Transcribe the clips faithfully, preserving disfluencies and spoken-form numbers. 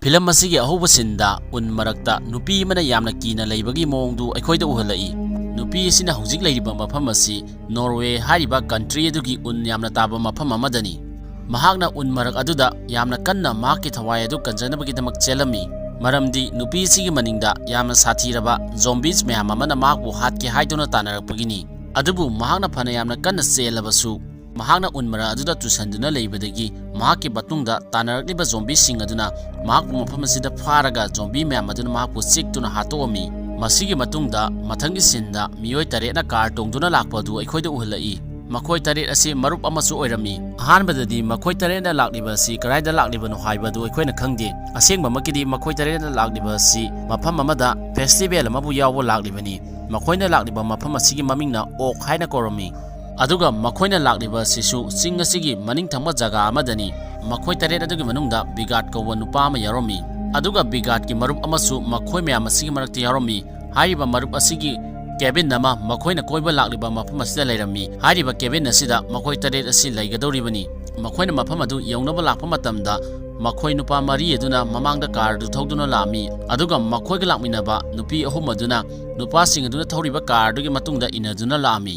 Film ꯑꯁꯤꯒꯤ ꯑꯍꯧꯕ ꯁꯤꯟꯗ ꯎꯟ ꯃꯔꯛꯇ ꯅꯨꯄꯤ ꯑꯃꯅ ꯌꯥꯝꯅ ꯀꯤꯅ ꯂꯩꯕꯒꯤ ꯃꯑꯣꯡꯗꯨ ꯑꯩꯈꯣꯏꯗ ꯎꯍꯜꯂꯛꯏ꯫ ꯅꯨꯄꯤ ꯑꯁꯤꯅ ꯍꯧꯖꯤꯛ ꯂꯩꯔꯤꯕ ꯃꯐꯝ ꯑꯁꯤ ꯅꯣꯔꯋꯦ ꯍꯥꯏꯔꯤꯕ ꯀꯟꯇ꯭ꯔꯤ ꯑꯗꯨꯒꯤ ꯎꯟ ꯌꯥꯝꯅ ꯇꯥꯕ ꯃꯐꯝ ꯑꯃꯗꯅꯤ꯫ ꯃꯍꯥꯛꯅ ꯎꯟ ꯃꯔꯛ ꯑꯗꯨꯗ ꯌꯥꯝꯅ ꯀꯟꯅ ꯃꯍꯥꯛꯀꯤ ꯊꯋꯥꯏ ꯑꯗꯨ ꯀꯟꯖꯅꯕꯒꯤꯗꯃꯛ ꯆꯦꯜꯂꯝꯃꯤ, ꯃꯔꯝꯗꯤ ꯅꯨꯄꯤ ꯑꯁꯤꯒꯤ ꯃꯅꯤꯡꯗ ꯌꯥꯝꯅ ꯁꯥꯊꯤꯔꯕ ꯖꯣꯝꯕꯤꯁ ꯃꯌꯥꯝ ꯑꯃꯅ ꯃꯍꯥꯛꯄꯨ ꯍꯥꯠꯀꯦ ꯍꯥꯏꯗꯨꯅ ꯇꯥꯟꯅꯔꯛꯄꯒꯤꯅꯤ꯫ ꯑꯗꯨꯕꯨ ꯃꯍꯥꯛꯅ ꯐꯅ ꯌꯥꯝꯅ ꯀꯟꯅ ꯆꯦꯜꯂꯕꯁꯨ, ꯃꯍꯥꯛꯅ ꯎꯟ ꯃꯔꯛ ꯑꯗꯨꯗ ꯇꯨꯁꯟꯗꯨꯅ ꯂꯩꯕꯗꯒꯤ ꯃꯍꯥꯛꯀꯤ ꯃꯇꯨꯡꯗ ꯇꯥꯟꯅꯔꯛꯂꯤꯕ ꯖꯣꯝꯕꯤꯁꯤꯡ ꯑꯗꯨꯅ ꯃꯍꯥꯛꯄꯨ ꯃꯐꯝ ꯑꯁꯤꯗ ꯐꯥꯔꯒ ꯖꯣꯝꯕꯤ ꯃꯌꯥꯝ ꯑꯗꯨꯅ ꯃꯍꯥꯛꯄꯨ ꯆꯤꯛꯇꯨꯅ ꯍꯥꯠꯇꯣꯛꯑꯝꯃꯤ꯫ ꯃꯁꯤꯒꯤ ꯃꯇꯨꯡꯗ ꯃꯊꯪꯒꯤ ꯁꯤꯟꯗ ꯃꯤꯑꯣꯏ ꯇꯔꯦꯠꯅ ꯀꯥꯔ ꯇꯣꯡꯗꯨꯅ ꯂꯥꯛꯄ ꯑꯗꯨ ꯑꯩꯈꯣꯏꯗ ꯎꯍꯜꯂꯛꯏ꯫ ꯃꯈꯣꯏ ꯇꯔꯦꯠ ꯑꯁꯤ ꯃꯔꯨꯞ ꯑꯃꯁꯨ ꯑꯣꯏꯔꯝꯃꯤ꯫ ꯑꯍꯥꯟꯕꯗꯗꯤ ꯃꯈꯣꯏ ꯇꯔꯦꯠꯅ ꯂꯥꯛꯂꯤꯕ ꯑꯁꯤ ꯀꯗꯥꯏꯗ ꯂꯥꯛꯂꯤꯕꯅꯣ ꯍꯥꯏꯕꯗꯨ ꯑꯩꯈꯣꯏꯅ ꯈꯪꯗꯦ꯫ ꯑꯁꯦꯡꯕꯃꯛꯀꯤꯗꯤ ꯃꯈꯣꯏ ꯇꯔꯦꯠꯅ ꯂꯥꯛꯂꯤꯕ ꯑꯁꯤ ꯃꯐꯝ ꯑꯃꯗ ꯐꯦꯁꯇꯤꯚꯦꯜ ꯑꯃꯕꯨ ꯌꯥꯎꯕ ꯂꯥꯛꯂꯤꯕꯅꯤ꯫ ꯃꯈꯣꯏꯅ ꯂꯥꯛꯂꯤꯕ ꯃꯐꯝ ꯑꯁꯤꯒꯤ ꯃꯃꯤꯡꯅ ꯑꯣꯛ ꯍꯥꯏꯅ ꯀꯧꯔꯝꯃꯤ꯫ ꯑꯗꯨꯒ ꯃꯈꯣꯏꯅ ꯂꯥꯛꯂꯤꯕ ꯑꯁꯤꯁꯨ ꯆꯤꯡ ꯑꯁꯤꯒꯤ ꯃꯅꯤꯡ ꯊꯪꯕ ꯖꯒꯥ ꯑꯃꯗꯅꯤ꯫ ꯃꯈꯣꯏ ꯇꯔꯦꯠ ꯑꯗꯨꯒꯤ ꯃꯅꯨꯡꯗ ꯕꯤꯒꯥꯠ ꯀꯧꯕ ꯅꯨꯄꯥ ꯑꯃ ꯌꯥꯎꯔꯝꯃꯤ꯫ ꯑꯗꯨꯒ ꯕꯤꯒꯥꯠꯀꯤ ꯃꯔꯨꯞ ꯑꯃꯁꯨ ꯃꯈꯣꯏ ꯃꯌꯥꯝ ꯑꯁꯤꯒꯤ ꯃꯔꯛꯇ ꯌꯥꯎꯔꯝꯃꯤ꯫ ꯍꯥꯏꯔꯤꯕ ꯃꯔꯨꯞ ꯑꯁꯤꯒꯤ ꯀꯦꯕꯤꯟ ꯑꯃ ꯃꯈꯣꯏꯅ ꯀꯣꯏꯕ ꯂꯥꯛꯂꯤꯕ ꯃꯐꯝ ꯑꯁꯤꯗ ꯂꯩꯔꯝꯃꯤ꯫ ꯍꯥꯏꯔꯤꯕ ꯀꯦꯕꯤꯟ ꯑꯁꯤꯗ ꯃꯈꯣꯏ ꯇꯔꯦꯠ ꯑꯁꯤ ꯂꯩꯒꯗꯧꯔꯤꯕꯅꯤ꯫ ꯃꯈꯣꯏꯅ ꯃꯐꯝ ꯑꯗꯨ ꯌꯧꯅꯕ ꯂꯥꯛꯄ ꯃꯇꯝꯗ ꯃꯈꯣꯏ ꯅꯨꯄꯥ ꯃꯔꯤ ꯑꯗꯨꯅ ꯃꯃꯥꯡꯗ ꯀꯥꯔ ꯑꯗꯨ ꯊꯧꯗꯨꯅ ꯂꯥꯛꯑꯝꯃꯤ꯫ ꯑꯗꯨꯒ ꯃꯈꯣꯏꯒ ꯂꯥꯛꯃꯤꯟꯅꯕ ꯅꯨꯄꯤ ꯑꯍꯨꯝ ꯑꯗꯨꯅ ꯅꯨꯄꯥꯁꯤꯡ ꯑꯗꯨꯅ ꯊꯧꯔꯤꯕ ꯀꯥꯔ ꯑꯗꯨꯒꯤ ꯃꯇꯨꯡꯗ ꯏꯟꯅꯗꯨꯅ ꯂꯥꯛꯑꯝꯃꯤ꯫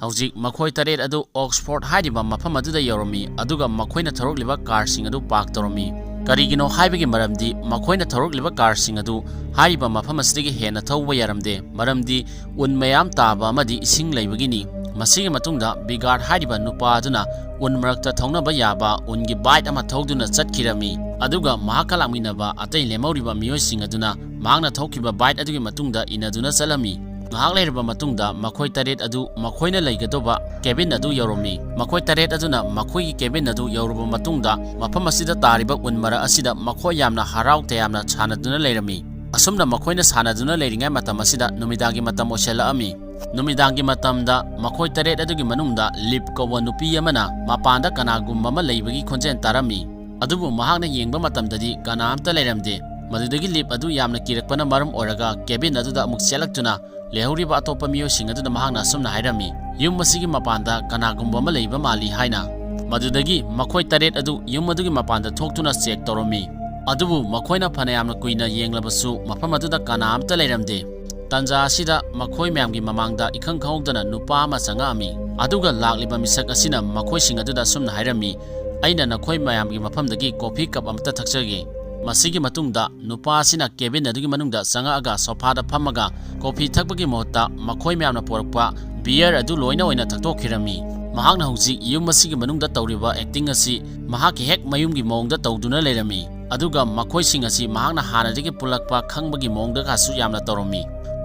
ꯍꯧꯖꯤꯛ ꯃꯈꯣꯏ ꯇꯔꯦꯠ ꯑꯗꯨ ꯑꯣꯛꯁꯐꯣꯔꯗ ꯍꯥꯏꯔꯤꯕ ꯃꯐꯝ ꯑꯗꯨꯗ ꯌꯧꯔꯝꯃꯤ, ꯑꯗꯨꯒ ꯃꯈꯣꯏꯅ ꯊꯧꯔꯛꯂꯤꯕ ꯀꯥꯔꯁꯤꯡ ꯑꯗꯨ ꯄꯥꯔꯛ ꯇꯧꯔꯝꯃꯤ꯫ ꯀꯔꯤꯒꯤꯅꯣ ꯍꯥꯏꯕꯒꯤ ꯃꯔꯝꯗꯤ ꯃꯈꯣꯏꯅ ꯊꯧꯔꯛꯂꯤꯕ ꯀꯥꯔꯁꯤꯡ ꯑꯗꯨ ꯍꯥꯏꯔꯤꯕ ꯃꯐꯝ ꯑꯁꯤꯗꯒꯤ ꯍꯦꯟꯅ ꯊꯧꯕ ꯌꯥꯔꯝꯗꯦ, ꯃꯔꯝꯗꯤ ꯎꯟ ꯃꯌꯥꯝ ꯇꯥꯕ ꯑꯃꯗꯤ ꯏꯁꯤꯡ ꯂꯩꯕꯒꯤꯅꯤ꯫ ꯃꯁꯤꯒꯤ ꯃꯇꯨꯡꯗ ꯕꯤꯒꯥꯔꯗ ꯍꯥꯏꯔꯤꯕ ꯅꯨꯄꯥ ꯑꯗꯨꯅ ꯎꯟ ꯃꯔꯛꯇ ꯊꯧꯅꯕ ꯌꯥꯕ ꯎꯟꯒꯤ ꯕꯥꯏꯛ ꯑꯃ ꯊꯧꯗꯨꯅ ꯆꯠꯈꯤꯔꯝꯃꯤ, ꯑꯗꯨꯒ ꯃꯍꯥꯛꯀ ꯂꯥꯛꯃꯤꯟꯅꯕ ꯑꯇꯩ ꯂꯦꯝꯍꯧꯔꯤꯕ ꯃꯤꯑꯣꯏꯁꯤꯡ ꯑꯗꯨꯅ ꯃꯍꯥꯛꯅ ꯊꯧꯈꯤꯕ ꯕꯥꯏꯛ ꯑꯗꯨꯒꯤ ꯃꯇꯨꯡꯗ ꯏꯟꯅꯗꯨꯅ ꯆꯠꯂꯝꯃꯤ꯫ ꯉꯥꯏꯍꯥꯛ ꯂꯩꯔꯕ ꯃꯇꯨꯡꯗ ꯃꯈꯣꯏ ꯇꯔꯦꯠ ꯑꯗꯨ ꯃꯈꯣꯏꯅ ꯂꯩꯒꯗꯧꯕ ꯀꯦꯕꯤꯟ ꯑꯗꯨ ꯌꯧꯔꯝꯃꯤ꯫ ꯃꯈꯣꯏ ꯇꯔꯦꯠ ꯑꯗꯨꯅ ꯃꯈꯣꯏꯒꯤ ꯀꯦꯕꯤꯟ ꯑꯗꯨ ꯌꯧꯔꯕ ꯃꯇꯨꯡꯗ ꯃꯐꯝ ꯑꯁꯤꯗ ꯇꯥꯔꯤꯕ ꯎꯟ ꯃꯔꯛ ꯑꯁꯤꯗ ꯃꯈꯣꯏ ꯌꯥꯝꯅ ꯍꯔꯥꯎ ꯇꯌꯥꯝꯅ ꯁꯥꯟꯅꯗꯨꯅ ꯂꯩꯔꯝꯃꯤ꯫ ꯑꯁꯨꯝꯅ ꯃꯈꯣꯏꯅ ꯁꯥꯟꯅꯗꯨꯅ ꯂꯩꯔꯤꯉꯩ ꯃꯇꯝ ꯑꯁꯤꯗ ꯅꯨꯃꯤꯗꯥꯡꯒꯤ ꯃꯇꯝ ꯑꯣꯏꯁꯤꯜꯂꯛꯑꯝꯃꯤ꯫ ꯅꯨꯃꯤꯗꯥꯡꯒꯤ ꯃꯇꯝꯗ ꯃꯈꯣꯏ ꯇꯔꯦꯠ ꯑꯗꯨꯒꯤ ꯃꯅꯨꯡꯗ ꯂꯤꯞ ꯀꯧꯕ ꯅꯨꯄꯤ ꯑꯃꯅ ꯃꯄꯥꯟꯗ ꯀꯅꯥꯒꯨꯝꯕ ꯑꯃ ꯂꯩꯕꯒꯤ ꯈꯣꯟꯖꯦꯜ ꯇꯥꯔꯝꯃꯤ꯫ ꯑꯗꯨꯕꯨ ꯃꯍꯥꯛꯅ ꯌꯦꯡꯕ ꯃꯇꯝꯗꯗꯤ ꯀꯅꯥꯝꯇ ꯂꯩꯔꯝꯗꯦ꯫ ꯃꯗꯨꯗꯒꯤ ꯂꯤꯞ ꯑꯗꯨ ꯌꯥꯝꯅ ꯀꯤꯔꯛꯄꯅ ꯃꯔꯝ ꯑꯣꯏꯔꯒ ꯀꯦꯕꯤꯟ ꯑꯗꯨꯗ ꯑꯃꯨꯛ ꯆꯦꯜꯂꯛꯇꯨꯅ ꯂꯩꯍꯧꯔꯤꯕ ꯑꯇꯣꯞꯄ ꯃꯤꯑꯣꯏꯁꯤꯡ ꯑꯗꯨꯗ ꯃꯍꯥꯛꯅ ꯑꯁꯨꯝꯅ ꯍꯥꯏꯔꯝꯃꯤ, "ꯌꯨꯝ ꯑꯁꯤꯒꯤ ꯃꯄꯥꯟꯗ ꯀꯅꯥꯒꯨꯝꯕ ꯑꯃ ꯂꯩꯕ ꯃꯥꯜꯂꯤ" ꯍꯥꯏꯅ꯫ ꯃꯗꯨꯗꯒꯤ ꯃꯈꯣꯏ ꯇꯔꯦꯠ ꯑꯗꯨ ꯌꯨꯝ ꯑꯗꯨꯒꯤ ꯃꯄꯥꯟꯗ ꯊꯣꯛꯇꯨꯅ ꯆꯦꯛ ꯇꯧꯔꯝꯃꯤ꯫ ꯑꯗꯨꯕꯨ ꯃꯈꯣꯏꯅ ꯐꯅꯌꯥꯝꯅ ꯀꯨꯏꯅ ꯌꯦꯡꯂꯕꯁꯨ ꯃꯐꯝ ꯑꯗꯨꯗ ꯀꯅꯥ ꯑꯃꯠꯇ ꯂꯩꯔꯝꯗꯦ꯫ ꯇꯟꯖꯥ ꯑꯁꯤꯗ ꯃꯈꯣꯏ ꯃꯌꯥꯝꯒꯤ ꯃꯃꯥꯡꯗ ꯏꯈꯪ ꯈꯪꯍꯧꯗꯅ ꯅꯨꯄꯥ ꯑꯃ ꯆꯪꯉꯛꯑꯝꯃꯤ꯫ ꯑꯗꯨꯒ ꯂꯥꯛꯂꯤꯕ ꯃꯤꯁꯛ ꯑꯁꯤꯅ ꯃꯈꯣꯏꯁꯤꯡ ꯑꯗꯨꯗ ꯑꯁꯨꯝꯅ ꯍꯥꯏꯔꯝꯃꯤ, "ꯑꯩꯅ ꯅꯈꯣꯏ ꯃꯌꯥꯝꯒꯤ ꯃꯐꯝꯗꯒꯤ ꯀꯣꯐꯤ ꯀꯞ ꯑꯃꯇ ꯊꯛꯆꯒꯦ"꯫ ꯃꯁꯤꯒꯤ ꯃꯇꯨꯡꯗ ꯅꯨꯄꯥ ꯑꯁꯤꯅ ꯀꯦꯕꯤꯟ ꯑꯗꯨꯒꯤ ꯃꯅꯨꯡꯗ ꯆꯪꯉꯛꯑꯒ ꯁꯣꯐꯥꯗ ꯐꯝꯃꯒ ꯀꯣꯐꯤ ꯊꯛꯄꯒꯤ ꯃꯍꯨꯠꯇ ꯃꯈꯣꯏ ꯃꯌꯥꯝꯅ ꯄꯨꯔꯛꯄ ꯕꯤꯌꯔ ꯑꯗꯨ ꯂꯣꯏꯅ ꯑꯣꯏꯅ ꯊꯛꯇꯣꯛꯈꯤꯔꯝꯃꯤ꯫ ꯃꯍꯥꯛꯅ ꯍꯧꯖꯤꯛ ꯌꯨꯝ ꯑꯁꯤꯒꯤ ꯃꯅꯨꯡꯗ ꯇꯧꯔꯤꯕ ꯑꯦꯛꯇꯤꯡ ꯑꯁꯤ ꯃꯍꯥꯛꯀꯤ ꯍꯦꯛ ꯃꯌꯨꯝꯒꯤ ꯃꯑꯣꯡꯗ ꯇꯧꯗꯨꯅ ꯂꯩꯔꯝꯃꯤ꯫ ꯑꯗꯨꯒ ꯃꯈꯣꯏꯁꯤꯡ ꯑꯁꯤ ꯃꯍꯥꯛꯅ ꯍꯥꯟꯅꯗꯒꯤ ꯄꯨꯜꯂꯛꯄ ꯈꯪꯕꯒꯤ ꯃꯑꯣꯡꯗꯒꯁꯨ ꯌꯥꯝꯅ ꯇꯧꯔꯝꯃꯤ꯫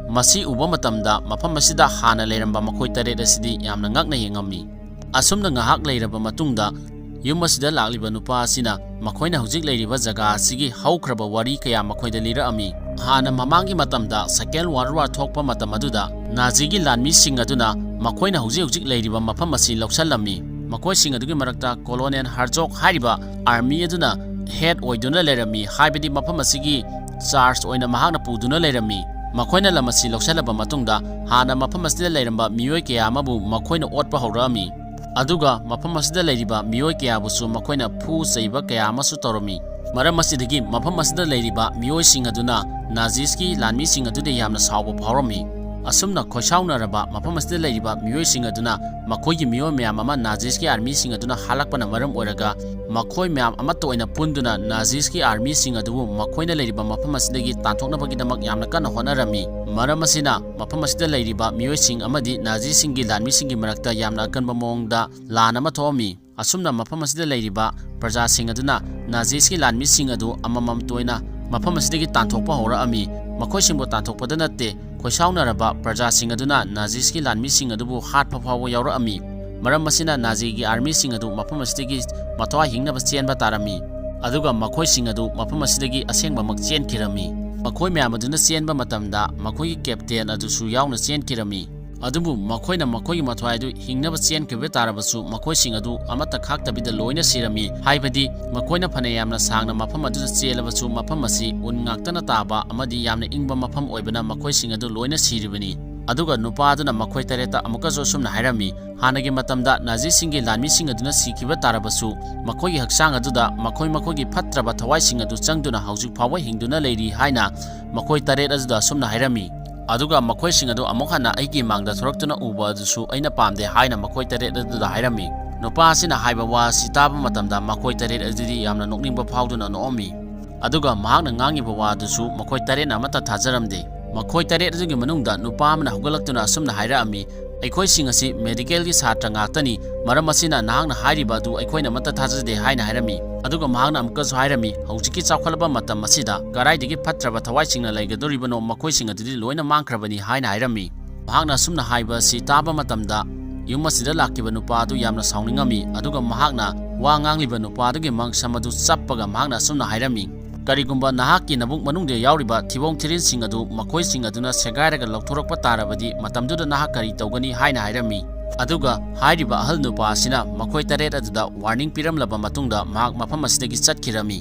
ꯃꯁꯤ ꯎꯕ ꯃꯇꯝꯗ ꯃꯐꯝ ꯑꯁꯤꯗ ꯍꯥꯟꯅ ꯂꯩꯔꯝꯕ ꯃꯈꯣꯏ ꯇꯔꯦꯠ ꯑꯁꯤꯗꯤ ꯌꯥꯝꯅ ꯉꯛꯅ ꯌꯦꯡꯉꯝꯃꯤ꯫ ꯑꯁꯨꯝꯅ ꯉꯥꯏꯍꯥꯛ ꯂꯩꯔꯕ ꯃꯇꯨꯡꯗ ꯌꯨꯝ ꯑꯁꯤꯗ ꯂꯥꯛꯂꯤꯕ ꯅꯨꯄꯥ ꯑꯁꯤꯅ ꯃꯈꯣꯏꯅ ꯍꯧꯖꯤꯛ ꯂꯩꯔꯤꯕ ꯖꯒꯥ ꯑꯁꯤꯒꯤ ꯍꯧꯈ꯭ꯔꯕ ꯋꯥꯔꯤ ꯀꯌꯥ ꯃꯈꯣꯏꯗ ꯂꯤꯔꯛꯑꯝꯃꯤ꯫ ꯍꯥꯟꯅ ꯃꯃꯥꯡꯒꯤ ꯃꯇꯝꯗ Second World War ꯊꯣꯛꯄ ꯃꯇꯝ ꯑꯗꯨꯗ ꯅꯥꯖꯤꯒꯤ ꯂꯥꯟꯃꯤꯁꯤꯡ ꯑꯗꯨꯅ ꯃꯈꯣꯏꯅ ꯍꯧꯖꯤꯛ ꯍꯧꯖꯤꯛ ꯂꯩꯔꯤꯕ ꯃꯐꯝ ꯑꯁꯤ ꯂꯧꯁꯜꯂꯝꯃꯤ꯫ ꯃꯈꯣꯏꯁꯤꯡ ꯑꯗꯨꯒꯤ ꯃꯔꯛꯇ ꯀꯣꯂꯣꯅꯦꯜ ꯍꯥꯔꯖꯣꯛ ꯍꯥꯏꯔꯤꯕ ꯑꯥꯔꯃꯤ ꯑꯗꯨꯅ ꯍꯦꯗ ꯑꯣꯏꯗꯨꯅ ꯂꯩꯔꯝꯃꯤ, ꯍꯥꯏꯕꯗꯤ ꯃꯐꯝ ꯑꯁꯤꯒꯤ ꯆꯥꯔꯖ ꯑꯣꯏꯅ ꯃꯍꯥꯛꯅ ꯄꯨꯗꯨꯅ ꯂꯩꯔꯝꯃꯤ꯫ ꯃꯈꯣꯏꯅ ꯂꯝ ꯑꯁꯤ ꯂꯧꯁꯜꯂꯕ ꯃꯇꯨꯡꯗ ꯍꯥꯟꯅ ꯃꯐꯝ ꯑꯁꯤꯗ ꯂꯩꯔꯝꯕ ꯃꯤꯑꯣꯏ ꯀꯌꯥ ꯑꯃꯕꯨ ꯃꯈꯣꯏꯅ ꯑꯣꯠꯄ ꯍꯧꯔꯛꯑꯝꯃꯤ꯫ ꯑꯗꯨꯒ ꯃꯐꯝ ꯑꯁꯤꯗ ꯂꯩꯔꯤꯕ ꯃꯤꯑꯣꯏ ꯀꯌꯥꯕꯨꯁꯨ ꯃꯈꯣꯏꯅ ꯐꯨ ꯆꯩꯕ ꯀꯌꯥ ꯑꯃꯁꯨ ꯇꯧꯔꯝꯃꯤ꯫ ꯃꯔꯝ ꯑꯁꯤꯗꯒꯤ ꯃꯐꯝ ꯑꯁꯤꯗ ꯂꯩꯔꯤꯕ ꯃꯤꯑꯣꯏꯁꯤꯡ ꯑꯗꯨꯅ ꯅꯥꯖꯤꯁꯀꯤ ꯂꯥꯟꯃꯤꯁꯤꯡ ꯑꯗꯨꯗ ꯌꯥꯝꯅ ꯁꯥꯎꯕ ꯐꯥꯎꯔꯝꯃꯤ꯫ ꯑꯁꯨꯝꯅ ꯈꯣꯏꯁꯥꯎꯅꯔꯕ ꯃꯐꯝ ꯑꯁꯤꯗ ꯂꯩꯔꯤꯕ ꯃꯤꯑꯣꯏꯁꯤꯡ ꯑꯗꯨꯅ ꯃꯈꯣꯏꯒꯤ ꯃꯤꯑꯣꯏ ꯃꯌꯥꯝ ꯑꯃ ꯅꯥꯖꯤꯁꯀꯤ ꯑꯥꯔꯃꯤꯁꯤꯡ ꯑꯗꯨꯅ ꯍꯥꯠꯂꯛꯄꯅ ꯃꯔꯝ ꯑꯣꯏꯔꯒ ꯃꯈꯣꯏ ꯃꯌꯥꯝ ꯑꯃꯠꯇ ꯑꯣꯏꯅ ꯄꯨꯟꯗꯨꯅ ꯅꯥꯖꯤꯁꯀꯤ ꯑꯥꯔꯃꯤꯁꯤꯡ ꯑꯗꯨꯕꯨ ꯃꯈꯣꯏꯅ ꯂꯩꯔꯤꯕ ꯃꯐꯝ ꯑꯁꯤꯗꯒꯤ ꯇꯥꯟꯊꯣꯛꯅꯕꯒꯤꯗꯃꯛ ꯌꯥꯝꯅ ꯀꯟꯅ ꯍꯣꯠꯅꯔꯝꯃꯤ꯫ ꯃꯔꯝ ꯑꯁꯤꯅ ꯃꯐꯝ ꯑꯁꯤꯗ ꯂꯩꯔꯤꯕ ꯃꯤꯑꯣꯏꯁꯤꯡ ꯑꯃꯗꯤ ꯅꯥꯖꯤꯁꯤꯡꯒꯤ ꯂꯥꯟꯃꯤꯁꯤꯡꯒꯤ ꯃꯔꯛꯇ ꯌꯥꯝꯅ ꯑꯀꯟꯕ ꯃꯑꯣꯡꯗ ꯂꯥꯟ ꯑꯃ ꯊꯣꯛꯑꯝꯃꯤ꯫ ꯑꯁꯨꯝꯅ ꯃꯐꯝ ꯑꯁꯤꯗ ꯂꯩꯔꯤꯕ ꯄ꯭ꯔꯖꯥꯁꯤꯡ ꯑꯗꯨꯅ ꯅꯥꯖꯤꯁꯀꯤ ꯂꯥꯟꯃꯤꯁꯤꯡ ꯑꯗꯨ ꯑꯃꯃꯝꯇ ꯑꯣꯏꯅ ꯃꯐꯝ ꯑꯁꯤꯗꯒꯤ ꯇꯥꯟꯊꯣꯛꯄ ꯍꯧꯔꯛꯑꯝꯃꯤ꯫ ꯃꯈꯣꯏꯁꯤꯡꯕꯨ ꯇꯥꯟꯊꯣꯛꯄꯗ ꯅꯠꯇꯦ, ꯈꯣꯏꯁꯥꯎꯅꯔꯕ ꯄ꯭ꯔꯖꯥꯁꯤꯡ ꯑꯗꯨꯅ ꯅꯥꯖꯤꯁꯀꯤ ꯂꯥꯟꯃꯤꯁꯤꯡ ꯑꯗꯨꯕꯨ ꯍꯥꯠꯄ ꯐꯥꯎꯕ ꯌꯥꯎꯔꯛꯑꯝꯃꯤ꯫ ꯃꯔꯝ ꯑꯁꯤꯅ ꯅꯥꯖꯤꯒꯤ ꯑꯥꯔꯃꯤꯁꯤꯡ ꯑꯗꯨ ꯃꯐꯝ ꯑꯁꯤꯗꯒꯤ ꯃꯊ꯭ꯋꯥꯏ ꯍꯤꯡꯅꯕ ꯆꯦꯟꯕ ꯇꯥꯔꯝꯃꯤ꯫ ꯑꯗꯨꯒ ꯃꯈꯣꯏꯁꯤꯡ ꯑꯗꯨ ꯃꯐꯝ ꯑꯁꯤꯗꯒꯤ ꯑꯁꯦꯡꯕꯃꯛ ꯆꯦꯟꯈꯤꯔꯝꯃꯤ꯫ ꯃꯈꯣꯏ ꯃꯌꯥꯝ ꯑꯗꯨꯅ ꯆꯦꯟꯕ ꯃꯇꯝꯗ ꯃꯈꯣꯏꯒꯤ ꯀꯦꯞꯇꯦꯟ ꯑꯗꯨꯁꯨ ꯌꯥꯎꯅ ꯆꯦꯟꯈꯤꯔꯝꯃꯤ꯫ ꯑꯗꯨꯕꯨ ꯃꯈꯣꯏꯅ ꯃꯈꯣꯏꯒꯤ ꯃꯊ꯭ꯋꯥꯏ ꯑꯗꯨ ꯍꯤꯡꯅꯕ ꯆꯦꯟꯈꯤꯕ ꯇꯥꯔꯕꯁꯨ, ꯃꯈꯣꯏꯁꯤꯡ ꯑꯗꯨ ꯑꯃꯠꯇ ꯈꯥꯛꯇꯕꯤꯗ ꯂꯣꯏꯅ ꯁꯤꯔꯝꯃꯤ꯫ ꯍꯥꯏꯕꯗꯤ ꯃꯈꯣꯏꯅ ꯐꯅ ꯌꯥꯝꯅ ꯁꯥꯡꯅ ꯃꯐꯝ ꯑꯗꯨꯗ ꯆꯦꯜꯂꯕꯁꯨ, ꯃꯐꯝ ꯑꯁꯤ ꯎꯟ ꯉꯥꯛꯇꯅ ꯇꯥꯕ ꯑꯃꯗꯤ ꯌꯥꯝꯅ ꯏꯪꯕ ꯃꯐꯝ ꯑꯣꯏꯕꯅ ꯃꯈꯣꯏꯁꯤꯡ ꯑꯗꯨ ꯂꯣꯏꯅ ꯁꯤꯔꯤꯕꯅꯤ꯫ ꯑꯗꯨꯒ ꯅꯨꯄꯥ ꯑꯗꯨꯅ ꯃꯈꯣꯏ ꯇꯔꯦꯠꯇ ꯑꯃꯨꯛꯀꯁꯨ ꯑꯁꯨꯝꯅ ꯍꯥꯏꯔꯝꯃꯤ, ꯍꯥꯟꯅꯒꯤ ꯃꯇꯝꯗ ꯅꯥꯖꯤꯁꯤꯡꯒꯤ ꯂꯥꯟꯃꯤꯁꯤꯡ ꯑꯗꯨꯅ ꯁꯤꯈꯤꯕ ꯇꯥꯔꯕꯁꯨ, ꯃꯈꯣꯏꯒꯤ ꯍꯛꯆꯥꯡ ꯑꯗꯨꯗ ꯃꯈꯣꯏ ꯃꯈꯣꯏꯒꯤ ꯐꯠꯇ꯭ꯔꯕ ꯊꯋꯥꯏꯁꯤꯡ ꯑꯗꯨ ꯆꯪꯗꯨꯅ ꯍꯧꯖꯤꯛ ꯐꯥꯎꯕ ꯍꯤꯡꯗꯨꯅ ꯂꯩꯔꯤ ꯍꯥꯏꯅ ꯃꯈꯣꯏ ꯇꯔꯦꯠ ꯑꯗꯨꯗ ꯑꯁꯨꯝꯅ ꯍꯥꯏꯔꯝꯃꯤ꯫ ꯑꯗꯨꯒ ꯃꯈꯣꯏꯁꯤꯡ ꯑꯗꯨ ꯑꯃꯨꯛ ꯍꯟꯅ ꯑꯩꯒꯤ ꯃꯥꯡꯗ ꯊꯣꯔꯛꯇꯨꯅ ꯎꯕ ꯑꯗꯨꯁꯨ ꯑꯩꯅ ꯄꯥꯝꯗꯦ ꯍꯥꯏꯅ ꯃꯈꯣꯏ ꯇꯔꯦꯠ ꯑꯗꯨꯗ ꯍꯥꯏꯔꯝꯃꯤ꯫ ꯅꯨꯄꯥ ꯑꯁꯤꯅ ꯍꯥꯏꯕ ꯋꯥ ꯑꯁꯤ ꯇꯥꯕ ꯃꯇꯝꯗ ꯃꯈꯣꯏ ꯇꯔꯦꯠ ꯑꯗꯨꯗꯤ ꯌꯥꯝꯅ ꯅꯣꯛꯅꯤꯡꯕ ꯐꯥꯎꯗꯨꯅ ꯅꯣꯛꯑꯝꯃꯤ꯫ ꯑꯗꯨꯒ ꯃꯍꯥꯛꯅ ꯉꯥꯡꯉꯤꯕ ꯋꯥ ꯑꯗꯨꯁꯨ ꯃꯈꯣꯏ ꯇꯔꯦꯠꯅ ꯑꯃꯠꯇ ꯊꯥꯖꯔꯝꯗꯦ꯫ ꯃꯈꯣꯏ ꯇꯔꯦꯠ ꯑꯗꯨꯒꯤ ꯃꯅꯨꯡꯗ ꯅꯨꯄꯥ ꯑꯃꯅ ꯍꯧꯒꯠꯂꯛꯇꯨꯅ ꯑꯁꯨꯝꯅ ꯍꯥꯏꯔꯛꯑꯝꯃꯤ, "ꯑꯩꯈꯣꯏꯁꯤꯡ ꯑꯁꯤ ꯃꯦꯗꯤꯀꯦꯜꯒꯤ ꯁꯥꯇ꯭ꯔ ꯉꯥꯛꯇꯅꯤ, ꯃꯔꯝ ꯑꯁꯤꯅ ꯅꯍꯥꯛꯅ ꯍꯥꯏꯔꯤꯕ ꯑꯗꯨ ꯑꯩꯈꯣꯏꯅ ꯑꯃꯠꯇ ꯊꯥꯖꯗꯦ" ꯍꯥꯏꯅ ꯍꯥꯏꯔꯝꯃꯤ꯫ ꯑꯗꯨꯒ ꯃꯍꯥꯛꯅ ꯑꯃꯨꯛꯀꯁꯨ ꯍꯥꯏꯔꯝꯃꯤ, "ꯍꯧꯖꯤꯛꯀꯤ ꯆꯥꯎꯈꯠꯂꯕ ꯃꯇꯝ ꯑꯁꯤꯗ ꯀꯗꯥꯏꯗꯒꯤ ꯐꯠꯇ꯭ꯔꯕ ꯊꯋꯥꯏꯁꯤꯡꯅ ꯂꯩꯒꯗꯧꯔꯤꯕꯅꯣ? ꯃꯈꯣꯏꯁꯤꯡ ꯑꯗꯨꯗꯤ ꯂꯣꯏꯅ ꯃꯥꯡꯈ꯭ꯔꯕꯅꯤ" ꯍꯥꯏꯅ ꯍꯥꯏꯔꯝꯃꯤ꯫ ꯃꯍꯥꯛꯅ ꯑꯁꯨꯝꯅ ꯍꯥꯏꯕ ꯑꯁꯤ ꯇꯥꯕ ꯃꯇꯝꯗ ꯌꯨꯝ ꯑꯁꯤꯗ ꯂꯥꯛꯈꯤꯕ ꯅꯨꯄꯥ ꯑꯗꯨ ꯌꯥꯝꯅ ꯁꯥꯎꯅꯤꯡꯉꯝꯃꯤ, ꯑꯗꯨꯒ ꯃꯍꯥꯛꯅ ꯋꯥ ꯉꯥꯡꯂꯤꯕ ꯅꯨꯄꯥ ꯑꯗꯨꯒꯤ ꯃꯪꯁꯝ ꯑꯗꯨ ꯆꯞꯄꯒ ꯃꯍꯥꯛꯅ ꯑꯁꯨꯝꯅ ꯍꯥꯏꯔꯝꯃꯤ, "ꯀꯔꯤꯒꯨꯝꯕ ꯅꯍꯥꯛꯀꯤ ꯅꯕꯨꯛ ꯃꯅꯨꯡꯗ ꯌꯥꯎꯔꯤꯕ ꯊꯤꯕꯣꯡ ꯊꯤꯔꯤꯟꯁꯤꯡ ꯑꯗꯨ ꯃꯈꯣꯏꯁꯤꯡ ꯑꯗꯨꯅ ꯁꯦꯒꯥꯏꯔꯒ ꯂꯧꯊꯣꯔꯛꯄ ꯇꯥꯔꯕꯗꯤ ꯃꯇꯝꯗꯨꯗ ꯅꯍꯥꯛ ꯀꯔꯤ ꯇꯧꯒꯅꯤ?" ꯍꯥꯏꯅ ꯍꯥꯏꯔꯝꯃꯤ꯫ ꯑꯗꯨꯒ ꯍꯥꯏꯔꯤꯕ ꯑꯍꯜ ꯅꯨꯄꯥ ꯑꯁꯤꯅ ꯃꯈꯣꯏ ꯇꯔꯦꯠ ꯑꯗꯨꯗ ꯋꯥꯔꯅꯤꯡ ꯄꯤꯔꯝꯂꯕ ꯃꯇꯨꯡꯗ ꯃꯍꯥꯛ ꯃꯐꯝ ꯑꯁꯤꯗꯒꯤ ꯆꯠꯈꯤꯔꯝꯃꯤ꯫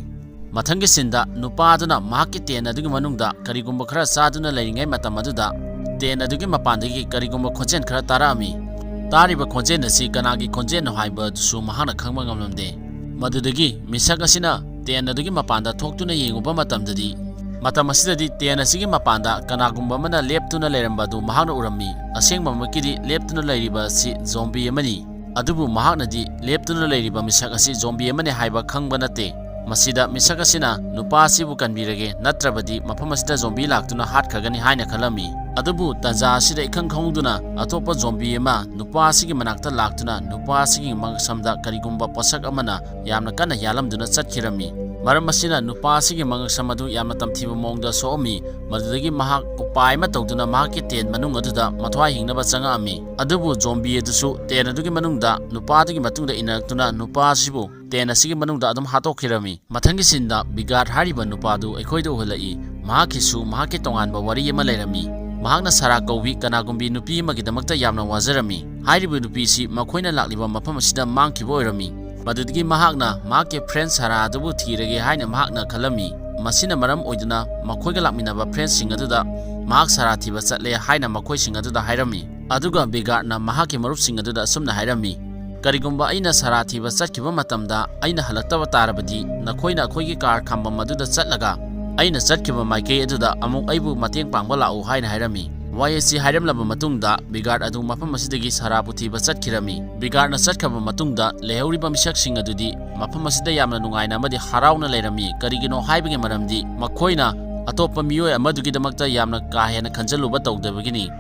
ꯃꯊꯪꯒꯤ ꯁꯤꯟꯗ ꯅꯨꯄꯥ ꯑꯗꯨꯅ ꯃꯍꯥꯛꯀꯤ ꯇꯦꯟ ꯑꯗꯨꯒꯤ ꯃꯅꯨꯡꯗ ꯀꯔꯤꯒꯨꯝꯕ ꯈꯔ ꯆꯥꯗꯨꯅ ꯂꯩꯔꯤꯉꯩ ꯃꯇꯝ ꯑꯗꯨꯗ ꯇꯦꯟ ꯑꯗꯨꯒꯤ ꯃꯄꯥꯟꯗꯒꯤ ꯀꯔꯤꯒꯨꯝꯕ ꯈꯣꯟꯖꯦꯜ ꯈꯔ ꯇꯥꯔꯛꯑꯝꯃꯤ꯫ ꯇꯥꯔꯤꯕ ꯈꯣꯟꯖꯦꯜ ꯑꯁꯤ ꯀꯅꯥꯒꯤ ꯈꯣꯟꯖꯦꯜꯅꯣ ꯍꯥꯏꯕ ꯑꯗꯨꯁꯨ ꯃꯍꯥꯛꯅ ꯈꯪꯕ ꯉꯝꯂꯝꯗꯦ꯫ ꯃꯗꯨꯗꯒꯤ ꯃꯤꯁꯛ ꯑꯁꯤꯅ ꯇꯦꯟ ꯑꯗꯨꯒꯤ ꯃꯄꯥꯟꯗ ꯊꯣꯛꯇꯨꯅ ꯌꯦꯡꯉꯨꯕ ꯃꯇꯝꯗꯗꯤ, ꯃꯇꯝ ꯑꯁꯤꯗꯗꯤ ꯇꯦꯟ ꯑꯁꯤꯒꯤ ꯃꯄꯥꯟꯗ ꯀꯅꯥꯒꯨꯝꯕ ꯑꯃꯅ ꯂꯦꯞꯇꯨꯅ ꯂꯩꯔꯝꯕ ꯑꯗꯨ ꯃꯍꯥꯛꯅ ꯎꯔꯝꯃꯤ꯫ ꯑꯁꯦꯡꯕꯃꯛꯀꯤꯗꯤ ꯂꯦꯞꯇꯨꯅ ꯂꯩꯔꯤꯕ ꯑꯁꯤ ꯖꯣꯝꯕꯤ ꯑꯃꯅꯤ꯫ ꯑꯗꯨꯕꯨ ꯃꯍꯥꯛꯅꯗꯤ ꯂꯦꯞꯇꯨꯅ ꯂꯩꯔꯤꯕ ꯃꯤꯁꯛ ꯑꯁꯤ ꯖꯣꯝꯕꯤ ꯑꯃꯅꯤ ꯍꯥꯏꯕ ꯈꯪꯕ ꯅꯠꯇꯦ꯫ ꯃꯁꯤꯗ ꯃꯤꯁꯛ ꯑꯁꯤꯅ ꯅꯨꯄꯥ ꯑꯁꯤꯕꯨ ꯀꯟꯕꯤꯔꯒꯦ, ꯅꯠꯇ꯭ꯔꯕꯗꯤ ꯃꯐꯝ ꯑꯁꯤꯗ ꯖꯣꯝꯕꯤ ꯂꯥꯛꯇꯨꯅ ꯍꯥꯠꯈ꯭ꯔꯒꯅꯤ ꯍꯥꯏꯅ ꯈꯜꯂꯝꯃꯤ꯫ ꯑꯗꯨꯕꯨ ꯇꯟꯖꯥ ꯑꯁꯤꯗ ꯏꯈꯪ ꯈꯪꯍꯧꯗꯨꯅ ꯑꯇꯣꯞꯄ ꯖꯣꯝꯕꯤ ꯑꯃ ꯅꯨꯄꯥ ꯑꯁꯤꯒꯤ ꯃꯅꯥꯛꯇ ꯂꯥꯛꯇꯨꯅ ꯅꯨꯄꯥ ꯑꯁꯤꯒꯤ ꯃꯉꯛꯁꯝꯗ ꯀꯔꯤꯒꯨꯝꯕ ꯄꯣꯠꯁꯛ ꯑꯃꯅ ꯌꯥꯝꯅ ꯀꯟꯅ ꯌꯥꯜꯂꯝꯗꯨꯅ ꯆꯠꯈꯤꯔꯝꯃꯤ꯫ ꯃꯔꯝ ꯑꯁꯤꯅ ꯅꯨꯄꯥ ꯑꯁꯤꯒꯤ ꯃꯉꯛꯁꯝ ꯑꯗꯨ ꯌꯥꯝꯅ ꯇꯝꯊꯤꯕ ꯃꯑꯣꯡꯗ ꯁꯣꯛꯑꯝꯃꯤ꯫ ꯃꯗꯨꯗꯒꯤ ꯃꯍꯥꯛ ꯎꯄꯥꯏ ꯑꯃ ꯇꯧꯗꯨꯅ ꯃꯍꯥꯛꯀꯤ ꯇꯦꯟ ꯃꯅꯨꯡ ꯑꯗꯨꯗ ꯃꯊ꯭ꯋꯥꯏ ꯍꯤꯡꯅꯕ ꯆꯪꯉꯛꯑꯝꯃꯤ꯫ ꯑꯗꯨꯕꯨ ꯖꯣꯝꯕꯤ ꯑꯗꯨꯁꯨ ꯇꯦꯟ ꯑꯗꯨꯒꯤ ꯃꯅꯨꯡꯗ ꯅꯨꯄꯥ ꯑꯗꯨꯒꯤ ꯃꯇꯨꯡꯗ ꯏꯟꯅꯔꯛꯇꯨꯅ ꯅꯨꯄꯥ ꯑꯁꯤꯕꯨ ꯇꯦꯟ ꯑꯁꯤꯒꯤ ꯃꯅꯨꯡꯗ ꯑꯗꯨꯝ ꯍꯥꯠꯇꯣꯛꯈꯤꯔꯝꯃꯤ꯫ ꯃꯊꯪꯒꯤ ꯁꯤꯟꯗ ꯕꯤꯒꯥꯠ ꯍꯥꯏꯔꯤꯕ ꯅꯨꯄꯥꯗꯨ ꯑꯩꯈꯣꯏꯗ ꯎꯍꯜꯂꯛꯏ꯫ ꯃꯍꯥꯛꯀꯤꯁꯨ ꯃꯍꯥꯛꯀꯤ ꯇꯣꯉꯥꯟꯕ ꯋꯥꯔꯤ ꯑꯃ ꯂꯩꯔꯝꯃꯤ꯫ ꯃꯍꯥꯛꯅ ꯁꯥꯔꯥ ꯀꯧꯕꯤ ꯀꯅꯥꯒꯨꯝꯕꯤ ꯅꯨꯄꯤ ꯑꯃꯒꯤꯗꯃꯛꯇ ꯌꯥꯝꯅ ꯋꯥꯖꯔꯝꯃꯤ꯫ ꯍꯥꯏꯔꯤꯕ ꯅꯨꯄꯤꯁꯤ ꯃꯈꯣꯏꯅ ꯂꯥꯛꯂꯤꯕ ꯃꯐꯝ ꯑꯁꯤꯗ ꯃꯥꯡꯈꯤꯕ ꯑꯣꯏꯔꯝꯃꯤ꯫ ꯃꯗꯨꯗꯒꯤ ꯃꯍꯥꯛꯅ ꯃꯍꯥꯛꯀꯤ ꯐ꯭ꯔꯦꯟ ꯁꯥꯔꯥ ꯑꯗꯨꯕꯨ ꯊꯤꯔꯒꯦ ꯍꯥꯏꯅ ꯃꯍꯥꯛꯅ ꯈꯜꯂꯝꯃꯤ꯫ ꯃꯁꯤꯅ ꯃꯔꯝ ꯑꯣꯏꯗꯨꯅ ꯃꯈꯣꯏꯒ ꯂꯥꯛꯃꯤꯟꯅꯕ ꯐ꯭ꯔꯦꯟꯁꯤꯡ ꯑꯗꯨꯗ ꯃꯍꯥꯛ ꯁꯥꯔꯥ ꯊꯤꯕ ꯆꯠꯂꯦ ꯍꯥꯏꯅ ꯃꯈꯣꯏꯁꯤꯡ ꯑꯗꯨꯗ ꯍꯥꯏꯔꯝꯃꯤ꯫ ꯑꯗꯨꯒ ꯕꯤꯒꯥꯔꯗꯅ ꯃꯍꯥꯛꯀꯤ ꯃꯔꯨꯞꯁꯤꯡ ꯑꯗꯨꯗ ꯑꯁꯨꯝꯅ ꯍꯥꯏꯔꯝꯃꯤ, "ꯀꯔꯤꯒꯨꯝꯕ ꯑꯩꯅ ꯁꯥꯔꯥ ꯊꯤꯕ ꯆꯠꯈꯤꯕ ꯃꯇꯝꯗ ꯑꯩꯅ ꯍꯜꯂꯛꯇꯕ ꯇꯥꯔꯕꯗꯤ, ꯅꯈꯣꯏꯅ ꯑꯩꯈꯣꯏꯒꯤ ꯀꯥꯔ ꯈꯥꯝꯕꯝ ꯑꯗꯨꯗ ꯆꯠꯂꯒ ꯑꯩꯅ ꯆꯠꯈꯤꯕ ꯃꯥꯏꯀꯩ ꯑꯗꯨꯗ ꯑꯃꯨꯛ ꯑꯩꯕꯨ ꯃꯇꯦꯡ ꯄꯥꯡꯕ ꯂꯥꯛꯎ" ꯍꯥꯏꯅ ꯍꯥꯏꯔꯝꯃꯤ꯫ ꯋꯥꯍꯩ ꯑꯁꯤ ꯍꯥꯏꯔꯝꯂꯕ ꯃꯇꯨꯡꯗ ꯕꯤꯒꯥꯔꯗ ꯑꯗꯨ ꯃꯐꯝ ꯑꯁꯤꯗꯒꯤ ꯁꯥꯔꯥꯕꯨ ꯊꯤꯕ ꯆꯠꯈꯤꯔꯝꯃꯤ꯫ ꯕꯤꯒꯥꯔꯗꯅ ꯆꯠꯈ꯭ꯔꯕ ꯃꯇꯨꯡꯗ ꯂꯩꯍꯧꯔꯤꯕ ꯃꯤꯁꯛꯁꯤꯡ ꯑꯗꯨꯗꯤ ꯃꯐꯝ ꯑꯁꯤꯗ ꯌꯥꯝꯅ ꯅꯨꯡꯉꯥꯏꯅ ꯑꯃꯗꯤ ꯍꯔꯥꯎꯅ ꯂꯩꯔꯝꯃꯤ꯫ ꯀꯔꯤꯒꯤꯅꯣ ꯍꯥꯏꯕꯒꯤ ꯃꯔꯝꯗꯤ ꯃꯈꯣꯏꯅ ꯑꯇꯣꯞꯄ ꯃꯤꯑꯣꯏ ꯑꯃꯗꯨꯒꯤꯗꯃꯛꯇ ꯌꯥꯝꯅ ꯀꯥ ꯍꯦꯟꯅ ꯈꯟꯖꯜꯂꯨꯕ ꯇꯧꯗꯕꯒꯤꯅꯤ꯫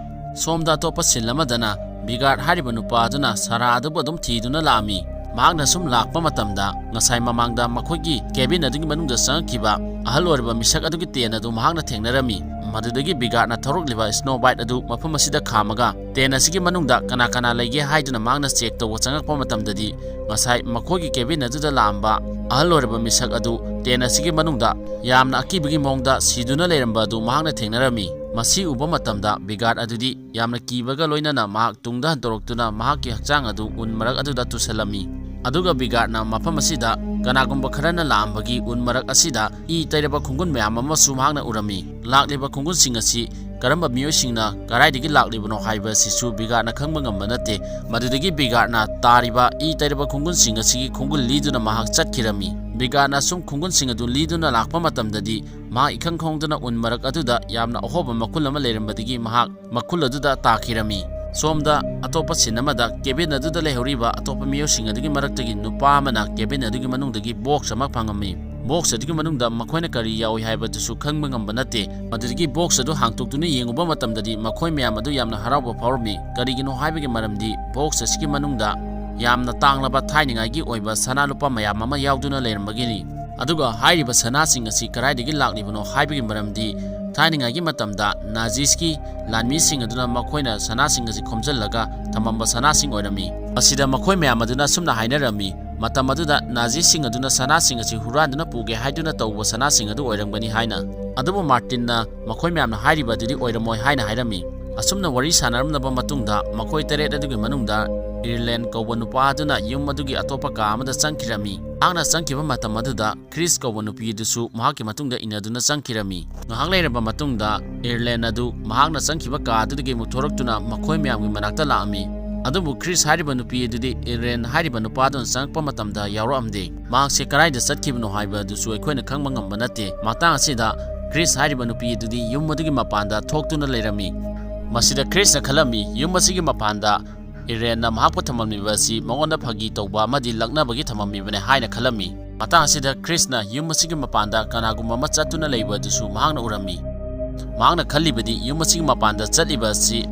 ꯁꯣꯝꯗ ꯑꯇꯣꯞꯄ ꯁꯤꯟ ꯑꯃꯗꯅ ꯕꯤꯒꯥꯔꯗ ꯍꯥꯏꯔꯤꯕ ꯅꯨꯄꯥ ꯑꯗꯨꯅ ꯁꯥꯔꯥ ꯑꯗꯨꯕꯨ ꯑꯗꯨꯝ ꯊꯤꯗꯨꯅ ꯂꯥꯛꯑꯝꯃꯤ꯫ ꯃꯍꯥꯛꯅ ꯁꯨꯝ ꯂꯥꯛꯄ ꯃꯇꯝꯗ ꯉꯁꯥꯏ ꯃꯃꯥꯡꯗ ꯃꯈꯣꯏꯒꯤ ꯀꯦꯕꯤꯟ ꯑꯗꯨꯒꯤ ꯃꯅꯨꯡꯗ ꯆꯪꯉꯛꯈꯤꯕ ꯑꯍꯜ ꯑꯣꯏꯔꯕ ꯃꯤꯁꯛ ꯑꯗꯨꯒꯤ ꯇꯦꯟ ꯑꯗꯨ ꯃꯍꯥꯛꯅ ꯊꯦꯡꯅꯔꯝꯃꯤ꯫ ꯃꯗꯨꯗꯒꯤ ꯕꯤꯒꯥꯔꯗꯅ ꯊꯧꯔꯛꯂꯤꯕ ꯁ꯭ꯅꯣ ꯋꯥꯏꯠ ꯑꯗꯨ ꯃꯐꯝ ꯑꯁꯤꯗ ꯈꯥꯝꯃꯒ ꯇꯦꯟ ꯑꯁꯤꯒꯤ ꯃꯅꯨꯡꯗ ꯀꯅꯥ ꯀꯅꯥ ꯂꯩꯒꯦ ꯍꯥꯏꯗꯨꯅ ꯃꯍꯥꯛꯅ ꯆꯦꯛ ꯇꯧꯕ ꯆꯪꯉꯛꯄ ꯃꯇꯝꯗꯗꯤ ꯉꯁꯥꯏ ꯃꯈꯣꯏꯒꯤ ꯀꯦꯕꯤꯟ ꯑꯗꯨꯗ ꯂꯥꯛꯑꯝꯕ ꯑꯍꯜ ꯑꯣꯏꯔꯕ ꯃꯤꯁꯛ ꯑꯗꯨ ꯇꯦꯟ ꯑꯁꯤꯒꯤ ꯃꯅꯨꯡꯗ ꯌꯥꯝꯅ ꯑꯀꯤꯕꯒꯤ ꯃꯑꯣꯡꯗ ꯁꯤꯗꯨꯅ ꯂꯩꯔꯝꯕ ꯑꯗꯨ ꯃꯍꯥꯛꯅ ꯊꯦꯡꯅꯔꯝꯃꯤ꯫ ꯃꯁꯤ ꯎꯕ ꯃꯇꯝꯗ ꯕꯤꯒꯥꯔꯗ ꯑꯗꯨꯗꯤ ꯌꯥꯝꯅ ꯀꯤꯕꯒ ꯂꯣꯏꯅꯅ ꯃꯍꯥꯛ ꯇꯨꯡꯗ ꯍꯟꯗꯣꯔꯛꯇꯨꯅ ꯃꯍꯥꯛꯀꯤ ꯍꯛꯆꯥꯡ ꯑꯗꯨ ꯎꯟ ꯃꯔꯛ ꯑꯗꯨꯗ ꯇꯨꯁꯜꯂꯝꯃꯤ꯫ ꯑꯗꯨꯒ ꯕꯤꯒꯥꯔꯗꯅ ꯃꯐꯝ ꯑꯁꯤꯗ ꯀꯅꯥꯒꯨꯝꯕ ꯈꯔꯅ ꯂꯥꯛꯑꯝꯕꯒꯤ ꯎꯟ ꯃꯔꯛ ꯑꯁꯤꯗ ꯏ ꯇꯩꯔꯕ ꯈꯣꯡꯒꯨꯟ ꯃꯌꯥꯝ ꯑꯃꯁꯨ ꯃꯍꯥꯛꯅ ꯎꯔꯝꯃꯤ꯫ ꯂꯥꯛꯂꯤꯕ ꯈꯣꯡꯒꯨꯟꯁꯤꯡ ꯑꯁꯤ ꯀꯔꯝꯕ ꯃꯤꯑꯣꯏꯁꯤꯡꯅ ꯀꯗꯥꯏꯗꯒꯤ ꯂꯥꯛꯂꯤꯕꯅꯣ ꯍꯥꯏꯕ ꯑꯁꯤꯁꯨ ꯕꯤꯒꯥꯔꯗꯅ ꯈꯪꯕ ꯉꯝꯕ ꯅꯠꯇꯦ꯫ ꯃꯗꯨꯗꯒꯤ ꯕꯤꯒꯥꯔꯗꯅ ꯇꯥꯔꯤꯕ ꯏ ꯇꯩꯔꯕ ꯈꯣꯡꯒꯨꯟꯁꯤꯡ ꯑꯁꯤꯒꯤ ꯈꯣꯡꯒꯨꯜ ꯂꯤꯗꯨꯅ ꯃꯍꯥꯛ ꯆꯠꯈꯤꯔꯝꯃꯤ꯫ ꯕꯤꯒꯥꯔꯗꯅ ꯑꯁꯨꯝ ꯈꯣꯡꯒꯨꯟꯁꯤꯡ ꯑꯗꯨ ꯂꯤꯗꯨꯅ ꯂꯥꯛꯄ ꯃꯇꯝꯗꯗꯤ ꯃꯍꯥꯛ ꯏꯈꯪ ꯈꯪꯍꯧꯗꯅ ꯎꯟ ꯃꯔꯛ ꯑꯗꯨꯗ ꯌꯥꯝꯅ ꯑꯍꯣꯕ ꯃꯈꯨꯜ ꯑꯃ ꯂꯩꯔꯝꯕꯗꯒꯤ ꯃꯍꯥꯛ ꯃꯈꯨꯜ ꯑꯗꯨꯗ ꯇꯥꯈꯤꯔꯝꯃꯤ꯫ ꯁꯣꯝꯗ ꯑꯇꯣꯞꯄ ꯁꯤꯟ ꯑꯃꯗ ꯀꯦꯕꯤꯟ ꯑꯗꯨꯗ ꯂꯩꯍꯧꯔꯤꯕ ꯑꯇꯣꯞꯄ ꯃꯤꯑꯣꯏꯁꯤꯡ ꯑꯗꯨꯒꯤ ꯃꯔꯛꯇꯒꯤ ꯅꯨꯄꯥ ꯑꯃꯅ ꯀꯦꯕꯤꯟ ꯑꯗꯨꯒꯤ ꯃꯅꯨꯡꯗꯒꯤ ꯕꯣꯛꯁ ꯑꯃ ꯐꯪꯉꯝꯃꯤ꯫ ꯕꯣꯛꯁ ꯑꯗꯨꯒꯤ ꯃꯅꯨꯡꯗ ꯃꯈꯣꯏꯅ ꯀꯔꯤ ꯌꯥꯎꯏ ꯍꯥꯏꯕꯗꯨꯁꯨ ꯈꯪꯕ ꯉꯝꯕ ꯅꯠꯇꯦ꯫ ꯃꯗꯨꯗꯒꯤ ꯕꯣꯛꯁ ꯑꯗꯨ ꯍꯥꯡꯇꯣꯛꯇꯨꯅ ꯌꯦꯡꯉꯨꯕ ꯃꯇꯝꯗꯗꯤ ꯃꯈꯣꯏ ꯃꯌꯥꯝ ꯑꯗꯨ ꯌꯥꯝꯅ ꯍꯔꯥꯎꯕ ꯐꯥꯎꯔꯝꯃꯤ꯫ ꯀꯔꯤꯒꯤꯅꯣ ꯍꯥꯏꯕꯒꯤ ꯃꯔꯝꯗꯤ ꯕꯣꯛꯁ ꯑꯁꯤꯒꯤ ꯃꯅꯨꯡꯗ ꯌꯥꯝꯅ ꯇꯥꯡꯂꯕ ꯊꯥꯏꯅꯉꯥꯏꯒꯤ ꯑꯣꯏꯕ ꯁꯅꯥ ꯂꯨꯄꯥ ꯃꯌꯥꯝ ꯑꯃ ꯌꯥꯎꯗꯨꯅ ꯂꯩꯔꯝꯕꯒꯤꯅꯤ꯫ ꯑꯗꯨꯒ ꯍꯥꯏꯔꯤꯕ ꯁꯅꯥꯁꯤꯡ ꯑꯁꯤ ꯀꯗꯥꯏꯗꯒꯤ ꯂꯥꯛꯂꯤꯕꯅꯣ ꯍꯥꯏꯕꯒꯤ ꯃꯔꯝꯗꯤ ꯊꯥꯏꯅꯉꯥꯏꯒꯤ ꯃꯇꯝꯗ ꯅꯥꯖꯤꯁꯀꯤ ꯂꯥꯟꯃꯤꯁꯤꯡ ꯑꯗꯨꯅ ꯃꯈꯣꯏꯅ ꯁꯅꯥꯁꯤꯡ ꯑꯁꯤ ꯈꯣꯝꯖꯤꯜꯂꯒ ꯊꯝꯃꯝꯕ ꯁꯅꯥꯁꯤꯡ ꯑꯣꯏꯔꯝꯃꯤ꯫ ꯃꯁꯤꯗ ꯃꯈꯣꯏ ꯃꯌꯥꯝ ꯑꯗꯨꯅ ꯑꯁꯨꯝꯅ ꯍꯥꯏꯅꯔꯝꯃꯤ, ꯃꯇꯝ ꯑꯗꯨꯗ ꯅꯥꯖꯤꯁꯤꯡ ꯑꯗꯨꯅ ꯁꯅꯥꯁꯤꯡ ꯑꯁꯤ ꯍꯨꯔꯥꯟꯗꯨꯅ ꯄꯨꯒꯦ ꯍꯥꯏꯗꯨꯅ ꯇꯧꯕ ꯁꯅꯥꯁꯤꯡ ꯑꯗꯨ ꯑꯣꯏꯔꯝꯒꯅꯤ ꯍꯥꯏꯅ꯫ ꯑꯗꯨꯕꯨ ꯃꯥꯔꯇꯤꯟꯅ ꯃꯈꯣꯏ ꯃꯌꯥꯝꯅ ꯍꯥꯏꯔꯤꯕ ꯑꯗꯨꯗꯤ ꯑꯣꯏꯔꯝꯃꯣꯏ ꯍꯥꯏꯅ ꯍꯥꯏꯔꯝꯃꯤ꯫ ꯑꯁꯨꯝꯅ ꯋꯥꯔꯤ ꯁꯥꯟꯅꯔꯝꯂꯕ ꯃꯇꯨꯡꯗ ꯃꯈꯣꯏ ꯇꯔꯦꯠ ꯑꯗꯨꯒꯤ ꯃꯅꯨꯡꯗ ꯏꯔꯂꯦꯟ ꯀꯧꯕ ꯅꯨꯄꯥ ꯑꯗꯨꯅ ꯌꯨꯝ ꯑꯗꯨꯒꯤ ꯑꯇꯣꯞꯄ ꯀꯥ ꯑꯃꯗ ꯆꯪꯈꯤꯔꯝꯃꯤ꯫ ꯃꯍꯥꯛꯅ ꯆꯪꯈꯤꯕ ꯃꯇꯝ ꯑꯗꯨꯗ ꯀ꯭ꯔꯤꯁ ꯀꯧꯕ ꯅꯨꯄꯤ ꯑꯗꯨꯁꯨ ꯃꯍꯥꯛꯀꯤ ꯃꯇꯨꯡꯗ ꯏꯟꯅꯗꯨꯅ ꯆꯪꯈꯤꯔꯝꯃꯤ꯫ ꯉꯥꯏꯍꯥꯛ ꯂꯩꯔꯕ ꯃꯇꯨꯡꯗ ꯏꯔꯂꯦꯟ ꯑꯗꯨ ꯃꯍꯥꯛꯅ ꯆꯪꯈꯤꯕ ꯀꯥ ꯑꯗꯨꯗꯒꯤ ꯑꯃꯨꯛ ꯊꯣꯔꯛꯇꯨꯅ ꯃꯈꯣꯏ ꯃꯌꯥꯝꯒꯤ ꯃꯅꯥꯛꯇ ꯂꯥꯛꯑꯝꯃꯤ꯫ ꯑꯗꯨꯕꯨ ꯀ꯭ꯔꯤꯁ ꯍꯥꯏꯔꯤꯕ ꯅꯨꯄꯤ ꯑꯗꯨꯗꯤ ꯏꯔꯂꯦꯟ ꯍꯥꯏꯔꯤꯕ ꯅꯨꯄꯥꯗꯨꯅ ꯆꯪꯉꯛꯄ ꯃꯇꯝꯗ ꯌꯥꯎꯔꯛꯑꯝꯗꯦ꯫ ꯃꯍꯥꯛꯁꯦ ꯀꯗꯥꯏꯗ ꯆꯠꯈꯤꯕꯅꯣ ꯍꯥꯏꯕ ꯑꯗꯨꯁꯨ ꯑꯩꯈꯣꯏꯅ ꯈꯪꯕ ꯉꯝꯕ ꯅꯠꯇꯦ꯫ ꯃꯇꯥꯡ ꯑꯁꯤꯗ ꯀ꯭ꯔꯤꯁ ꯍꯥꯏꯔꯤꯕ ꯅꯨꯄꯤ ꯑꯗꯨꯗꯤ ꯌꯨꯝ ꯑꯗꯨꯒꯤ ꯃꯄꯥꯟꯗ ꯊꯣꯛꯇꯨꯅ ꯂꯩꯔꯝꯃꯤ꯫ ꯃꯁꯤꯗ ꯀ꯭ꯔꯤꯁꯅ ꯈꯜꯂꯝꯃꯤ, ꯌꯨꯝ ꯑꯁꯤꯒꯤ ꯃꯄꯥꯟꯗ ꯏꯔꯦꯟꯅ ꯃꯍꯥꯛꯄꯨ ꯊꯝꯃꯝꯂꯤꯕ ꯑꯁꯤ ꯃꯉꯣꯟꯗ ꯐꯥꯒꯤ ꯇꯧꯕ ꯑꯃꯗꯤ ꯂꯛꯅꯕꯒꯤ ꯊꯝꯃꯝꯃꯤꯕꯅꯦ ꯍꯥꯏꯅ ꯈꯜꯂꯝꯃꯤ꯫ ꯃꯇꯥꯡ ꯑꯁꯤꯗ ꯀ꯭ꯔꯤꯁꯅ ꯌꯨꯝ ꯑꯁꯤꯒꯤ ꯃꯄꯥꯟꯗ ꯀꯅꯥꯒꯨꯝꯕ ꯑꯃ ꯆꯠꯇꯨꯅ ꯂꯩꯕ ꯑꯗꯨꯁꯨ ꯃꯍꯥꯛꯅ ꯎꯔꯝꯃꯤ꯫ ꯃꯍꯥꯛꯅ ꯈꯜꯂꯤꯕꯗꯤ ꯌꯨꯝ ꯑꯁꯤꯒꯤ ꯃꯄꯥꯟꯗ ꯆꯠꯂꯤꯕ ꯑꯁꯤ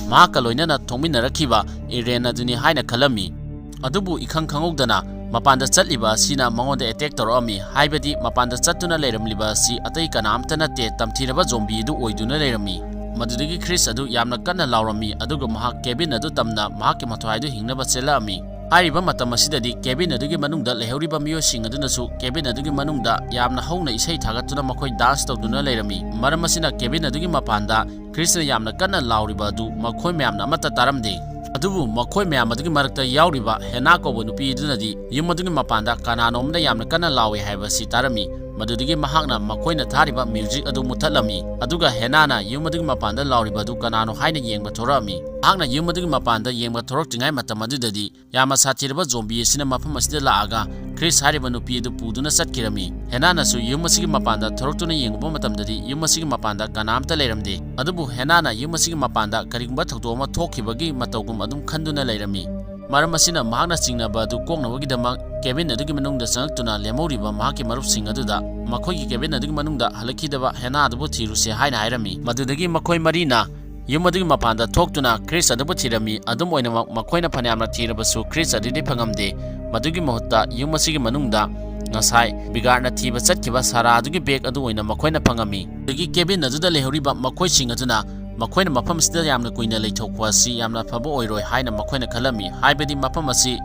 ꯃꯍꯥꯛꯀ ꯂꯣꯏꯅꯅ ꯊꯣꯛꯃꯤꯟꯅꯔꯛꯈꯤꯕ ꯏꯔꯦꯟ ꯑꯗꯨꯅꯤ ꯍꯥꯏꯅ ꯈꯜꯂꯝꯃꯤ꯫ ꯑꯗꯨꯕꯨ ꯏꯈꯪ ꯈꯪꯍꯧꯗꯅ ꯃꯄꯥꯟꯗ ꯆꯠꯂꯤꯕ ꯑꯁꯤꯅ ꯃꯉꯣꯟꯗ ꯑꯦꯇꯦꯛ ꯇꯧꯔꯛꯑꯝꯃꯤ, ꯍꯥꯏꯕꯗꯤ ꯃꯄꯥꯟꯗ ꯆꯠꯇꯨꯅ ꯂꯩꯔꯝꯂꯤꯕ ꯑꯁꯤ ꯑꯇꯩ ꯀꯅꯥꯝꯇ ꯅꯠꯇꯦ, ꯇꯝꯊꯤꯔꯕ ꯖꯣꯝꯕꯤ ꯑꯗꯨ ꯑꯣꯏꯗꯨꯅ ꯂꯩꯔꯝꯃꯤ꯫ ꯃꯗꯨꯗꯒꯤ ꯀ꯭ꯔꯤꯁ ꯑꯗꯨ ꯌꯥꯝꯅ ꯀꯟꯅ ꯂꯥꯎꯔꯝꯃꯤ, ꯑꯗꯨꯒ ꯃꯍꯥꯛ ꯀꯦꯕꯤꯟ ꯑꯗꯨ ꯇꯝꯅ ꯃꯍꯥꯛꯀꯤ ꯃꯊ꯭ꯋꯥꯏꯗꯨ ꯍꯤꯡꯅꯕ ꯆꯦꯜꯂꯛꯑꯝꯃꯤ꯫ ꯍꯥꯏꯔꯤꯕ ꯃꯇꯝ ꯑꯁꯤꯗꯗꯤ ꯀꯦꯕꯤꯟ ꯑꯗꯨꯒꯤ ꯃꯅꯨꯡꯗ ꯂꯩꯍꯧꯔꯤꯕ ꯃꯤꯑꯣꯏꯁꯤꯡ ꯑꯗꯨꯅꯁꯨ ꯀꯦꯕꯤꯟ ꯑꯗꯨꯒꯤ ꯃꯅꯨꯡꯗ ꯌꯥꯝꯅ ꯍꯧꯅ ꯏꯁꯩ ꯊꯥꯒꯠꯇꯨꯅ ꯃꯈꯣꯏ ꯗꯥꯟꯁ ꯇꯧꯗꯨꯅ ꯂꯩꯔꯝꯃꯤ꯫ ꯃꯔꯝ ꯑꯁꯤꯅ ꯀꯦꯕꯤꯟ ꯑꯗꯨꯒꯤ ꯃꯄꯥꯟꯗ ꯀ꯭ꯔꯤꯁꯅ ꯌꯥꯝꯅ ꯀꯟꯅ ꯂꯥꯎꯔꯤꯕ ꯑꯗꯨ ꯃꯈꯣꯏ ꯃꯌꯥꯝꯅ ꯑꯃꯠꯇ ꯇꯥꯔꯝꯗꯦ꯫ ꯑꯗꯨꯕꯨ ꯃꯈꯣꯏ ꯃꯌꯥꯝ ꯑꯗꯨꯒꯤ ꯃꯔꯛꯇ ꯌꯥꯎꯔꯤꯕ ꯍꯦꯅꯥ ꯀꯧꯕ ꯅꯨꯄꯤ ꯑꯗꯨꯅꯗꯤ ꯌꯨꯝ ꯑꯗꯨꯒꯤ ꯃꯄꯥꯟꯗ ꯀꯅꯥꯅꯣꯝꯅ ꯌꯥꯝꯅ ꯀꯟꯅ ꯂꯥꯎꯏ ꯍꯥꯏꯕꯁꯤ ꯇꯥꯔꯝꯃꯤ꯫ ꯃꯗꯨꯗꯒꯤ ꯃꯍꯥꯛꯅ ꯃꯈꯣꯏꯅ ꯊꯥꯔꯤꯕ ꯃ꯭ꯌꯨꯖꯤꯛ ꯑꯗꯨ ꯃꯨꯊꯠꯂꯝꯃꯤ꯫ ꯑꯗꯨꯒ ꯍꯦꯅꯥꯅ ꯌꯨꯝ ꯑꯗꯨꯒꯤ ꯃꯄꯥꯟꯗ ꯂꯥꯎꯔꯤꯕ ꯑꯗꯨ ꯀꯅꯥꯅꯣ ꯍꯥꯏꯅ ꯌꯦꯡꯕ ꯊꯣꯔꯛꯑꯝꯃꯤ꯫ ꯃꯍꯥꯛꯅ ꯌꯨꯝ ꯑꯗꯨꯒꯤ ꯃꯄꯥꯟꯗ ꯌꯦꯡꯕ ꯊꯣꯔꯛꯇ꯭ꯔꯤꯉꯩ ꯃꯇꯝ ꯑꯗꯨꯗꯗꯤ ꯌꯥꯝꯅ ꯁꯥꯊꯤꯔꯕ ꯖꯣꯝꯕꯤ ꯑꯁꯤꯅ ꯃꯐꯝ ꯑꯁꯤꯗ ꯂꯥꯛꯑꯒ ꯀ꯭ꯔꯤꯁ ꯍꯥꯏꯔꯤꯕ ꯅꯨꯄꯤ ꯑꯗꯨ ꯄꯨꯗꯨꯅ ꯆꯠꯈꯤꯔꯝꯃꯤ꯫ ꯍꯦꯅꯥꯅꯁꯨ ꯌꯨꯝ ꯑꯁꯤꯒꯤ ꯃꯄꯥꯟꯗ ꯊꯣꯔꯛꯇꯨꯅ ꯌꯦꯡꯉꯨꯕ ꯃꯇꯝꯗꯗꯤ ꯌꯨꯝ ꯑꯁꯤꯒꯤ ꯃꯄꯥꯟꯗ ꯀꯅꯥꯝꯇ ꯂꯩꯔꯝꯗꯦ꯫ ꯑꯗꯨꯕꯨ ꯍꯦꯅꯥꯅ ꯌꯨꯝ ꯑꯁꯤꯒꯤ ꯃꯄꯥꯟꯗ ꯀꯔꯤꯒꯨꯝꯕ ꯊꯧꯗꯣꯛ ꯑꯃ ꯊꯣꯛꯈꯤꯕꯒꯤ ꯃꯇꯧꯒꯨꯝ ꯑꯗꯨꯝ ꯈꯟꯗꯨꯅ ꯂꯩꯔꯝꯃꯤ꯫ ꯃꯔꯝ ꯑꯁꯤꯅ ꯃꯍꯥꯛꯅ ꯆꯤꯡꯅꯕ ꯑꯗꯨ ꯀꯣꯛꯅꯕꯒꯤꯗꯃꯛ ꯀꯦꯕꯤꯟ ꯑꯗꯨꯒꯤ ꯃꯅꯨꯡꯗ ꯆꯪꯂꯛꯇꯨꯅ ꯂꯦꯝꯍꯧꯔꯤꯕ ꯃꯍꯥꯛꯀꯤ ꯃꯔꯨꯞꯁꯤꯡ ꯑꯗꯨꯗ ꯃꯈꯣꯏꯒꯤ ꯀꯦꯕꯤꯟ ꯑꯗꯨꯒꯤ ꯃꯅꯨꯡꯗ ꯍꯜꯂꯛꯈꯤꯗꯕ ꯍꯦꯅꯥ ꯑꯗꯨꯕꯨ ꯊꯤꯔꯨꯁꯦ ꯍꯥꯏꯅ ꯍꯥꯏꯔꯝꯃꯤ꯫ ꯃꯗꯨꯗꯒꯤ ꯃꯈꯣꯏ ꯃꯔꯤꯅ ꯌꯨꯝ ꯑꯗꯨꯒꯤ ꯃꯄꯥꯟꯗ ꯊꯣꯛꯇꯨꯅ ꯀ꯭ꯔꯤꯁ ꯑꯗꯨꯕꯨ ꯊꯤꯔꯝꯃꯤ꯫ ꯑꯗꯨꯝ ꯑꯣꯏꯅꯃꯛ ꯃꯈꯣꯏꯅ ꯐꯅꯌꯥꯝꯅ ꯊꯤꯔꯕꯁꯨ ꯀ꯭ꯔꯤꯁ ꯑꯗꯨꯗꯤ ꯐꯪꯉꯝꯗꯦ꯫ ꯃꯗꯨꯒꯤ ꯃꯍꯨꯠꯇ ꯌꯨꯝ ꯑꯁꯤꯒꯤ ꯃꯅꯨꯡꯗ ꯉꯁꯥꯏ ꯕꯤꯒꯥꯔꯗꯅ ꯊꯤꯕ ꯆꯠꯈꯤꯕ ꯁꯥꯔꯥ ꯑꯗꯨꯒꯤ ꯕꯦꯒ ꯑꯗꯨ ꯑꯣꯏꯅ ꯃꯈꯣꯏꯅ ꯐꯪꯉꯝꯃꯤ꯫ ꯑꯗꯒꯤ ꯀꯦꯕꯤꯟ ꯑꯗꯨꯗ ꯂꯩꯍꯧꯔꯤꯕ ꯃꯈꯣꯏꯁꯤꯡ ꯑꯗꯨꯅ ꯃꯈꯣꯏꯅ ꯃꯐꯝ ꯑꯁꯤꯗ ꯌꯥꯝꯅ ꯀꯨꯏꯅ ꯂꯩꯊꯣꯛꯄ ꯑꯁꯤ ꯌꯥꯝꯅ ꯐꯕ ꯑꯣꯏꯔꯣꯏ ꯍꯥꯏꯅ ꯃꯈꯣꯏꯅ ꯈꯜꯂꯝꯃꯤ, ꯍꯥꯏꯕꯗꯤ ꯃꯐꯝ ꯑꯁꯤ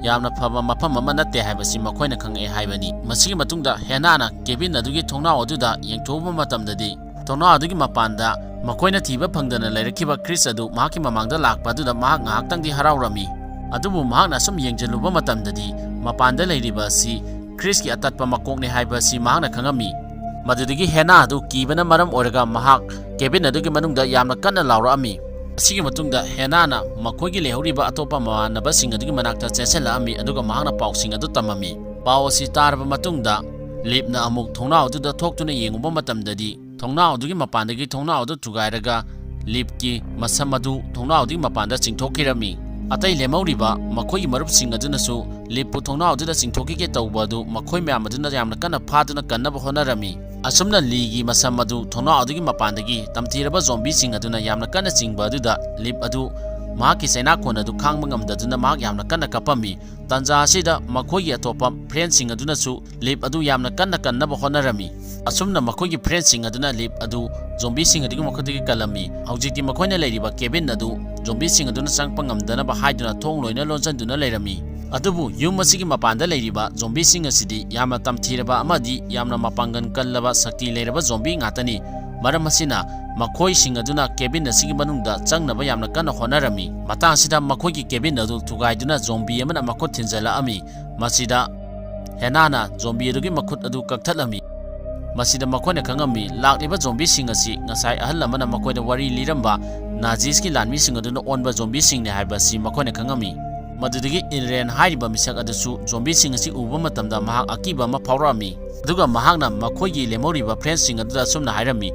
ꯌꯥꯝꯅ ꯐꯕ ꯃꯐꯝ ꯑꯃ ꯅꯠꯇꯦ ꯍꯥꯏꯕꯁꯤ ꯃꯈꯣꯏꯅ ꯈꯪꯉꯛꯑꯦ ꯍꯥꯏꯕꯅꯤ꯫ ꯃꯁꯤꯒꯤ ꯃꯇꯨꯡꯗ ꯍꯦꯅꯥꯅ ꯀꯦꯕꯤꯟ ꯑꯗꯨꯒꯤ ꯊꯣꯡꯅꯥꯎ ꯑꯗꯨꯗ ꯌꯦꯡꯊꯣꯛꯎꯕ ꯃꯇꯝꯗꯗꯤ ꯊꯣꯡꯅꯥꯎ ꯑꯗꯨꯒꯤ ꯃꯄꯥꯟꯗ ꯃꯈꯣꯏꯅ ꯊꯤꯕ ꯐꯪꯗꯅ ꯂꯩꯔꯛꯈꯤꯕ ꯀ꯭ꯔꯤꯁ ꯑꯗꯨ ꯃꯍꯥꯛꯀꯤ ꯃꯃꯥꯡꯗ ꯂꯥꯛꯄ ꯑꯗꯨꯗ ꯃꯍꯥꯛ ꯉꯥꯏꯍꯥꯛꯇꯪꯗꯤ ꯍꯔꯥꯎꯔꯝꯃꯤ꯫ ꯑꯗꯨꯕꯨ ꯃꯍꯥꯛꯅ ꯑꯁꯨꯝ ꯌꯦꯡꯁꯤꯜꯂꯨꯕ ꯃꯇꯝꯗꯗꯤ ꯃꯄꯥꯟꯗ ꯂꯩꯔꯤꯕ ꯑꯁꯤ ꯈ꯭ꯔꯤꯁꯀꯤ ꯑꯇꯠꯄ ꯃꯀꯣꯛꯅꯤ ꯍꯥꯏꯕ ꯑꯁꯤ ꯃꯍꯥꯛꯅ ꯈꯪꯉꯝꯃꯤ꯫ ꯃꯗꯨꯗꯒꯤ ꯍꯦꯅꯥ ꯑꯗꯨ ꯀꯤꯕꯅ ꯃꯔꯝ ꯑꯣꯏꯔꯒ ꯃꯍꯥꯛ ꯀꯦꯕꯤꯟ ꯑꯗꯨꯒꯤ ꯃꯅꯨꯡꯗ ꯌꯥꯝꯅ ꯀꯟꯅ ꯂꯥꯎꯔꯛꯑꯝꯃꯤ꯫ ꯑꯁꯤꯒꯤ ꯃꯇꯨꯡꯗ ꯍꯦꯅꯥꯅ ꯃꯈꯣꯏꯒꯤ ꯂꯩꯍꯧꯔꯤꯕ ꯑꯇꯣꯞꯄ ꯃꯃꯥꯟꯅꯕꯁꯤꯡ ꯑꯗꯨꯒꯤ ꯃꯅꯥꯛꯇ ꯆꯦꯟꯁꯤꯜꯂꯛꯑꯝꯃꯤ, ꯑꯗꯨꯒ ꯃꯍꯥꯛꯅ ꯄꯥꯎꯁꯤꯡ ꯑꯗꯨ ꯇꯝꯃꯝꯃꯤ꯫ ꯄꯥꯎ ꯑꯁꯤ ꯇꯥꯔꯕ ꯃꯇꯨꯡꯗ ꯂꯤꯞꯅ ꯑꯃꯨꯛ ꯊꯣꯡꯅꯥꯎ ꯑꯗꯨꯗ ꯊꯣꯛꯇꯨꯅ ꯌꯦꯡꯉꯨꯕ ꯃꯇꯝꯗꯗꯤ ꯊꯣꯡꯅꯥꯎ ꯑꯗꯨꯒꯤ ꯃꯄꯥꯟꯗꯒꯤ ꯊꯣꯡꯅꯥꯎ ꯑꯗꯨ ꯊꯨꯒꯥꯏꯔꯒ ꯂꯤꯞꯀꯤ ꯃꯁꯝ ꯑꯗꯨ ꯊꯣꯡꯅꯥꯎ ꯑꯗꯨꯒꯤ ꯃꯄꯥꯟꯗ ꯆꯤꯡꯊꯣꯛꯈꯤꯔꯝꯃꯤ꯫ ꯑꯇꯩ ꯂꯦꯝꯍꯧꯔꯤꯕ ꯃꯈꯣꯏꯒꯤ ꯃꯔꯨꯞꯁꯤꯡ ꯑꯗꯨꯅꯁꯨ ꯂꯤꯞꯄꯨ ꯊꯣꯡꯅꯥꯎ ꯑꯗꯨꯗ ꯆꯤꯡꯊꯣꯛꯈꯤꯒꯦ ꯇꯧꯕ ꯑꯗꯨ ꯃꯈꯣꯏ ꯃꯌꯥꯝ ꯑꯗꯨꯅ ꯌꯥꯝꯅ ꯀꯟꯅ ꯐꯥꯗꯨꯅ ꯀꯟꯅꯕ ꯍꯣꯠꯅꯔꯝꯃꯤ꯫ ꯑꯁꯨꯝꯅ ꯂꯤꯒꯤ ꯃꯁꯝ ꯑꯗꯨ ꯊꯣꯡꯅꯥꯎ ꯑꯗꯨꯒꯤ ꯃꯄꯥꯟꯗꯒꯤ ꯇꯝꯊꯤꯔꯕ ꯖꯣꯝꯕꯤꯁꯤꯡ ꯑꯗꯨꯅ ꯌꯥꯝꯅ ꯀꯟꯅ ꯆꯤꯡꯕ ꯑꯗꯨꯗ ꯂꯤꯞ ꯑꯗꯨ ꯃꯍꯥꯛꯀꯤ ꯆꯩꯅꯥꯀꯣꯟ ꯑꯗꯨ ꯈꯥꯡꯕ ꯉꯝꯗꯗꯨꯅ ꯃꯍꯥꯛ ꯌꯥꯝꯅ ꯀꯟꯅ ꯀꯞꯄꯝꯃꯤ꯫ ꯇꯥꯟꯖꯥ ꯑꯁꯤꯗ ꯃꯈꯣꯏꯒꯤ ꯑꯇꯣꯞꯄ ꯐ꯭ꯔꯦꯟꯁꯤꯡ ꯑꯗꯨꯅꯁꯨ ꯂꯤꯞ ꯑꯗꯨ ꯌꯥꯝꯅ ꯀꯟꯅ ꯀꯟꯅꯕ ꯍꯣꯠꯅꯔꯝꯃꯤ꯫ ꯑꯁꯨꯝꯅ ꯃꯈꯣꯏꯒꯤ ꯐ꯭ꯔꯦꯟꯁꯤꯡ ꯑꯗꯨꯅ ꯂꯤꯞ ꯑꯗꯨ ꯖꯣꯝꯕꯤꯁꯤꯡ ꯑꯗꯨꯒꯤ ꯃꯈꯨꯠꯇꯒꯤ ꯀꯜꯂꯝꯃꯤ꯫ ꯍꯧꯖꯤꯛꯇꯤ ꯃꯈꯣꯏꯅ ꯂꯩꯔꯤꯕ ꯀꯦꯕꯤꯟ ꯑꯗꯨ ꯖꯣꯝꯕꯤꯁꯤꯡ ꯑꯗꯨꯅ ꯆꯪꯉꯛꯄ ꯉꯝꯗꯅꯕ ꯍꯥꯏꯗꯨꯅ ꯊꯣꯡ ꯂꯣꯏꯅ ꯂꯣꯟꯁꯤꯟꯗꯨꯅ ꯂꯩꯔꯝꯃꯤ꯫ ꯑꯗꯨꯕꯨ ꯌꯨꯝ ꯑꯁꯤꯒꯤ ꯃꯄꯥꯟꯗ ꯂꯩꯔꯤꯕ ꯖꯣꯝꯕꯤꯁꯤꯡ ꯑꯁꯤꯗꯤ ꯌꯥꯝꯅ ꯇꯝꯊꯤꯔꯕ ꯑꯃꯗꯤ ꯌꯥꯝꯅ ꯃꯄꯥꯡꯒꯜ ꯀꯜꯂꯕ ꯁꯛꯇꯤ ꯂꯩꯔꯕ ꯖꯣꯝꯕꯤ ꯉꯥꯛꯇꯅꯤ꯫ ꯃꯔꯝ ꯑꯁꯤꯅ ꯃꯈꯣꯏꯁꯤꯡ ꯑꯗꯨꯅ ꯀꯦꯕꯤꯟ ꯑꯁꯤꯒꯤ ꯃꯅꯨꯡꯗ ꯆꯪꯅꯕ ꯌꯥꯝꯅ ꯀꯟꯅ ꯍꯣꯠꯅꯔꯝꯃꯤ꯫ ꯃꯇꯥꯡ ꯑꯁꯤꯗ ꯃꯈꯣꯏꯒꯤ ꯀꯦꯕꯤꯟ ꯑꯗꯨ ꯊꯨꯒꯥꯏꯗꯨꯅ ꯖꯣꯝꯕꯤ ꯑꯃꯅ ꯃꯈꯨꯠ ꯊꯤꯟꯖꯤꯜꯂꯛꯑꯝꯃꯤ꯫ ꯃꯁꯤꯗ ꯍꯦꯅꯥꯅ ꯖꯣꯝꯕꯤ ꯑꯗꯨꯒꯤ ꯃꯈꯨꯠ ꯑꯗꯨ ꯀꯛꯊꯠꯂꯝꯃꯤ꯫ ꯃꯁꯤꯗ ꯃꯈꯣꯏꯅ ꯈꯪꯉꯝꯃꯤ, ꯂꯥꯛꯂꯤꯕ ꯖꯣꯝꯕꯤꯁꯤꯡ ꯑꯁꯤ ꯉꯁꯥꯏ ꯑꯍꯜ ꯑꯃꯅ ꯃꯈꯣꯏꯗ ꯋꯥꯔꯤ ꯂꯤꯔꯝꯕ ꯅꯥꯖꯤꯁꯀꯤ ꯂꯥꯟꯃꯤꯁꯤꯡ ꯑꯗꯨꯅ ꯑꯣꯟꯕ ꯖꯣꯝꯕꯤꯁꯤꯡꯅꯤ ꯍꯥꯏꯕ ꯑꯁꯤ ꯃꯈꯣꯏꯅ ꯈꯪꯉꯝꯃꯤ꯫ ꯃꯗꯨꯗꯒꯤ ꯏꯟꯔꯦꯟ ꯍꯥꯏꯔꯤꯕ ꯃꯤꯁꯛ ꯑꯗꯨꯁꯨ ꯖꯣꯝꯕꯤꯁꯤꯡ ꯑꯁꯤ ꯎꯕ ꯃꯇꯝꯗ ꯃꯍꯥꯛ ꯑꯀꯤꯕ ꯑꯃ ꯐꯥꯎꯔꯛꯑꯝꯃꯤ꯫ ꯑꯗꯨꯒ ꯃꯍꯥꯛꯅ ꯃꯈꯣꯏꯒꯤ ꯂꯦꯝꯍꯧꯔꯤꯕ ꯐ꯭ꯔꯦꯟꯁꯁꯤꯡ ꯑꯗꯨꯗ ꯑꯁꯨꯝꯅ ꯍꯥꯏꯔꯝꯃꯤ,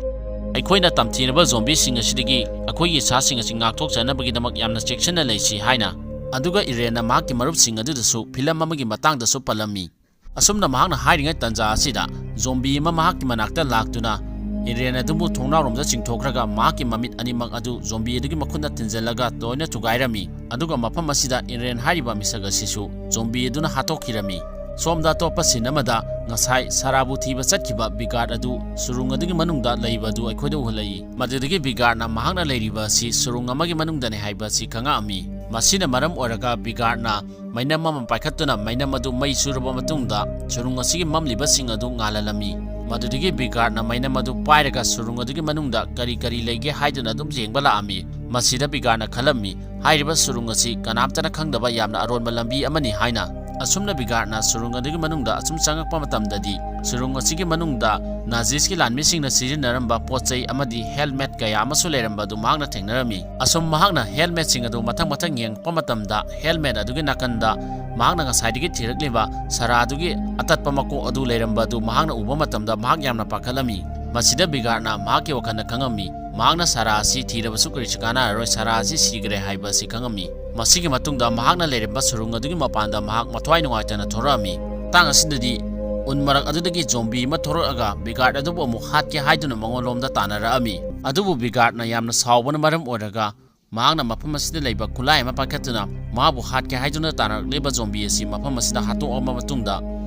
"ꯑꯩꯈꯣꯏꯅ ꯇꯝꯊꯤꯔꯕ ꯖꯣꯝꯕꯤꯁꯤꯡ ꯑꯁꯤꯗꯒꯤ ꯑꯩꯈꯣꯏꯒꯤ ꯁꯥꯁꯤꯡ ꯑꯁꯤ ꯉꯥꯛꯊꯣꯛꯆꯅꯕꯒꯤꯗꯃꯛ ꯌꯥꯝꯅ ꯆꯦꯛꯁꯤꯟꯅ ꯂꯩꯁꯤ" ꯍꯥꯏꯅ꯫ ꯑꯗꯨꯒ ꯏꯔꯦꯟꯅ ꯃꯍꯥꯛꯀꯤ ꯃꯔꯨꯞꯁꯤꯡ ꯑꯗꯨꯗꯁꯨ ꯐꯤꯂꯝ ꯑꯃꯒꯤ ꯃꯇꯥꯡꯗꯁꯨ ꯄꯜꯂꯝꯃꯤ꯫ ꯑꯁꯨꯝꯅ ꯃꯍꯥꯛꯅ ꯍꯥꯏꯔꯤꯉꯩ ꯇꯥꯟꯖꯥ ꯑꯁꯤꯗ ꯖꯣꯝꯕꯤ ꯑꯃ ꯃꯍꯥꯛꯀꯤ ꯃꯅꯥꯛꯇ ꯂꯥꯛꯇꯨꯅ ꯏꯔꯦꯟ ꯑꯗꯨꯕꯨ ꯊꯣꯡꯅꯥꯎꯔꯣꯝꯗ ꯆꯤꯡꯊꯣꯛꯈ꯭ꯔꯒ ꯃꯍꯥꯛꯀꯤ ꯃꯃꯤꯠ ꯑꯅꯤꯃꯛ ꯑꯗꯨ ꯖꯣꯝꯕꯤ ꯑꯗꯨꯒꯤ ꯃꯈꯨꯠꯅ ꯊꯤꯟꯖꯤꯜꯂꯒ ꯂꯣꯏꯅ ꯊꯨꯒꯥꯏꯔꯝꯃꯤ꯫ ꯑꯗꯨꯒ ꯃꯐꯝ ꯑꯁꯤꯗ ꯏꯔꯦꯟ ꯍꯥꯏꯔꯤꯕ ꯃꯤꯁꯛ ꯑꯁꯤꯁꯨ ꯖꯣꯝꯕꯤ ꯑꯗꯨꯅ ꯍꯥꯠꯇꯣꯛꯈꯤꯔꯝꯃꯤ꯫ ꯁꯣꯝꯗ ꯑꯇꯣꯞꯄ ꯁꯤꯟ ꯑꯃꯗ ꯉꯁꯥꯏ ꯁꯥꯔꯥꯕꯨ ꯊꯤꯕ ꯆꯠꯈꯤꯕ ꯕꯤꯒꯥꯔꯗ ꯑꯗꯨ ꯁꯨꯔꯨꯡ ꯑꯗꯨꯒꯤ ꯃꯅꯨꯡꯗ ꯂꯩꯕ ꯑꯗꯨ ꯑꯩꯈꯣꯏꯗ ꯎꯍꯜꯂꯛꯏ꯫ ꯃꯗꯨꯗꯒꯤ ꯕꯤꯒꯥꯔꯗꯅ ꯃꯍꯥꯛꯅ ꯂꯩꯔꯤꯕ ꯑꯁꯤ ꯁꯨꯔꯨꯡ ꯑꯃꯒꯤ ꯃꯅꯨꯡꯗꯅꯤ ꯍꯥꯏꯕ ꯑꯁꯤ ꯈꯪꯉꯛꯑꯝꯃꯤ꯫ ꯃꯁꯤꯅ ꯃꯔꯝ ꯑꯣꯏꯔꯒ ꯕꯤꯒꯥꯔꯗꯅ ꯃꯩꯅꯝ ꯑꯃ ꯄꯥꯏꯈꯠꯇꯨꯅ ꯃꯩꯅꯝ ꯑꯗꯨ ꯃꯩ ꯆꯨꯔꯕ ꯃꯇꯨꯡꯗ ꯁꯨꯔꯨꯡ ꯑꯁꯤꯒꯤ ꯃꯝꯂꯤꯕꯁꯤꯡ ꯑꯗꯨ ꯉꯥꯜꯍꯜꯂꯝꯃꯤ꯫ ꯃꯗꯨꯗꯒꯤ ꯕꯤꯒꯥꯔꯗꯅ ꯃꯩꯅꯝ ꯑꯗꯨ ꯄꯥꯏꯔꯒ ꯁꯨꯔꯨꯡ ꯑꯗꯨꯒꯤ ꯃꯅꯨꯡꯗ ꯀꯔꯤ ꯀꯔꯤ ꯂꯩꯒꯦ ꯍꯥꯏꯗꯨꯅ ꯑꯗꯨꯝ ꯌꯦꯡꯕ ꯂꯥꯛꯑꯝꯃꯤ꯫ ꯃꯁꯤꯗ ꯕꯤꯒꯥꯔꯅ ꯈꯜꯂꯝꯃꯤ, ꯍꯥꯏꯔꯤꯕ ꯁꯨꯔꯨꯡ ꯑꯁꯤ ꯀꯅꯥꯝꯇꯅ ꯈꯪꯗꯕ ꯌꯥꯝꯅ ꯑꯔꯣꯟꯕ ꯂꯝꯕꯤ ꯑꯃꯅꯤ ꯍꯥꯏꯅ꯫ ꯑꯁꯨꯝꯅ ꯕꯤꯒꯥꯔꯅ ꯁꯨꯔꯨꯡ ꯑꯗꯨꯒꯤ ꯃꯅꯨꯡꯗ ꯑꯁꯨꯝ ꯆꯪꯉꯛꯄ ꯃꯇꯝꯗꯗꯤ, ꯁꯨꯔꯨꯡ ꯑꯁꯤꯒꯤ ꯃꯅꯨꯡꯗ ꯅꯥꯖꯤꯁꯀꯤ ꯂꯥꯟꯃꯤꯁꯤꯡꯅ ꯁꯤꯖꯤꯟꯅꯔꯝꯕ ꯄꯣꯠ ꯆꯩ ꯑꯃꯗꯤ ꯍꯦꯜꯃꯦꯠ ꯀꯌꯥ ꯑꯃꯁꯨ ꯂꯩꯔꯝꯕ ꯑꯗꯨ ꯃꯍꯥꯛꯅ ꯊꯦꯡꯅꯔꯝꯃꯤ꯫ ꯑꯁꯨꯝ ꯃꯍꯥꯛꯅ ꯍꯦꯜꯃꯦꯠꯁꯤꯡ ꯑꯗꯨ ꯃꯊꯪ ꯃꯊꯪ ꯌꯦꯡꯉꯛꯄ ꯃꯇꯝꯗ, ꯍꯦꯜꯃꯦꯠ ꯑꯗꯨꯒꯤ ꯅꯥꯀꯟꯗ ꯃꯍꯥꯛꯅ ꯉꯁꯥꯏꯗꯒꯤ ꯊꯤꯔꯛꯂꯤꯕ ꯁꯥꯔꯥꯗꯨꯒꯤ ꯑꯇꯠꯄ ꯃꯀꯣꯛ ꯑꯗꯨ ꯂꯩꯔꯝꯕ ꯑꯗꯨ ꯃꯍꯥꯛꯅ ꯎꯕ ꯃꯇꯝꯗ ꯃꯍꯥꯛ ꯌꯥꯝꯅ ꯄꯥꯈꯠꯂꯝꯃꯤ꯫ ꯃꯁꯤꯗ ꯕꯤꯒꯥꯔꯅ ꯃꯍꯥꯛꯀꯤ ꯋꯥꯈꯜꯗ ꯈꯪꯉꯝꯃꯤ, ꯃꯍꯥꯛꯅ ꯁꯥꯔꯥ ꯑꯁꯤ ꯊꯤꯔꯕꯁꯨ ꯀꯔꯤꯁꯨ ꯀꯥꯟꯅꯔꯔꯣꯏ, ꯁꯥꯔꯥ ꯑꯁꯤ ꯁꯤꯈ꯭ꯔꯦ ꯍꯥꯏꯕ ꯑꯁꯤ ꯈꯪꯉꯝꯃꯤ꯫ ꯃꯁꯤꯒꯤ ꯃꯇꯨꯡꯗ ꯃꯍꯥꯛꯅ ꯂꯩꯔꯝꯕ ꯁꯨꯔꯨꯡ ꯑꯗꯨꯒꯤ ꯃꯄꯥꯟꯗ ꯃꯍꯥꯛ ꯃꯊ꯭ꯋꯥꯏ ꯅꯨꯡꯉꯥꯏꯇꯅ ꯊꯣꯔꯛꯑꯝꯃꯤ꯫ ꯃꯇꯥꯡ ꯑꯁꯤꯗꯗꯤ ꯎꯟ ꯃꯔꯛ ꯑꯗꯨꯗꯒꯤ ꯖꯣꯝꯕꯤ ꯑꯃ ꯊꯣꯔꯛꯑꯒ ꯕꯤꯒꯥꯔꯗ ꯑꯗꯨꯕꯨ ꯑꯃꯨꯛ ꯍꯥꯠꯀꯦ ꯍꯥꯏꯗꯨꯅ ꯃꯉꯣꯟꯂꯣꯝꯗ ꯇꯥꯟꯅꯔꯛꯑꯝꯃꯤ꯫ ꯑꯗꯨꯕꯨ ꯕꯤꯒꯥꯔꯗꯅ ꯌꯥꯝꯅ ꯁꯥꯎꯕꯅ ꯃꯔꯝ ꯑꯣꯏꯔꯒ ꯃꯍꯥꯛꯅ ꯃꯐꯝ ꯑꯁꯤꯗ ꯂꯩꯕ ꯈꯨꯠꯂꯥꯏ ꯑꯃ ꯄꯥꯏꯈꯠꯇꯨꯅ ꯃꯍꯥꯛꯄꯨ ꯍꯥꯠꯀꯦ ꯍꯥꯏꯗꯨꯅ ꯇꯥꯟꯅꯔꯛꯂꯤꯕ ꯖꯣꯝꯕꯤ ꯑꯁꯤ ꯃꯐꯝ ꯑꯁꯤꯗ ꯍꯥꯠꯇꯣꯛꯑꯕ ꯃꯇꯨꯡꯗ,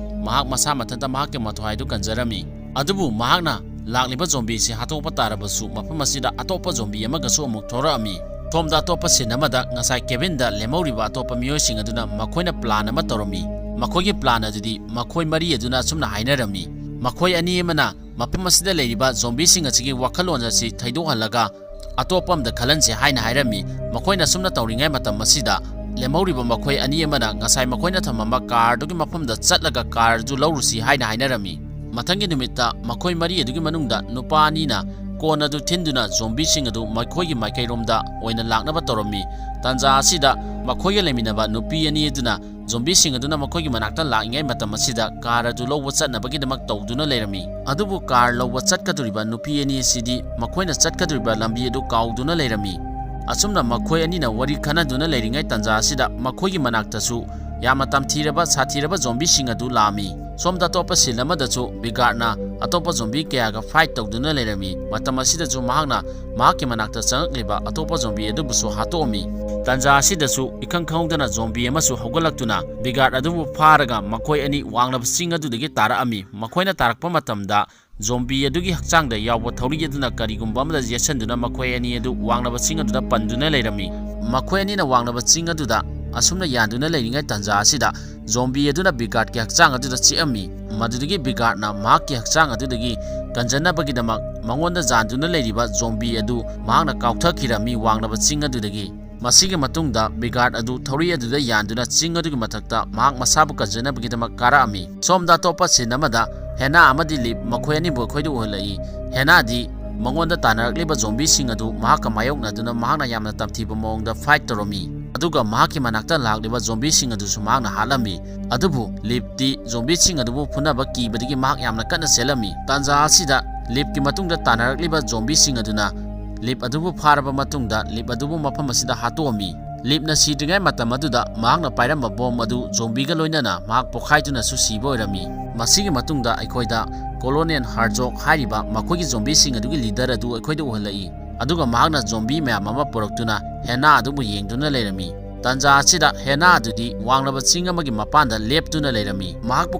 ꯃꯍꯥꯛ ꯃꯁꯥ ꯃꯊꯟꯇ ꯃꯍꯥꯛꯀꯤ ꯃꯊ꯭ꯋꯥꯏꯗꯨ ꯀꯟꯖꯔꯝꯃꯤ꯫ ꯑꯗꯨꯕꯨ ꯃꯍꯥꯛꯅ ꯂꯥꯛꯂꯤꯕ ꯖꯣꯝꯕꯤ ꯑꯁꯤ ꯍꯥꯠꯇꯣꯛꯄ ꯇꯥꯔꯕꯁꯨ, ꯃꯐꯝ ꯑꯁꯤꯗ ꯑꯇꯣꯞꯄ ꯖꯣꯝꯕꯤ ꯑꯃꯒꯁꯨ ꯑꯃꯨꯛ ꯊꯣꯔꯛꯑꯝꯃꯤ꯫ ꯁꯣꯝꯗ ꯑꯇꯣꯞꯄ ꯁꯤꯟ ꯑꯃꯗ ꯉꯁꯥꯏ ꯀꯦꯕꯤꯟꯗ ꯂꯦꯝꯍꯧꯔꯤꯕ ꯑꯇꯣꯞꯄ ꯃꯤꯑꯣꯏꯁꯤꯡ ꯑꯗꯨꯅ ꯃꯈꯣꯏꯅ ꯄ꯭ꯂꯥꯟ ꯑꯃ ꯇꯧꯔꯝꯃꯤ꯫ ꯃꯈꯣꯏꯒꯤ ꯄ꯭ꯂꯥꯟ ꯑꯗꯨꯗꯤ ꯃꯈꯣꯏ ꯃꯔꯤ ꯑꯗꯨꯅ ꯑꯁꯨꯝꯅ ꯍꯥꯏꯅꯔꯝꯃꯤ, ꯃꯈꯣꯏ ꯑꯅꯤ ꯑꯃꯅ ꯃꯐꯝ ꯑꯁꯤꯗ ꯂꯩꯔꯤꯕ ꯖꯣꯝꯕꯤꯁꯤꯡ ꯑꯁꯤꯒꯤ ꯋꯥꯈꯜꯂꯣꯟ ꯑꯁꯤ ꯊꯩꯗꯣꯛꯍꯜꯂꯒ ꯑꯇꯣꯞꯄ ꯑꯃꯗ ꯈꯜꯍꯟꯁꯦ ꯍꯥꯏꯅ ꯍꯥꯏꯔꯝꯃꯤ꯫ ꯃꯈꯣꯏꯅ ꯑꯁꯨꯝꯅ ꯇꯧꯔꯤꯉꯩ ꯃꯇꯝ ꯑꯁꯤꯗ ꯂꯦꯝꯍꯧꯔꯤꯕ ꯃꯈꯣꯏ ꯑꯅꯤ ꯑꯃꯅ ꯉꯁꯥꯏ ꯃꯈꯣꯏꯅ ꯊꯝꯃꯝꯕ ꯀꯥꯔ ꯑꯗꯨꯒꯤ ꯃꯐꯝꯗ ꯆꯠꯂꯒ ꯀꯥꯔ ꯑꯗꯨ ꯂꯧꯔꯨꯁꯤ ꯍꯥꯏꯅ ꯍꯥꯏꯅꯔꯝꯃꯤ꯫ ꯃꯊꯪꯒꯤ ꯅꯨꯃꯤꯠꯇ ꯃꯈꯣꯏ ꯃꯔꯤ ꯑꯗꯨꯒꯤ ꯃꯅꯨꯡꯗ ꯅꯨꯄꯥ ꯑꯅꯤꯅ ꯀꯣꯟ ꯑꯗꯨ ꯊꯤꯟꯗꯨꯅ ꯖꯣꯝꯕꯤꯁꯤꯡ ꯑꯗꯨ ꯃꯈꯣꯏꯒꯤ ꯃꯥꯏꯀꯩꯔꯣꯝꯗ ꯑꯣꯏꯅ ꯂꯥꯛꯅꯕ ꯇꯧꯔꯝꯃꯤ꯫ ꯇꯥꯟꯖꯥ ꯑꯁꯤꯗ ꯃꯈꯣꯏꯒ ꯂꯩꯃꯤꯟꯅꯕ ꯅꯨꯄꯤ ꯑꯅꯤ ꯑꯗꯨꯅ ꯖꯣꯝꯕꯤꯁꯤꯡ ꯑꯗꯨꯅ ꯃꯈꯣꯏꯒꯤ ꯃꯅꯥꯛꯇ ꯂꯥꯛꯂꯤꯉꯩ ꯃꯇꯝ ꯑꯁꯤꯗ ꯀꯥꯔ ꯑꯗꯨ ꯂꯧꯕ ꯆꯠꯅꯕꯒꯤꯗꯃꯛ ꯇꯧꯗꯨꯅ ꯂꯩꯔꯝꯃꯤ꯫ ꯑꯗꯨꯕꯨ ꯀꯥꯔ ꯂꯧꯕ ꯆꯠꯀꯗꯧꯔꯤꯕ ꯅꯨꯄꯤ ꯑꯅꯤ ꯑꯁꯤꯗꯤ ꯃꯈꯣꯏꯅ ꯆꯠꯀꯗꯧꯔꯤꯕ ꯂꯝꯕꯤ ꯑꯗꯨ ꯀꯥꯎꯗꯨꯅ ꯂꯩꯔꯝꯃꯤ꯫ ꯑꯁꯨꯝꯅ ꯃꯈꯣꯏ ꯑꯅꯤꯅ ꯋꯥꯔꯤ ꯈꯟꯅꯗꯨꯅ ꯂꯩꯔꯤꯉꯩ ꯇꯥꯟꯖꯥ ꯑꯁꯤꯗ ꯃꯈꯣꯏꯒꯤ ꯃꯅꯥꯛꯇꯁꯨ ꯌꯥꯝꯅ ꯇꯝꯊꯤꯔꯕ, ꯁꯥꯊꯤꯔꯕ ꯖꯣꯝꯕꯤꯁꯤꯡ ꯑꯗꯨ ꯂꯥꯛꯑꯝꯃꯤ꯫ ꯁꯣꯝꯗ ꯑꯇꯣꯞꯄ ꯁꯤꯟ ꯑꯃꯗꯁꯨ ꯕꯤꯒꯥꯔꯗꯅ ꯑꯇꯣꯞꯄ ꯖꯣꯝꯕꯤ ꯀꯌꯥꯒ ꯐꯥꯏꯠ ꯇꯧꯗꯨꯅ ꯂꯩꯔꯝꯃꯤ꯫ ꯃꯇꯝ ꯑꯁꯤꯗꯁꯨ ꯃꯍꯥꯛꯅ ꯃꯍꯥꯛꯀꯤ ꯃꯅꯥꯛꯇ ꯆꯪꯉꯛꯂꯤꯕ ꯑꯇꯣꯞꯄ ꯖꯣꯝꯕꯤ ꯑꯗꯨꯕꯨꯁꯨ ꯍꯥꯠꯇꯣꯛꯑꯝꯃꯤ꯫ ꯇꯥꯟꯖꯥ ꯑꯁꯤꯗꯁꯨ ꯏꯈꯪ ꯈꯪꯍꯧꯗꯅ ꯖꯣꯝꯕꯤ ꯑꯃꯁꯨ ꯍꯧꯒꯠꯂꯛꯇꯨꯅ ꯕꯤꯒꯥꯔꯗ ꯑꯗꯨꯕꯨ ꯐꯥꯔꯒ ꯃꯈꯣꯏ ꯑꯅꯤ ꯋꯥꯡꯂꯕ ꯆꯤꯡ ꯑꯗꯨꯗꯒꯤ ꯇꯥꯔꯛꯑꯝꯃꯤ꯫ ꯃꯈꯣꯏꯅ ꯇꯥꯔꯛꯄ ꯃꯇꯝꯗ ꯖꯣꯝꯕꯤ ꯑꯗꯨꯒꯤ ꯍꯛꯆꯥꯡꯗ ꯌꯥꯎꯕ ꯊꯧꯔꯤ ꯑꯗꯨꯅ ꯀꯔꯤꯒꯨꯝꯕ ꯑꯃꯗ ꯌꯦꯠꯁꯟꯗꯨꯅ ꯃꯈꯣꯏ ꯑꯅꯤ ꯑꯗꯨ ꯋꯥꯡꯂꯕ ꯆꯤꯡ ꯑꯗꯨꯗ ꯄꯟꯗꯨꯅ ꯂꯩꯔꯝꯃꯤ꯫ ꯃꯈꯣꯏ ꯑꯅꯤꯅ ꯋꯥꯡꯂꯕ ꯆꯤꯡ ꯑꯗꯨꯗ ꯑꯁꯨꯝꯅ ꯌꯥꯟꯗꯨꯅ ꯂꯩꯔꯤꯉꯩ ꯇꯥꯟꯖꯥ ꯑꯁꯤꯗ ꯖꯣꯝꯕꯤ ꯑꯗꯨꯅ ꯕꯤꯒꯥꯔꯗꯀꯤ ꯍꯛꯆꯥꯡ ꯑꯗꯨꯗ ꯆꯤꯛꯑꯝꯃꯤ꯫ ꯃꯗꯨꯗꯒꯤ ꯕꯤꯒꯥꯔꯗꯅ ꯃꯍꯥꯛꯀꯤ ꯍꯛꯆꯥꯡ ꯑꯗꯨꯗꯒꯤ ꯀꯟꯖꯅꯕꯒꯤꯗꯃꯛ ꯃꯉꯣꯟꯗ ꯌꯥꯟꯗꯨꯅ ꯂꯩꯔꯤꯕ ꯖꯣꯝꯕꯤ ꯑꯗꯨ ꯃꯍꯥꯛꯅ ꯀꯥꯎꯊꯈꯤꯔꯝꯃꯤ ꯋꯥꯡꯂꯕ ꯆꯤꯡ ꯑꯗꯨꯗꯒꯤ꯫ ꯃꯁꯤꯒꯤ ꯃꯇꯨꯡꯗ ꯕꯤꯒꯥꯔꯗ ꯑꯗꯨ ꯊꯧꯔꯤ ꯑꯗꯨꯗ ꯌꯥꯟꯗꯨꯅ ꯆꯤꯡ ꯑꯗꯨꯒꯤ ꯃꯊꯛꯇ ꯃꯍꯥꯛ ꯃꯁꯥꯕꯨ ꯀꯟꯖꯅꯕꯒꯤꯗꯃꯛ ꯀꯥꯔꯛꯑꯝꯃꯤ꯫ ꯁꯣꯝꯗ ꯑꯇꯣꯞꯄ ꯁꯤꯟ ꯑꯃꯗ ꯍꯦꯅꯥ ꯑꯃꯗꯤ ꯂꯤꯞ ꯃꯈꯣꯏ ꯑꯅꯤꯕꯨ ꯑꯩꯈꯣꯏꯗ ꯎꯍꯜꯂꯛꯏ꯫ ꯍꯦꯅꯥꯗꯤ ꯃꯉꯣꯟꯗ ꯇꯥꯟꯅꯔꯛꯂꯤꯕ ꯖꯣꯝꯕꯤꯁꯤꯡ ꯑꯗꯨ ꯃꯍꯥꯛꯀ ꯃꯥꯌꯣꯛꯅꯗꯨꯅ ꯃꯍꯥꯛꯅ ꯌꯥꯝꯅ ꯇꯝꯊꯤꯕ ꯃꯑꯣꯡꯗ ꯐꯥꯏꯠ ꯇꯧꯔꯝꯃꯤ꯫ ꯑꯗꯨꯒ ꯃꯍꯥꯛꯀꯤ ꯃꯅꯥꯛꯇ ꯂꯥꯛꯂꯤꯕ ꯖꯣꯝꯕꯤꯁꯤꯡ ꯑꯗꯨꯁꯨ ꯃꯍꯥꯛꯅ ꯍꯥꯠꯂꯝꯃꯤ꯫ ꯑꯗꯨꯕꯨ ꯂꯤꯞꯇꯤ ꯖꯣꯝꯕꯤꯁꯤꯡ ꯑꯗꯨꯕꯨ ꯐꯨꯅꯕ ꯀꯤꯕꯗꯒꯤ ꯃꯍꯥꯛ ꯌꯥꯝꯅ ꯀꯟꯅ ꯆꯦꯜꯂꯝꯃꯤ꯫ ꯇꯥꯟꯖꯥ ꯑꯁꯤꯗ ꯂꯤꯞꯀꯤ ꯃꯇꯨꯡꯗ ꯇꯥꯟꯅꯔꯛꯂꯤꯕ ꯖꯣꯝꯕꯤꯁꯤꯡ ꯑꯗꯨꯅ ꯂꯤꯞ ꯑꯗꯨꯕꯨ ꯐꯥꯔꯕ ꯃꯇꯨꯡꯗ ꯂꯤꯞ ꯑꯗꯨꯕꯨ ꯃꯐꯝ ꯑꯁꯤꯗ ꯍꯥꯠꯇꯣꯛꯑꯝꯃꯤ꯫ ꯂꯤꯞꯅ ꯁꯤꯗ꯭ꯔꯤꯉꯩ ꯃꯇꯝ ꯑꯗꯨꯗ ꯃꯍꯥꯛꯅ ꯄꯥꯏꯔꯝꯕ ꯕꯣꯝ ꯑꯗꯨ ꯖꯣꯝꯕꯤꯒ ꯂꯣꯏꯅꯅ ꯃꯍꯥꯛ ꯄꯣꯈꯥꯏꯗꯨꯅꯁꯨ ꯁꯤꯕ ꯑꯣꯏꯔꯝꯃꯤ꯫ ꯃꯁꯤꯒꯤ ꯃꯇꯨꯡꯗ ꯑꯩꯈꯣꯏꯗ ꯀꯣꯂꯣꯅꯦꯜ ꯍꯥꯔꯖꯣꯛ ꯍꯥꯏꯔꯤꯕ ꯃꯈꯣꯏꯒꯤ ꯖꯣꯝꯕꯤꯁꯤꯡ ꯑꯗꯨꯒꯤ ꯂꯤꯗꯔ ꯑꯗꯨ ꯑꯩꯈꯣꯏꯗ ꯎꯍꯜꯂꯛꯏ꯫ ꯑꯗꯨꯒ ꯃꯍꯥꯛꯅ ꯖꯣꯝꯕꯤ ꯃꯌꯥꯝ ꯑꯃ ꯄꯨꯔꯛꯇꯨꯅ ꯍꯦꯅꯥ ꯑꯗꯨꯕꯨ ꯌꯦꯡꯗꯨꯅ ꯂꯩꯔꯝꯃꯤ꯫ ꯇꯥꯟꯖꯥ ꯑꯁꯤꯗ ꯍꯦꯅꯥ ꯑꯗꯨꯗꯤ ꯋꯥꯡꯂꯕ ꯆꯤꯡ ꯑꯃꯒꯤ ꯃꯄꯥꯟꯗ ꯂꯦꯞꯇꯨꯅ ꯂꯩꯔꯝꯃꯤ꯫ ꯃꯍꯥꯛꯄꯨ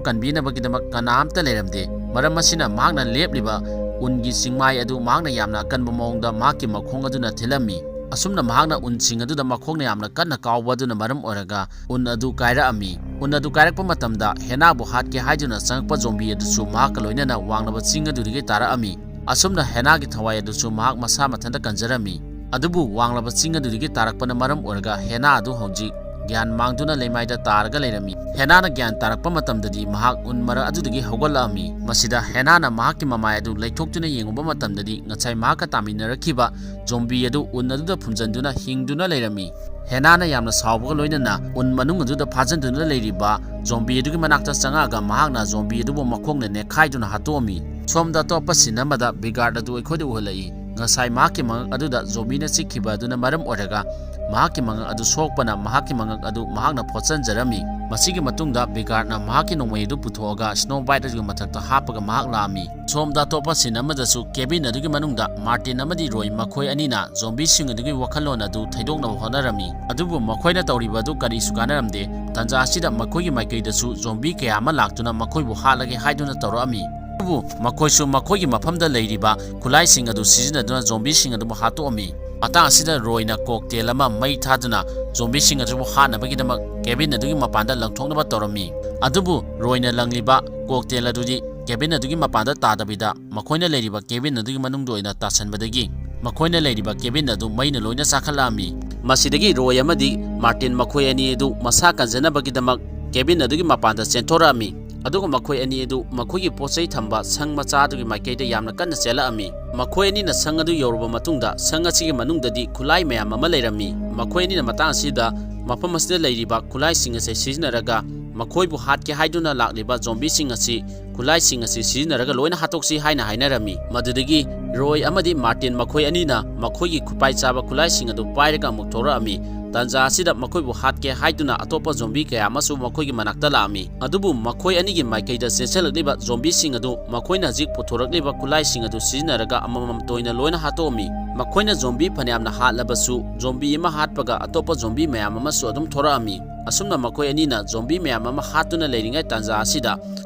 ꯀꯟꯕꯤꯅꯕꯒꯤꯗꯃꯛ ꯀꯅꯥꯝꯇ ꯂꯩꯔꯝꯗꯦ꯫ ꯃꯔꯝ ꯑꯁꯤꯅ ꯃꯍꯥꯛꯅ ꯂꯦꯞꯂꯤꯕ ꯎꯟꯒꯤ ꯆꯤꯡꯃꯥꯏ ꯑꯗꯨ ꯃꯍꯥꯛꯅ ꯌꯥꯝꯅ ꯑꯀꯟꯕ ꯃꯑꯣꯡꯗ ꯃꯍꯥꯛꯀꯤ ꯃꯈꯣꯡ ꯑꯗꯨꯅ ꯊꯤꯜꯂꯝꯃꯤ꯫ ꯑꯁꯨꯝꯅ ꯃꯍꯥꯛꯅ ꯎꯟꯁꯤꯡ ꯑꯗꯨꯗ ꯃꯈꯣꯡꯅ ꯌꯥꯝꯅ ꯀꯟꯅ ꯀꯥꯎꯕ ꯑꯗꯨꯅ ꯃꯔꯝ ꯑꯣꯏꯔꯒ ꯎꯟ ꯑꯗꯨ ꯀꯥꯏꯔꯛꯑꯝꯃꯤ꯫ ꯎꯟ ꯑꯗꯨ ꯀꯥꯏꯔꯛꯄ ꯃꯇꯝꯗ ꯍꯦꯅꯥꯕꯨ ꯍꯥꯠꯀꯦ ꯍꯥꯏꯗꯨꯅ ꯆꯪꯂꯛꯄ ꯖꯣꯝꯕꯤ ꯑꯗꯨꯁꯨ ꯃꯍꯥꯛꯀ ꯂꯣꯏꯅꯅ ꯋꯥꯡꯂꯕ ꯆꯤꯡ ꯑꯗꯨꯗꯒꯤ ꯇꯥꯔꯛꯑꯝꯃꯤ꯫ ꯑꯁꯨꯝꯅ ꯍꯦꯅꯥꯒꯤ ꯊꯋꯥꯏ ꯑꯗꯨꯁꯨ ꯃꯍꯥꯛ ꯃꯁꯥ ꯃꯊꯟꯇ ꯀꯟꯖꯔꯝꯃꯤ꯫ ꯑꯗꯨꯕꯨ ꯋꯥꯡꯂꯕ ꯆꯤꯡ ꯑꯗꯨꯗꯒꯤ ꯇꯥꯔꯛꯄꯅ ꯃꯔꯝ ꯑꯣꯏꯔꯒ ꯍꯦꯅꯥ ꯑꯗꯨ ꯍꯧꯖꯤꯛ ꯒ꯭ꯌꯥꯟ ꯃꯥꯡꯗꯨꯅ ꯂꯩꯃꯥꯏꯗ ꯇꯥꯔꯒ ꯂꯩꯔꯝꯃꯤ꯫ ꯍꯦꯅꯥꯅ ꯒ꯭ꯌꯥꯟ ꯇꯥꯔꯛꯄ ꯃꯇꯝꯗꯗꯤ ꯃꯍꯥꯛ ꯎꯟ ꯃꯔꯛ ꯑꯗꯨꯗꯒꯤ ꯍꯧꯒꯠꯂꯛꯑꯝꯃꯤ꯫ ꯃꯁꯤꯗ ꯍꯦꯅꯥꯅ ꯃꯍꯥꯛꯀꯤ ꯃꯃꯥꯏ ꯑꯗꯨ ꯂꯩꯊꯣꯛꯇꯨꯅ ꯌꯦꯡꯉꯨꯕ ꯃꯇꯝꯗꯗꯤ ꯉꯁꯥꯏ ꯃꯍꯥꯛꯀ ꯇꯥꯃꯤꯟꯅꯔꯛꯈꯤꯕ ꯖꯣꯝꯕꯤ ꯑꯗꯨ ꯎꯟ ꯑꯗꯨꯗ ꯐꯨꯝꯖꯤꯟꯗꯨꯅ ꯍꯤꯡꯗꯨꯅ ꯂꯩꯔꯝꯃꯤ꯫ ꯍꯦꯅꯥꯅ ꯌꯥꯝꯅ ꯁꯥꯎꯕꯒ ꯂꯣꯏꯅꯅ ꯎꯟ ꯃꯅꯨꯡ ꯑꯗꯨꯗ ꯐꯥꯖꯤꯟꯗꯨꯅ ꯂꯩꯔꯤꯕ ꯖꯣꯝꯕꯤ ꯑꯗꯨꯒꯤ ꯃꯅꯥꯛꯇ ꯆꯪꯉꯛꯑꯒ ꯃꯍꯥꯛꯅ ꯖꯣꯝꯕꯤ ꯑꯗꯨꯕꯨ ꯃꯈꯣꯡꯅ ꯅꯦꯠꯈꯥꯏꯗꯨꯅ ꯍꯥꯠꯇꯣꯛꯑꯝꯃꯤ꯫ ꯁꯣꯝꯗ ꯑꯇꯣꯞꯄ ꯁꯤꯟ ꯑꯃꯗ ꯕꯤꯒꯥꯔꯗ ꯑꯗꯨ ꯑꯩꯈꯣꯏꯗ ꯎꯍꯜꯂꯛꯏ꯫ ꯉꯁꯥꯏ ꯃꯍꯥꯛꯀꯤ ꯃꯉꯛ ꯑꯗꯨꯗ ꯖꯣꯝꯕꯤꯅ ꯆꯤꯛꯈꯤꯕ ꯑꯗꯨꯅ ꯃꯔꯝ ꯑꯣꯏꯔꯒ ꯃꯍꯥꯛꯀꯤ ꯃꯉꯛ ꯑꯗꯨ ꯁꯣꯛꯄꯅ ꯃꯍꯥꯛꯀꯤ ꯃꯉꯛ ꯑꯗꯨ ꯃꯍꯥꯛꯅ ꯐꯣꯠꯆꯟꯖꯔꯝꯃꯤ꯫ ꯃꯁꯤꯒꯤ ꯃꯇꯨꯡꯗ ꯕꯤꯒꯥꯔꯗꯅ ꯃꯍꯥꯛꯀꯤ ꯅꯣꯡꯃꯩ ꯑꯗꯨ ꯄꯨꯊꯣꯛꯑꯒ ꯁ꯭ꯅꯣ ꯋꯥꯏꯠ ꯑꯗꯨꯒꯤ ꯃꯊꯛꯇ ꯍꯥꯞꯄꯒ ꯃꯍꯥꯛ ꯂꯥꯛꯑꯝꯃꯤ꯫ ꯁꯣꯝꯗ ꯑꯇꯣꯞꯄ ꯁꯤꯟ ꯑꯃꯗꯁꯨ ꯀꯦꯕꯤꯟ ꯑꯗꯨꯒꯤ ꯃꯅꯨꯡꯗ ꯃꯥꯔꯇꯤꯟ ꯑꯃꯗꯤ ꯔꯣꯏ ꯃꯈꯣꯏ ꯑꯅꯤꯅ ꯖꯣꯝꯕꯤꯁꯤꯡ ꯑꯗꯨꯒꯤ ꯋꯥꯈꯜꯂꯣꯟ ꯑꯗꯨ ꯊꯩꯗꯣꯛꯅꯕ ꯍꯣꯠꯅꯔꯝꯃꯤ꯫ ꯑꯗꯨꯕꯨ ꯃꯈꯣꯏꯅ ꯇꯧꯔꯤꯕ ꯑꯗꯨ ꯀꯔꯤꯁꯨ ꯀꯥꯟꯅꯔꯝꯗꯦ꯫ ꯇꯥꯟꯖꯥ ꯑꯁꯤꯗ ꯃꯈꯣꯏꯒꯤ ꯃꯥꯏꯀꯩꯗꯁꯨ ꯖꯣꯝꯕꯤ ꯀꯌꯥ ꯑꯃ ꯂꯥꯛꯇꯨꯅ ꯃꯈꯣꯏꯕꯨ ꯍꯥꯠꯂꯒꯦ ꯍꯥꯏꯗꯨꯅ ꯇꯧꯔꯛꯑꯝꯃꯤ꯫ ꯑꯗꯨꯕꯨ ꯃꯈꯣꯏꯁꯨ ꯃꯈꯣꯏꯒꯤ ꯃꯐꯝꯗ ꯂꯩꯔꯤꯕ ꯈꯨꯠꯂꯥꯏꯁꯤꯡ ꯑꯗꯨ ꯁꯤꯖꯤꯟꯅꯗꯨꯅ ꯖꯣꯝꯕꯤꯁꯤꯡ ꯑꯗꯨꯕꯨ ꯍꯥꯠꯇꯣꯛꯑꯝꯃꯤ꯫ ꯃꯇꯥꯡ ꯑꯁꯤꯗ ꯔꯣꯏꯅ ꯀꯣꯛꯇꯦꯜ ꯑꯃ ꯃꯩ ꯊꯥꯗꯨꯅ ꯖꯣꯝꯕꯤꯁꯤꯡ ꯑꯗꯨꯕꯨ ꯍꯥꯠꯅꯕꯒꯤꯗꯃꯛ ꯀꯦꯕꯤꯟ ꯑꯗꯨꯒꯤ ꯃꯄꯥꯟꯗ ꯂꯪꯊꯣꯛꯅꯕ ꯇꯧꯔꯝꯃꯤ꯫ ꯑꯗꯨꯕꯨ ꯔꯣꯏꯅ ꯂꯪꯂꯤꯕ ꯀꯣꯛꯇꯦꯜ ꯑꯗꯨꯗꯤ ꯀꯦꯕꯤꯟ ꯑꯗꯨꯒꯤ ꯃꯄꯥꯟꯗ ꯇꯥꯗꯕꯤꯗ ꯃꯈꯣꯏꯅ ꯂꯩꯔꯤꯕ ꯀꯦꯕꯤꯟ ꯑꯗꯨꯒꯤ ꯃꯅꯨꯡꯗ ꯑꯣꯏꯅ ꯇꯥꯁꯟꯕꯗꯒꯤ ꯃꯈꯣꯏꯅ ꯂꯩꯔꯤꯕ ꯀꯦꯕꯤꯟ ꯑꯗꯨ ꯃꯩꯅ ꯂꯣꯏꯅ ꯆꯥꯛꯈꯠꯂꯛꯑꯝꯃꯤ꯫ ꯃꯁꯤꯗꯒꯤ ꯔꯣꯏ ꯑꯃꯗꯤ ꯃꯥꯔꯇꯤꯟ ꯃꯈꯣꯏ ꯑꯅꯤ ꯑꯗꯨ ꯃꯁꯥ ꯀꯟꯖꯅꯕꯒꯤꯗꯃꯛ ꯀꯦꯕꯤꯟ ꯑꯗꯨꯒꯤ ꯃꯄꯥꯟꯗ ꯆꯦꯟꯊꯣꯔꯛꯑꯝꯃꯤ꯫ ꯑꯗꯨꯒ ꯃꯈꯣꯏ ꯑꯅꯤ ꯑꯗꯨ ꯃꯈꯣꯏꯒꯤ ꯄꯣꯠ ꯆꯩ ꯊꯝꯕ ꯁꯪ ꯃꯆꯥ ꯑꯗꯨꯒꯤ ꯃꯥꯏꯀꯩꯗ ꯌꯥꯝꯅ ꯀꯟꯅ ꯆꯦꯜꯂꯛꯑꯝꯃꯤ꯫ ꯃꯈꯣꯏ ꯑꯅꯤꯅ ꯁꯪ ꯑꯗꯨ ꯌꯧꯔꯕ ꯃꯇꯨꯡꯗ ꯁꯪ ꯑꯁꯤꯒꯤ ꯃꯅꯨꯡꯗꯗꯤ ꯈꯨꯠꯂꯥꯏ ꯃꯌꯥꯝ ꯑꯃ ꯂꯩꯔꯝꯃꯤ꯫ ꯃꯈꯣꯏ ꯑꯅꯤꯅ ꯃꯇꯥꯡ ꯑꯁꯤꯗ ꯃꯐꯝ ꯑꯁꯤꯗ ꯂꯩꯔꯤꯕ ꯈꯨꯠꯂꯥꯏꯁꯤꯡ ꯑꯁꯤ ꯁꯤꯖꯤꯟꯅꯔꯒ ꯃꯈꯣꯏꯕꯨ ꯍꯥꯠꯀꯦ ꯍꯥꯏꯗꯨꯅ ꯂꯥꯛꯂꯤꯕ ꯖꯣꯝꯕꯤꯁꯤꯡ ꯑꯁꯤ ꯈꯨꯠꯂꯥꯏꯁꯤꯡ ꯑꯁꯤ ꯁꯤꯖꯤꯟꯅꯔꯒ ꯂꯣꯏꯅ ꯍꯥꯠꯇꯣꯛꯁꯤ ꯍꯥꯏꯅ ꯍꯥꯏꯅꯔꯝꯃꯤ꯫ ꯃꯗꯨꯗꯒꯤ ꯔꯣꯏ ꯑꯃꯗꯤ ꯃꯥꯔꯇꯤꯟ ꯃꯈꯣꯏ ꯑꯅꯤꯅ ꯃꯈꯣꯏꯒꯤ ꯈꯨꯠꯄꯥꯏ ꯆꯥꯕ ꯈꯨꯠꯂꯥꯏꯁꯤꯡ ꯑꯗꯨ ꯄꯥꯏꯔꯒ ꯑꯃꯨꯛ ꯊꯣꯔꯛꯑꯝꯃꯤ꯫ ꯇꯥꯟꯖꯥ ꯑꯁꯤꯗ ꯃꯈꯣꯏꯕꯨ ꯍꯥꯠꯀꯦ ꯍꯥꯏꯗꯨꯅ ꯑꯇꯣꯞꯄ ꯖꯣꯝꯕꯤ ꯀꯌꯥ ꯑꯃꯁꯨ ꯃꯈꯣꯏꯒꯤ ꯃꯅꯥꯛꯇ ꯂꯥꯛꯑꯝꯃꯤ꯫ ꯑꯗꯨꯕꯨ ꯃꯈꯣꯏ ꯑꯅꯤꯒꯤ ꯃꯥꯏꯀꯩꯗ ꯆꯦꯟꯁꯤꯜꯂꯛꯂꯤꯕ ꯖꯣꯝꯕꯤꯁꯤꯡ ꯑꯗꯨ ꯃꯈꯣꯏꯅ ꯍꯧꯖꯤꯛ ꯄꯨꯊꯣꯔꯛꯂꯤꯕ ꯈꯨꯠꯂꯥꯏꯁꯤꯡ ꯑꯗꯨ ꯁꯤꯖꯤꯟꯅꯔꯒ ꯑꯃꯃꯝꯇ ꯑꯣꯏꯅ ꯂꯣꯏꯅ ꯍꯥꯠꯇꯣꯛꯑꯝꯃꯤ꯫ ꯃꯈꯣꯏꯅ ꯖꯣꯝꯕꯤ ꯐꯅꯌꯥꯝꯅ ꯍꯥꯠꯂꯕꯁꯨ ꯖꯣꯝꯕꯤ ꯑꯃ ꯍꯥꯠꯄꯒ ꯑꯇꯣꯞꯄ ꯖꯣꯝꯕꯤ ꯃꯌꯥꯝ ꯑꯃꯁꯨ ꯑꯗꯨꯝ ꯊꯣꯔꯛꯑꯝꯃꯤ꯫ ꯑꯁꯨꯝꯅ ꯃꯈꯣꯏ ꯑꯅꯤꯅ ꯖꯣꯝꯕꯤ ꯃꯌꯥꯝ ꯑꯃ ꯍꯥꯠꯇꯨꯅ ꯂꯩꯔꯤꯉꯩ ꯇꯥꯟꯖꯥ ꯑꯁꯤꯗ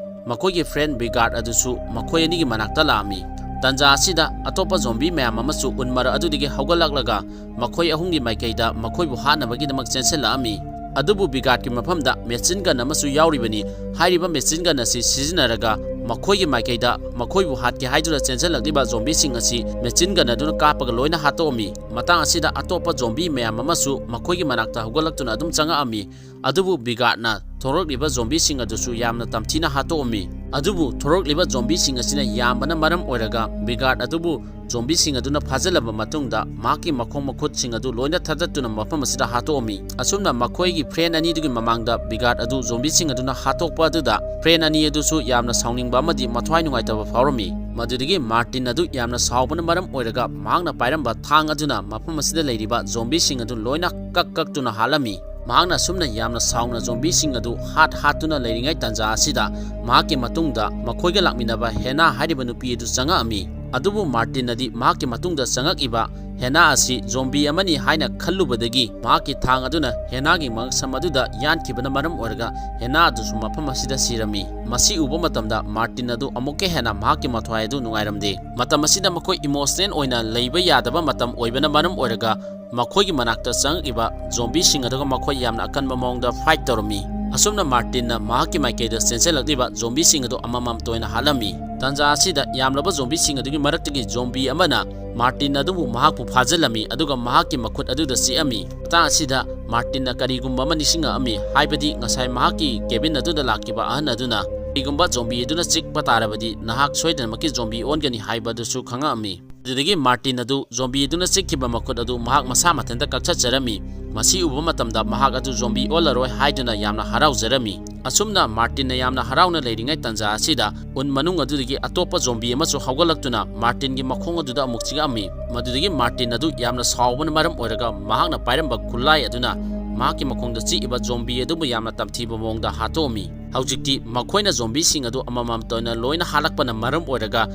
ꯃꯈꯣꯏꯒꯤ ꯐ꯭ꯔꯦꯟ ꯕꯤꯒꯥꯔꯗ ꯑꯗꯨꯁꯨ ꯃꯈꯣꯏ ꯑꯅꯤꯒꯤ ꯃꯅꯥꯛꯇ ꯂꯥꯛꯑꯝꯃꯤ꯫ ꯇꯥꯟꯖꯥ ꯑꯁꯤꯗ ꯑꯇꯣꯞꯄ ꯖꯣꯝꯕꯤ ꯃꯌꯥꯝ ꯑꯃꯁꯨ ꯎꯟ ꯃꯔꯛ ꯑꯗꯨꯗꯒꯤ ꯍꯧꯒꯠꯂꯛꯂꯒ ꯃꯈꯣꯏ ꯑꯍꯨꯝꯒꯤ ꯃꯥꯏꯀꯩꯗ ꯃꯈꯣꯏꯕꯨ ꯍꯥꯠꯅꯕꯒꯤꯗꯃꯛ ꯆꯦꯟꯁꯤꯜꯂꯛꯑꯝꯃꯤ꯫ ꯑꯗꯨꯕꯨ ꯕꯤꯒꯥꯔꯗꯀꯤ ꯃꯐꯝꯗ ꯃꯦꯆꯤꯟ ꯒꯟ ꯑꯃꯁꯨ ꯌꯥꯎꯔꯤꯕꯅꯤ꯫ ꯍꯥꯏꯔꯤꯕ ꯃꯦꯆꯤꯟ ꯒꯟ ꯑꯁꯤ ꯁꯤꯖꯤꯟꯅꯔꯒ ꯃꯈꯣꯏꯒꯤ ꯃꯥꯏꯀꯩꯗ ꯃꯈꯣꯏꯕꯨ ꯍꯥꯠꯀꯦ ꯍꯥꯏꯗꯨꯅ ꯆꯦꯟꯁꯤꯜꯂꯛꯂꯤꯕ ꯖꯣꯝꯕꯤꯁꯤꯡ ꯑꯁꯤ ꯃꯦꯆꯤꯟ ꯒꯟ ꯑꯗꯨꯅ ꯀꯥꯞꯄꯒ ꯂꯣꯏꯅ ꯍꯥꯠꯇꯣꯛꯑꯝꯃꯤ꯫ ꯃꯇꯥꯡ ꯑꯁꯤꯗ ꯑꯇꯣꯞꯄ ꯖꯣꯝꯕꯤ ꯃꯌꯥꯝ ꯑꯃꯁꯨ ꯃꯈꯣꯏꯒꯤ ꯃꯅꯥꯛꯇ ꯍꯧꯒꯠꯂꯛꯇꯨꯅ ꯑꯗꯨꯝ ꯆꯪꯉꯛꯑꯝꯃꯤ꯫ ꯑꯗꯨꯕꯨ ꯕꯤꯒꯥꯔꯗꯅ ꯊꯣꯔꯛꯂꯤꯕ ꯖꯣꯝꯕꯤꯁꯤꯡ ꯑꯗꯨꯁꯨ ꯌꯥꯝꯅ ꯇꯝꯊꯤꯅ ꯍꯥꯠꯇꯣꯛꯑꯝꯃꯤ꯫ ꯑꯗꯨꯕꯨ ꯊꯣꯔꯛꯂꯤꯕ ꯖꯣꯝꯕꯤꯁꯤꯡ ꯑꯁꯤꯅ ꯌꯥꯝꯕꯅ ꯃꯔꯝ ꯑꯣꯏꯔꯒ ꯕꯤꯒꯥꯔꯗ ꯑꯗꯨꯕꯨ ꯖꯣꯝꯕꯤꯁꯤꯡ ꯑꯗꯨꯅ ꯐꯥꯖꯤꯜꯂꯕ ꯃꯇꯨꯡꯗ ꯃꯍꯥꯛꯀꯤ ꯃꯈꯣꯡ ꯃꯈꯨꯠꯁꯤꯡ ꯑꯗꯨ ꯂꯣꯏꯅ ꯊꯥꯗꯠꯇꯨꯅ ꯃꯐꯝ ꯑꯁꯤꯗ ꯍꯥꯠꯇꯣꯛꯑꯝꯃꯤ꯫ ꯑꯁꯨꯝꯅ ꯃꯈꯣꯏꯒꯤ ꯐ꯭ꯔꯦꯟ ꯑꯅꯤꯗꯨꯒꯤ ꯃꯃꯥꯡꯗ ꯕꯤꯒꯥꯔꯗ ꯑꯗꯨ ꯖꯣꯝꯕꯤꯁꯤꯡ ꯑꯗꯨꯅ ꯍꯥꯠꯇꯣꯛꯄ ꯑꯗꯨꯗ ꯐ꯭ꯔꯦꯟ ꯑꯅꯤ ꯑꯗꯨꯁꯨ ꯌꯥꯝꯅ ꯁꯥꯎꯅꯤꯡꯕ ꯑꯃꯗꯤ ꯃꯊ꯭ꯋꯥꯏ ꯅꯨꯡꯉꯥꯏꯇꯕ ꯐꯥꯎꯔꯝꯃꯤ꯫ ꯃꯗꯨꯗꯒꯤ ꯃꯥꯔꯇꯤꯟ ꯑꯗꯨ ꯌꯥꯝꯅ ꯁꯥꯎꯕꯅ ꯃꯔꯝ ꯑꯣꯏꯔꯒ ꯃꯍꯥꯛꯅ ꯄꯥꯏꯔꯝꯕ ꯊꯥꯡ ꯑꯗꯨꯅ ꯃꯐꯝ ꯑꯁꯤꯗ ꯂꯩꯔꯤꯕ ꯖꯣꯝꯕꯤꯁꯤꯡ ꯑꯗꯨ ꯂꯣꯏꯅ ꯀꯛ ꯀꯛꯇꯨꯅ ꯍꯥꯠꯂꯝꯃꯤ꯫ ꯃꯍꯥꯛꯅ ꯑꯁꯨꯝꯅ ꯌꯥꯝꯅ ꯁꯥꯎꯅ ꯖꯣꯝꯕꯤꯁꯤꯡ ꯑꯗꯨ ꯍꯥꯠ ꯍꯥꯠꯇꯨꯅ ꯂꯩꯔꯤꯉꯩ ꯇꯥꯟꯖꯥ ꯑꯁꯤꯗ ꯃꯍꯥꯛꯀꯤ ꯃꯇꯨꯡꯗ ꯃꯈꯣꯏꯒ ꯂꯥꯛꯃꯤꯟꯅꯕ ꯍꯦꯅꯥ ꯍꯥꯏꯔꯤꯕ ꯅꯨꯄꯤ ꯑꯗꯨ ꯆꯪꯉꯛꯑꯝꯃꯤ꯫ ꯑꯗꯨꯕꯨ ꯃꯥꯔꯇꯤꯟꯅꯗꯤ ꯃꯍꯥꯛꯀꯤ ꯃꯇꯨꯡꯗ ꯆꯪꯉꯛꯏꯕ ꯍꯦꯅꯥ ꯑꯁꯤ ꯖꯣꯝꯕꯤ ꯑꯃꯅꯤ ꯍꯥꯏꯅ ꯈꯜꯂꯨꯕꯗꯒꯤ ꯃꯍꯥꯛꯀꯤ ꯊꯥꯡ ꯑꯗꯨꯅ ꯍꯦꯅꯥꯒꯤ ꯃꯉꯛꯁꯝ ꯑꯗꯨꯗ ꯌꯥꯟꯈꯤꯕꯅ ꯃꯔꯝ ꯑꯣꯏꯔꯒ ꯍꯦꯅꯥ ꯑꯗꯨꯁꯨ ꯃꯐꯝ ꯑꯁꯤꯗ ꯁꯤꯔꯝꯃꯤ꯫ ꯃꯁꯤ ꯎꯕ ꯃꯇꯝꯗ ꯃꯥꯔꯇꯤꯟ ꯑꯗꯨ ꯑꯃꯨꯛꯀ ꯍꯦꯟꯅ ꯃꯍꯥꯛꯀꯤ ꯃꯊ꯭ꯋꯥꯏ ꯑꯗꯨ ꯅꯨꯡꯉꯥꯏꯔꯝꯗꯦ꯫ ꯃꯇꯝ ꯑꯁꯤꯗ ꯃꯈꯣꯏ ꯏꯃꯣꯁꯅꯦꯜ ꯑꯣꯏꯅ ꯂꯩꯕ ꯌꯥꯗꯕ ꯃꯇꯝ ꯑꯣꯏꯕꯅ ꯃꯔꯝ ꯑꯣꯏꯔꯒ ꯃꯈꯣꯏꯒꯤ ꯃꯅꯥꯛꯇ ꯆꯪꯉꯛꯂꯤꯕ ꯖꯣꯝꯕꯤꯁꯤꯡ ꯑꯗꯨꯒ ꯃꯈꯣꯏ ꯌꯥꯝꯅ ꯑꯀꯟꯕ ꯃꯑꯣꯡꯗ ꯐꯥꯏꯠ ꯇꯧꯔꯝꯃꯤ꯫ ꯑꯁꯨꯝꯅ ꯃꯥꯔꯇꯤꯟꯅ ꯃꯍꯥꯛꯀꯤ ꯃꯥꯏꯀꯩꯗ ꯆꯦꯟꯁꯤꯜꯂꯛꯂꯤꯕ ꯖꯣꯝꯕꯤꯁꯤꯡ ꯑꯗꯨ ꯑꯃꯃꯝꯇ ꯑꯣꯏꯅ ꯍꯥꯠꯂꯝꯃꯤ꯫ ꯇꯥꯟꯖꯥ ꯑꯁꯤꯗ ꯌꯥꯝꯂꯕ ꯖꯣꯝꯕꯤꯁꯤꯡ ꯑꯗꯨꯒꯤ ꯃꯔꯛꯇꯒꯤ ꯖꯣꯝꯕꯤ ꯑꯃꯅ ꯃꯥꯔꯇꯤꯟ ꯑꯗꯨꯕꯨ ꯃꯍꯥꯛꯄꯨ ꯐꯥꯖꯤꯜꯂꯝꯃꯤ ꯑꯗꯨꯒ ꯃꯍꯥꯛꯀꯤ ꯃꯈꯨꯠ ꯑꯗꯨꯗ ꯆꯤꯛꯑꯝꯃꯤ꯫ ꯃꯇꯥꯡ ꯑꯁꯤꯗ ꯃꯥꯔꯇꯤꯟꯅ ꯀꯔꯤꯒꯨꯝꯕ ꯑꯃ ꯅꯤꯡꯁꯤꯡꯉꯛꯑꯝꯃꯤ, ꯍꯥꯏꯕꯗꯤ ꯉꯁꯥꯏ ꯃꯍꯥꯛꯀꯤ ꯀꯦꯕꯤꯟ ꯑꯗꯨꯗ ꯂꯥꯛꯈꯤꯕ ꯑꯍꯟ ꯑꯗꯨꯅ ꯀꯔꯤꯒꯨꯝꯕ ꯖꯣꯝꯕꯤ ꯑꯗꯨꯅ ꯆꯤꯛꯄ ꯇꯥꯔꯕꯗꯤ ꯅꯍꯥꯛ ꯁꯣꯏꯗꯅꯃꯛꯀꯤ ꯖꯣꯝꯕꯤ ꯑꯣꯟꯒꯅꯤ ꯍꯥꯏꯕ ꯑꯗꯨꯁꯨ ꯈꯪꯉꯛꯑꯝꯃꯤ꯫ ꯑꯗꯨꯗꯒꯤ ꯃꯥꯔꯇꯤꯟ ꯑꯗꯨ ꯖꯣꯝꯕꯤ ꯑꯗꯨꯅ ꯆꯤꯛꯈꯤꯕ ꯃꯈꯨꯠ ꯑꯗꯨ ꯃꯍꯥꯛ ꯃꯁꯥ ꯃꯊꯟꯇ ꯀꯛꯊꯠꯆꯔꯝꯃꯤ꯫ ꯃꯁꯤ ꯎꯕ ꯃꯇꯝꯗ ꯃꯍꯥꯛ ꯑꯗꯨ ꯖꯣꯝꯕꯤ ꯑꯣꯜꯂꯔꯣꯏ ꯍꯥꯏꯗꯨꯅ ꯌꯥꯝꯅ ꯍꯔꯥꯎꯖꯔꯝꯃꯤ꯫ ꯑꯁꯨꯝꯅ ꯃꯥꯔꯇꯤꯟꯅ ꯌꯥꯝꯅ ꯍꯔꯥꯎꯅ ꯂꯩꯔꯤꯉꯩ ꯇꯥꯟꯖꯥ ꯑꯁꯤꯗ ꯎꯟ ꯃꯅꯨꯡ ꯑꯗꯨꯗꯒꯤ ꯑꯇꯣꯞꯄ ꯖꯣꯝꯕꯤ ꯑꯃꯁꯨ ꯍꯧꯒꯠꯂꯛꯇꯨꯅ ꯃꯥꯔꯇꯤꯟꯒꯤ ꯃꯈꯣꯡ ꯑꯗꯨꯗ ꯑꯃꯨꯛ ꯆꯤꯛꯂꯛꯑꯝꯃꯤ꯫ ꯃꯗꯨꯗꯒꯤ ꯃꯥꯔꯇꯤꯟ ꯑꯗꯨ ꯌꯥꯝꯅ ꯁꯥꯎꯕꯅ ꯃꯔꯝ ꯑꯣꯏꯔꯒ ꯃꯍꯥꯛꯅ ꯄꯥꯏꯔꯝꯕ ꯈꯨꯠꯂꯥꯏ ꯑꯗꯨꯅ ꯃꯍꯥꯛꯀꯤ ꯃꯈꯣꯡꯗ ꯆꯤꯛꯏꯕ ꯖꯣꯝꯕꯤ ꯑꯗꯨꯕꯨ ꯌꯥꯝꯅ ꯇꯝꯊꯤꯕ ꯃꯑꯣꯡꯗ ꯍꯥꯠꯇꯣꯛꯑꯝꯃꯤ꯫ ꯍꯧꯖꯤꯛꯇꯤ ꯃꯈꯣꯏꯅ ꯖꯣꯝꯕꯤꯁꯤꯡ ꯑꯗꯨ ꯑꯃꯃꯝꯇ ꯑꯣꯏꯅ ꯂꯣꯏꯅ ꯍꯥꯠꯂꯛꯄꯅ ꯃꯔꯝ ꯑꯣꯏꯔꯒ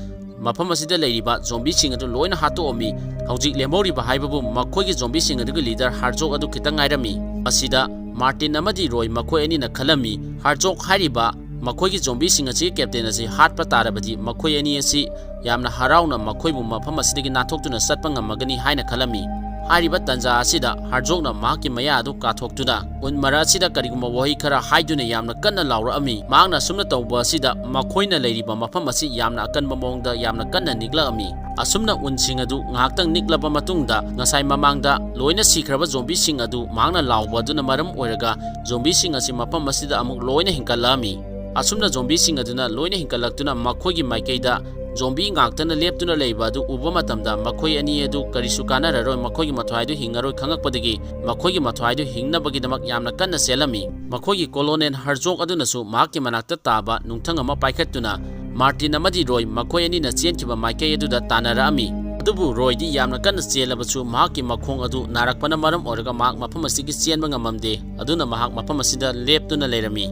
ꯃꯐꯝ ꯑꯁꯤꯗ ꯂꯩꯔꯤꯕ ꯖꯣꯝꯕꯤꯁꯤꯡ ꯑꯗꯨ ꯂꯣꯏꯅ ꯍꯥꯠꯇꯣꯛꯑꯝꯃꯤ꯫ ꯍꯧꯖꯤꯛ ꯂꯦꯝꯍꯧꯔꯤꯕ ꯍꯥꯏꯕꯕꯨ ꯃꯈꯣꯏꯒꯤ ꯖꯣꯝꯕꯤꯁꯤꯡ ꯑꯗꯨꯒꯤ ꯂꯤꯗꯔ ꯍꯥꯔꯖꯣꯛ ꯑꯗꯨ ꯈꯤꯇꯪ ꯉꯥꯏꯔꯝꯃꯤ꯫ ꯃꯁꯤꯗ ꯃꯥꯔꯇꯤꯟ ꯑꯃꯗꯤ ꯔꯣꯏ ꯃꯈꯣꯏ ꯑꯅꯤꯅ ꯈꯜꯂꯝꯃꯤ, ꯍꯥꯔꯖꯣꯛ ꯍꯥꯏꯔꯤꯕ ꯃꯈꯣꯏꯒꯤ ꯖꯣꯝꯕꯤꯁꯤꯡ ꯑꯁꯤꯒꯤ ꯀꯦꯞꯇꯦꯟ ꯑꯁꯤ ꯍꯥꯠꯄ ꯇꯥꯔꯕꯗꯤ ꯃꯈꯣꯏ ꯑꯅꯤ ꯑꯁꯤ ꯌꯥꯝꯅ ꯍꯔꯥꯎꯅ ꯃꯈꯣꯏꯕꯨ ꯃꯐꯝ ꯑꯁꯤꯗꯒꯤ ꯅꯥꯟꯊꯣꯛꯇꯨꯅ ꯆꯠꯄ ꯉꯝꯃꯒꯅꯤ ꯍꯥꯏꯅ ꯈꯜꯂꯝꯃꯤ꯫ ꯍꯥꯏꯔꯤꯕ ꯇꯥꯟꯖꯥ ꯑꯁꯤꯗ ꯍꯥꯔꯖꯣꯛꯅ ꯃꯍꯥꯛꯀꯤ ꯃꯌꯥ ꯑꯗꯨ ꯀꯥꯊꯣꯛꯇꯨꯅ ꯎꯟ ꯃꯔꯛ ꯑꯁꯤꯗ ꯀꯔꯤꯒꯨꯝꯕ ꯋꯥꯍꯩ ꯈꯔ ꯍꯥꯏꯗꯨꯅ ꯌꯥꯝꯅ ꯀꯟꯅ ꯂꯥꯎꯔꯛꯑꯝꯃꯤ꯫ ꯃꯍꯥꯛꯅ ꯑꯁꯨꯝꯅ ꯇꯧꯕ ꯑꯁꯤꯗ ꯃꯈꯣꯏꯅ ꯂꯩꯔꯤꯕ ꯃꯐꯝ ꯑꯁꯤ ꯌꯥꯝꯅ ꯑꯀꯟꯕ ꯃꯑꯣꯡꯗ ꯌꯥꯝꯅ ꯀꯟꯅ ꯅꯤꯛꯂꯛꯑꯝꯃꯤ꯫ ꯑꯁꯨꯝꯅ ꯎꯟꯁꯤꯡ ꯑꯗꯨ ꯉꯥꯏꯍꯥꯛꯇꯪ ꯅꯤꯛꯂꯕ ꯃꯇꯨꯡꯗ ꯉꯁꯥꯏ ꯃꯃꯥꯡꯗ ꯂꯣꯏꯅ ꯁꯤꯈ꯭ꯔꯕ ꯖꯣꯝꯕꯤꯁꯤꯡ ꯑꯗꯨ ꯃꯍꯥꯛꯅ ꯂꯥꯎꯕ ꯑꯗꯨꯅ ꯃꯔꯝ ꯑꯣꯏꯔꯒ ꯖꯣꯝꯕꯤꯁꯤꯡ ꯑꯁꯤ ꯃꯐꯝ ꯑꯁꯤꯗ ꯑꯃꯨꯛ ꯂꯣꯏꯅ ꯍꯤꯡꯒꯠꯂꯛꯑꯝꯃꯤ꯫ ꯑꯁꯨꯝꯅ ꯖꯣꯝꯕꯤꯁꯤꯡ ꯑꯗꯨꯅ ꯂꯣꯏꯅ ꯍꯤꯡꯒꯠꯂꯛꯇꯨꯅ ꯃꯈꯣꯏꯒꯤ ꯃꯥꯏꯀꯩꯗ ꯖꯣꯝꯕꯤ ꯉꯥꯛꯇꯅ ꯂꯦꯞꯇꯨꯅ ꯂꯩꯕ ꯑꯗꯨ ꯎꯕ ꯃꯇꯝꯗ ꯃꯈꯣꯏ ꯑꯅꯤ ꯑꯗꯨ ꯀꯔꯤꯁꯨ ꯀꯥꯟꯅꯔꯔꯣꯏ, ꯃꯈꯣꯏꯒꯤ ꯃꯊ꯭ꯋꯥꯏꯗꯨ ꯍꯤꯡꯉꯔꯣꯏ ꯈꯪꯉꯛꯄꯗꯒꯤ ꯃꯈꯣꯏꯒꯤ ꯃꯊ꯭ꯋꯥꯏꯗꯨ ꯍꯤꯡꯅꯕꯒꯤꯗꯃꯛ ꯌꯥꯝꯅ ꯀꯟꯅ ꯆꯦꯜꯂꯝꯃꯤ꯫ ꯃꯈꯣꯏꯒꯤ ꯀꯣꯂꯣꯅꯦꯜ ꯍꯔꯖꯣꯛ ꯑꯗꯨꯅꯁꯨ ꯃꯍꯥꯛꯀꯤ ꯃꯅꯥꯛꯇ ꯇꯥꯕ ꯅꯨꯡꯊꯪ ꯑꯃ ꯄꯥꯏꯈꯠꯇꯨꯅ ꯃꯥꯔꯇꯤꯟ ꯑꯃꯗꯤ ꯔꯣꯏ ꯃꯈꯣꯏ ꯑꯅꯤꯅ ꯆꯦꯟꯈꯤꯕ ꯃꯥꯏꯀꯩ ꯑꯗꯨꯗ ꯇꯥꯟꯅꯔꯛꯑꯝꯃꯤ꯫ ꯑꯗꯨꯕꯨ ꯔꯣꯏꯗꯤ ꯌꯥꯝꯅ ꯀꯟꯅ ꯆꯦꯜꯂꯕꯁꯨ ꯃꯍꯥꯛꯀꯤ ꯃꯈꯣꯡ ꯑꯗꯨ ꯅꯥꯔꯛꯄꯅ ꯃꯔꯝ ꯑꯣꯏꯔꯒ ꯃꯍꯥꯛ ꯃꯐꯝ ꯑꯁꯤꯒꯤ ꯆꯦꯟꯕ ꯉꯝꯃꯝꯗꯦ꯫ ꯑꯗꯨꯅ ꯃꯍꯥꯛ ꯃꯐꯝ ꯑꯁꯤꯗ ꯂꯦꯞꯇꯨꯅ ꯂꯩꯔꯝꯃꯤ꯫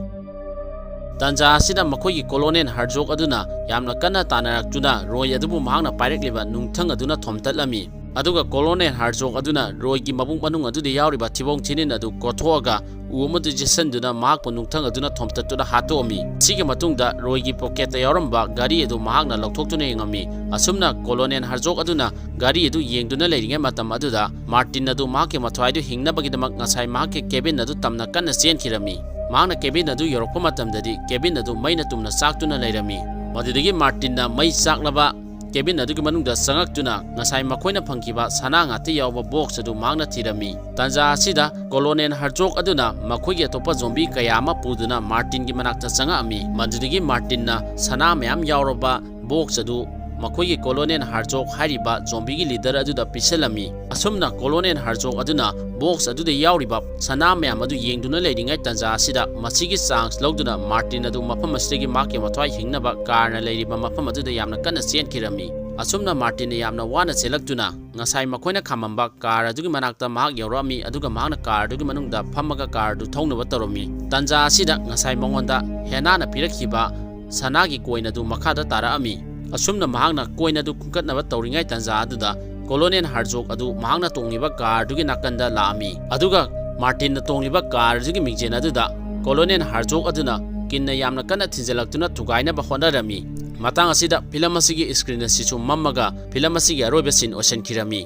ꯇꯥꯟꯖꯥ ꯑꯁꯤꯗ ꯃꯈꯣꯏꯒꯤ ꯀꯣꯂꯣꯅꯦꯜ ꯍꯔꯖꯣꯛ ꯑꯗꯨꯅ ꯌꯥꯝꯅ ꯀꯟꯅ ꯇꯥꯟꯅꯔꯛꯇꯨꯅ ꯔꯣꯏ ꯑꯗꯨꯕꯨ ꯃꯍꯥꯛꯅ ꯄꯥꯏꯔꯛꯂꯤꯕ ꯅꯨꯡꯊꯪ ꯑꯗꯨꯅ ꯊꯣꯝꯇꯠꯂꯝꯃꯤ꯫ ꯑꯗꯨꯒ ꯀꯣꯂꯣꯅꯦꯜ ꯍꯔꯖꯣꯛ ꯑꯗꯨꯅ ꯔꯣꯏꯒꯤ ꯃꯕꯨꯛ ꯃꯅꯨꯡ ꯑꯗꯨꯗ ꯌꯥꯎꯔꯤꯕ ꯊꯤꯕꯣꯡ ꯊꯤꯔꯤꯜ ꯑꯗꯨ ꯀꯣꯊꯣꯛꯑꯒ ꯎ ꯑꯃꯗ ꯌꯦꯠꯁꯤꯟꯗꯨꯅ ꯃꯍꯥꯛꯄꯨ ꯅꯨꯡꯊꯪ ꯑꯗꯨꯅ ꯊꯣꯝꯇꯠꯇꯨꯅ ꯍꯥꯠꯇꯣꯛꯑꯝꯃꯤ꯫ ꯁꯤꯒꯤ ꯃꯇꯨꯡꯗ ꯔꯣꯏꯒꯤ ꯄꯣꯀꯦꯠꯇ ꯌꯥꯎꯔꯝꯕ ꯘꯔꯤ ꯑꯗꯨ ꯃꯍꯥꯛꯅ ꯂꯧꯊꯣꯛꯇꯨꯅ ꯌꯦꯡꯉꯝꯃꯤ꯫ ꯑꯁꯨꯝꯅ ꯀꯣꯂꯣꯅꯦꯜ ꯍꯔꯖꯣꯛ ꯑꯗꯨꯅ ꯘꯔꯤ ꯑꯗꯨ ꯌꯦꯡꯗꯨꯅ ꯂꯩꯔꯤꯉꯩ ꯃꯇꯝ ꯑꯗꯨꯗ ꯃꯥꯔꯇꯤꯟ ꯑꯗꯨ ꯃꯍꯥꯛꯀꯤ ꯃꯊ꯭ꯋꯥꯏꯗꯨ ꯍꯤꯡꯅꯕꯒꯤꯗꯃꯛ ꯉꯁꯥꯏ ꯃꯍꯥꯛꯀꯤ ꯀꯦꯕꯤꯟ ꯑꯗꯨ ꯇꯝꯅ ꯀꯟꯅ ꯆꯦꯟꯈꯤꯔꯝꯃꯤ꯫ ꯃꯍꯥꯛꯅ ꯀꯦꯕꯤꯟ ꯑꯗꯨ ꯌꯧꯔꯛꯄ ꯃꯇꯝꯗꯗꯤ ꯀꯦꯕꯤꯟ ꯑꯗꯨ ꯃꯩꯅ ꯇꯨꯝꯅ ꯆꯥꯛꯇꯨꯅ ꯂꯩꯔꯝꯃꯤ꯫ ꯃꯗꯨꯗꯒꯤ ꯃꯥꯔꯇꯤꯟꯅ ꯃꯩ ꯆꯥꯛꯂꯕ ꯀꯦꯕꯤꯟ ꯑꯗꯨꯒꯤ ꯃꯅꯨꯡꯗ ꯆꯪꯉꯛꯇꯨꯅ ꯉꯁꯥꯏ ꯃꯈꯣꯏꯅ ꯐꯪꯈꯤꯕ ꯁꯅꯥ ꯉꯥꯛꯇ ꯌꯥꯎꯕ ꯕꯣꯛꯁ ꯑꯗꯨ ꯃꯍꯥꯛꯅ ꯊꯤꯔꯝꯃꯤ꯫ ꯇꯥꯟꯖꯥ ꯑꯁꯤꯗ ꯀꯣꯂꯣꯅꯦꯜ ꯍꯔꯖꯣꯛ ꯑꯗꯨꯅ ꯃꯈꯣꯏꯒꯤ ꯑꯇꯣꯞꯄ ꯖꯣꯝꯕꯤ ꯀꯌꯥ ꯑꯃ ꯄꯨꯗꯨꯅ ꯃꯥꯔꯇꯤꯟꯒꯤ ꯃꯅꯥꯛꯇ ꯆꯪꯉꯛꯑꯝꯃꯤ꯫ ꯃꯗꯨꯗꯒꯤ ꯃꯥꯔꯇꯤꯟꯅ ꯁꯅꯥ ꯃꯌꯥꯝ ꯌꯥꯎꯔꯕ ꯕꯣꯛꯁ ꯑꯗꯨ ꯃꯈꯣꯏꯒꯤ ꯀꯣꯂꯣꯅꯦꯜ ꯍꯔꯖꯣꯛ ꯍꯥꯏꯔꯤꯕ ꯖꯣꯝꯕꯤꯒꯤ ꯂꯤꯗꯔ ꯑꯗꯨꯗ ꯄꯤꯁꯜꯂꯝꯃꯤ꯫ ꯑꯁꯨꯝꯅ ꯀꯣꯂꯣꯅꯦꯜ ꯍꯔꯖꯣꯛ ꯑꯗꯨꯅ ꯕꯣꯛꯁ ꯑꯗꯨꯗ ꯌꯥꯎꯔꯤꯕ ꯁꯅꯥ ꯃꯌꯥꯝ ꯑꯗꯨ ꯌꯦꯡꯗꯨꯅ ꯂꯩꯔꯤꯉꯩ ꯇꯥꯟꯖꯥ ꯑꯁꯤꯗ ꯃꯁꯤꯒꯤ ꯆꯥꯟꯁ ꯂꯧꯗꯨꯅ ꯃꯥꯔꯇꯤꯟ ꯑꯗꯨ ꯃꯐꯝ ꯑꯁꯤꯗꯒꯤ ꯃꯍꯥꯛꯀꯤ ꯃꯊ꯭ꯋꯥꯏ ꯍꯤꯡꯅꯕ ꯀꯥꯔꯅ ꯂꯩꯔꯤꯕ ꯃꯐꯝ ꯑꯗꯨꯗ ꯌꯥꯝꯅ ꯀꯟꯅ ꯆꯦꯟꯈꯤꯔꯝꯃꯤ꯫ ꯑꯁꯨꯝꯅ ꯃꯥꯔꯇꯤꯟꯅ ꯌꯥꯝꯅ ꯋꯥꯅ ꯆꯦꯜꯂꯛꯇꯨꯅ ꯉꯁꯥꯏ ꯃꯈꯣꯏꯅ ꯈꯥꯝꯃꯝꯕ ꯀꯥꯔ ꯑꯗꯨꯒꯤ ꯃꯅꯥꯛꯇ ꯃꯍꯥꯛ ꯌꯧꯔꯛꯑꯝꯃꯤ, ꯑꯗꯨꯒ ꯃꯍꯥꯛꯅ ꯀꯥꯔ ꯑꯗꯨꯒꯤ ꯃꯅꯨꯡꯗ ꯐꯝꯃꯒ ꯀꯥꯔ ꯑꯗꯨ ꯊꯧꯅꯕ ꯇꯧꯔꯝꯃꯤ꯫ ꯇꯥꯟꯖꯥ ꯑꯁꯤꯗ ꯉꯁꯥꯏ ꯃꯉꯣꯟꯗ ꯍꯦꯅꯥꯅ ꯄꯤꯔꯛꯈꯤꯕ ꯁꯅꯥꯒꯤ ꯀꯣꯏꯟ ꯑꯗꯨ ꯃꯈꯥꯗ ꯇꯥꯔꯛꯑꯝꯃꯤ꯫ ꯑꯁꯨꯝꯅ ꯃꯍꯥꯛꯅ ꯀꯣꯏꯟ ꯑꯗꯨ ꯈꯨꯟꯒꯠꯅꯕ ꯇꯧꯔꯤꯉꯩ ꯇꯥꯟꯖꯥ ꯑꯗꯨꯗ ꯀꯣꯂꯣꯅꯦꯜ ꯍꯔꯖꯣꯛ ꯑꯗꯨ ꯃꯍꯥꯛꯅ ꯇꯣꯡꯂꯤꯕ ꯀꯥꯔ ꯑꯗꯨꯒꯤ ꯅꯥꯀꯟꯗ ꯂꯥꯛꯑꯝꯃꯤ꯫ ꯑꯗꯨꯒ ꯃꯥꯔꯇꯤꯟꯅ ꯇꯣꯡꯂꯤꯕ ꯀꯥꯔ ꯑꯗꯨꯒꯤ ꯃꯤꯡꯖꯦꯜ ꯑꯗꯨꯗ ꯀꯣꯂꯣꯅꯦꯜ ꯍꯔꯖꯣꯛ ꯑꯗꯨꯅ ꯀꯤꯟꯅ ꯌꯥꯝꯅ ꯀꯟꯅ ꯊꯤꯟꯖꯤꯜꯂꯛꯇꯨꯅ ꯊꯨꯒꯥꯏꯅꯕ ꯍꯣꯠꯅꯔꯝꯃꯤ꯫ ꯃꯇꯥꯡ ꯑꯁꯤꯗ ꯐꯤꯂꯝ ꯑꯁꯤꯒꯤ ꯁ꯭ꯀ꯭ꯔꯤꯟ ꯑꯁꯤꯁꯨ ꯃꯝꯃꯒ ꯐꯤꯂꯝ ꯑꯁꯤꯒꯤ ꯑꯔꯣꯏꯕ ꯁꯤꯟ ꯑꯣꯏꯁꯤꯟꯈꯤꯔꯝꯃꯤ꯫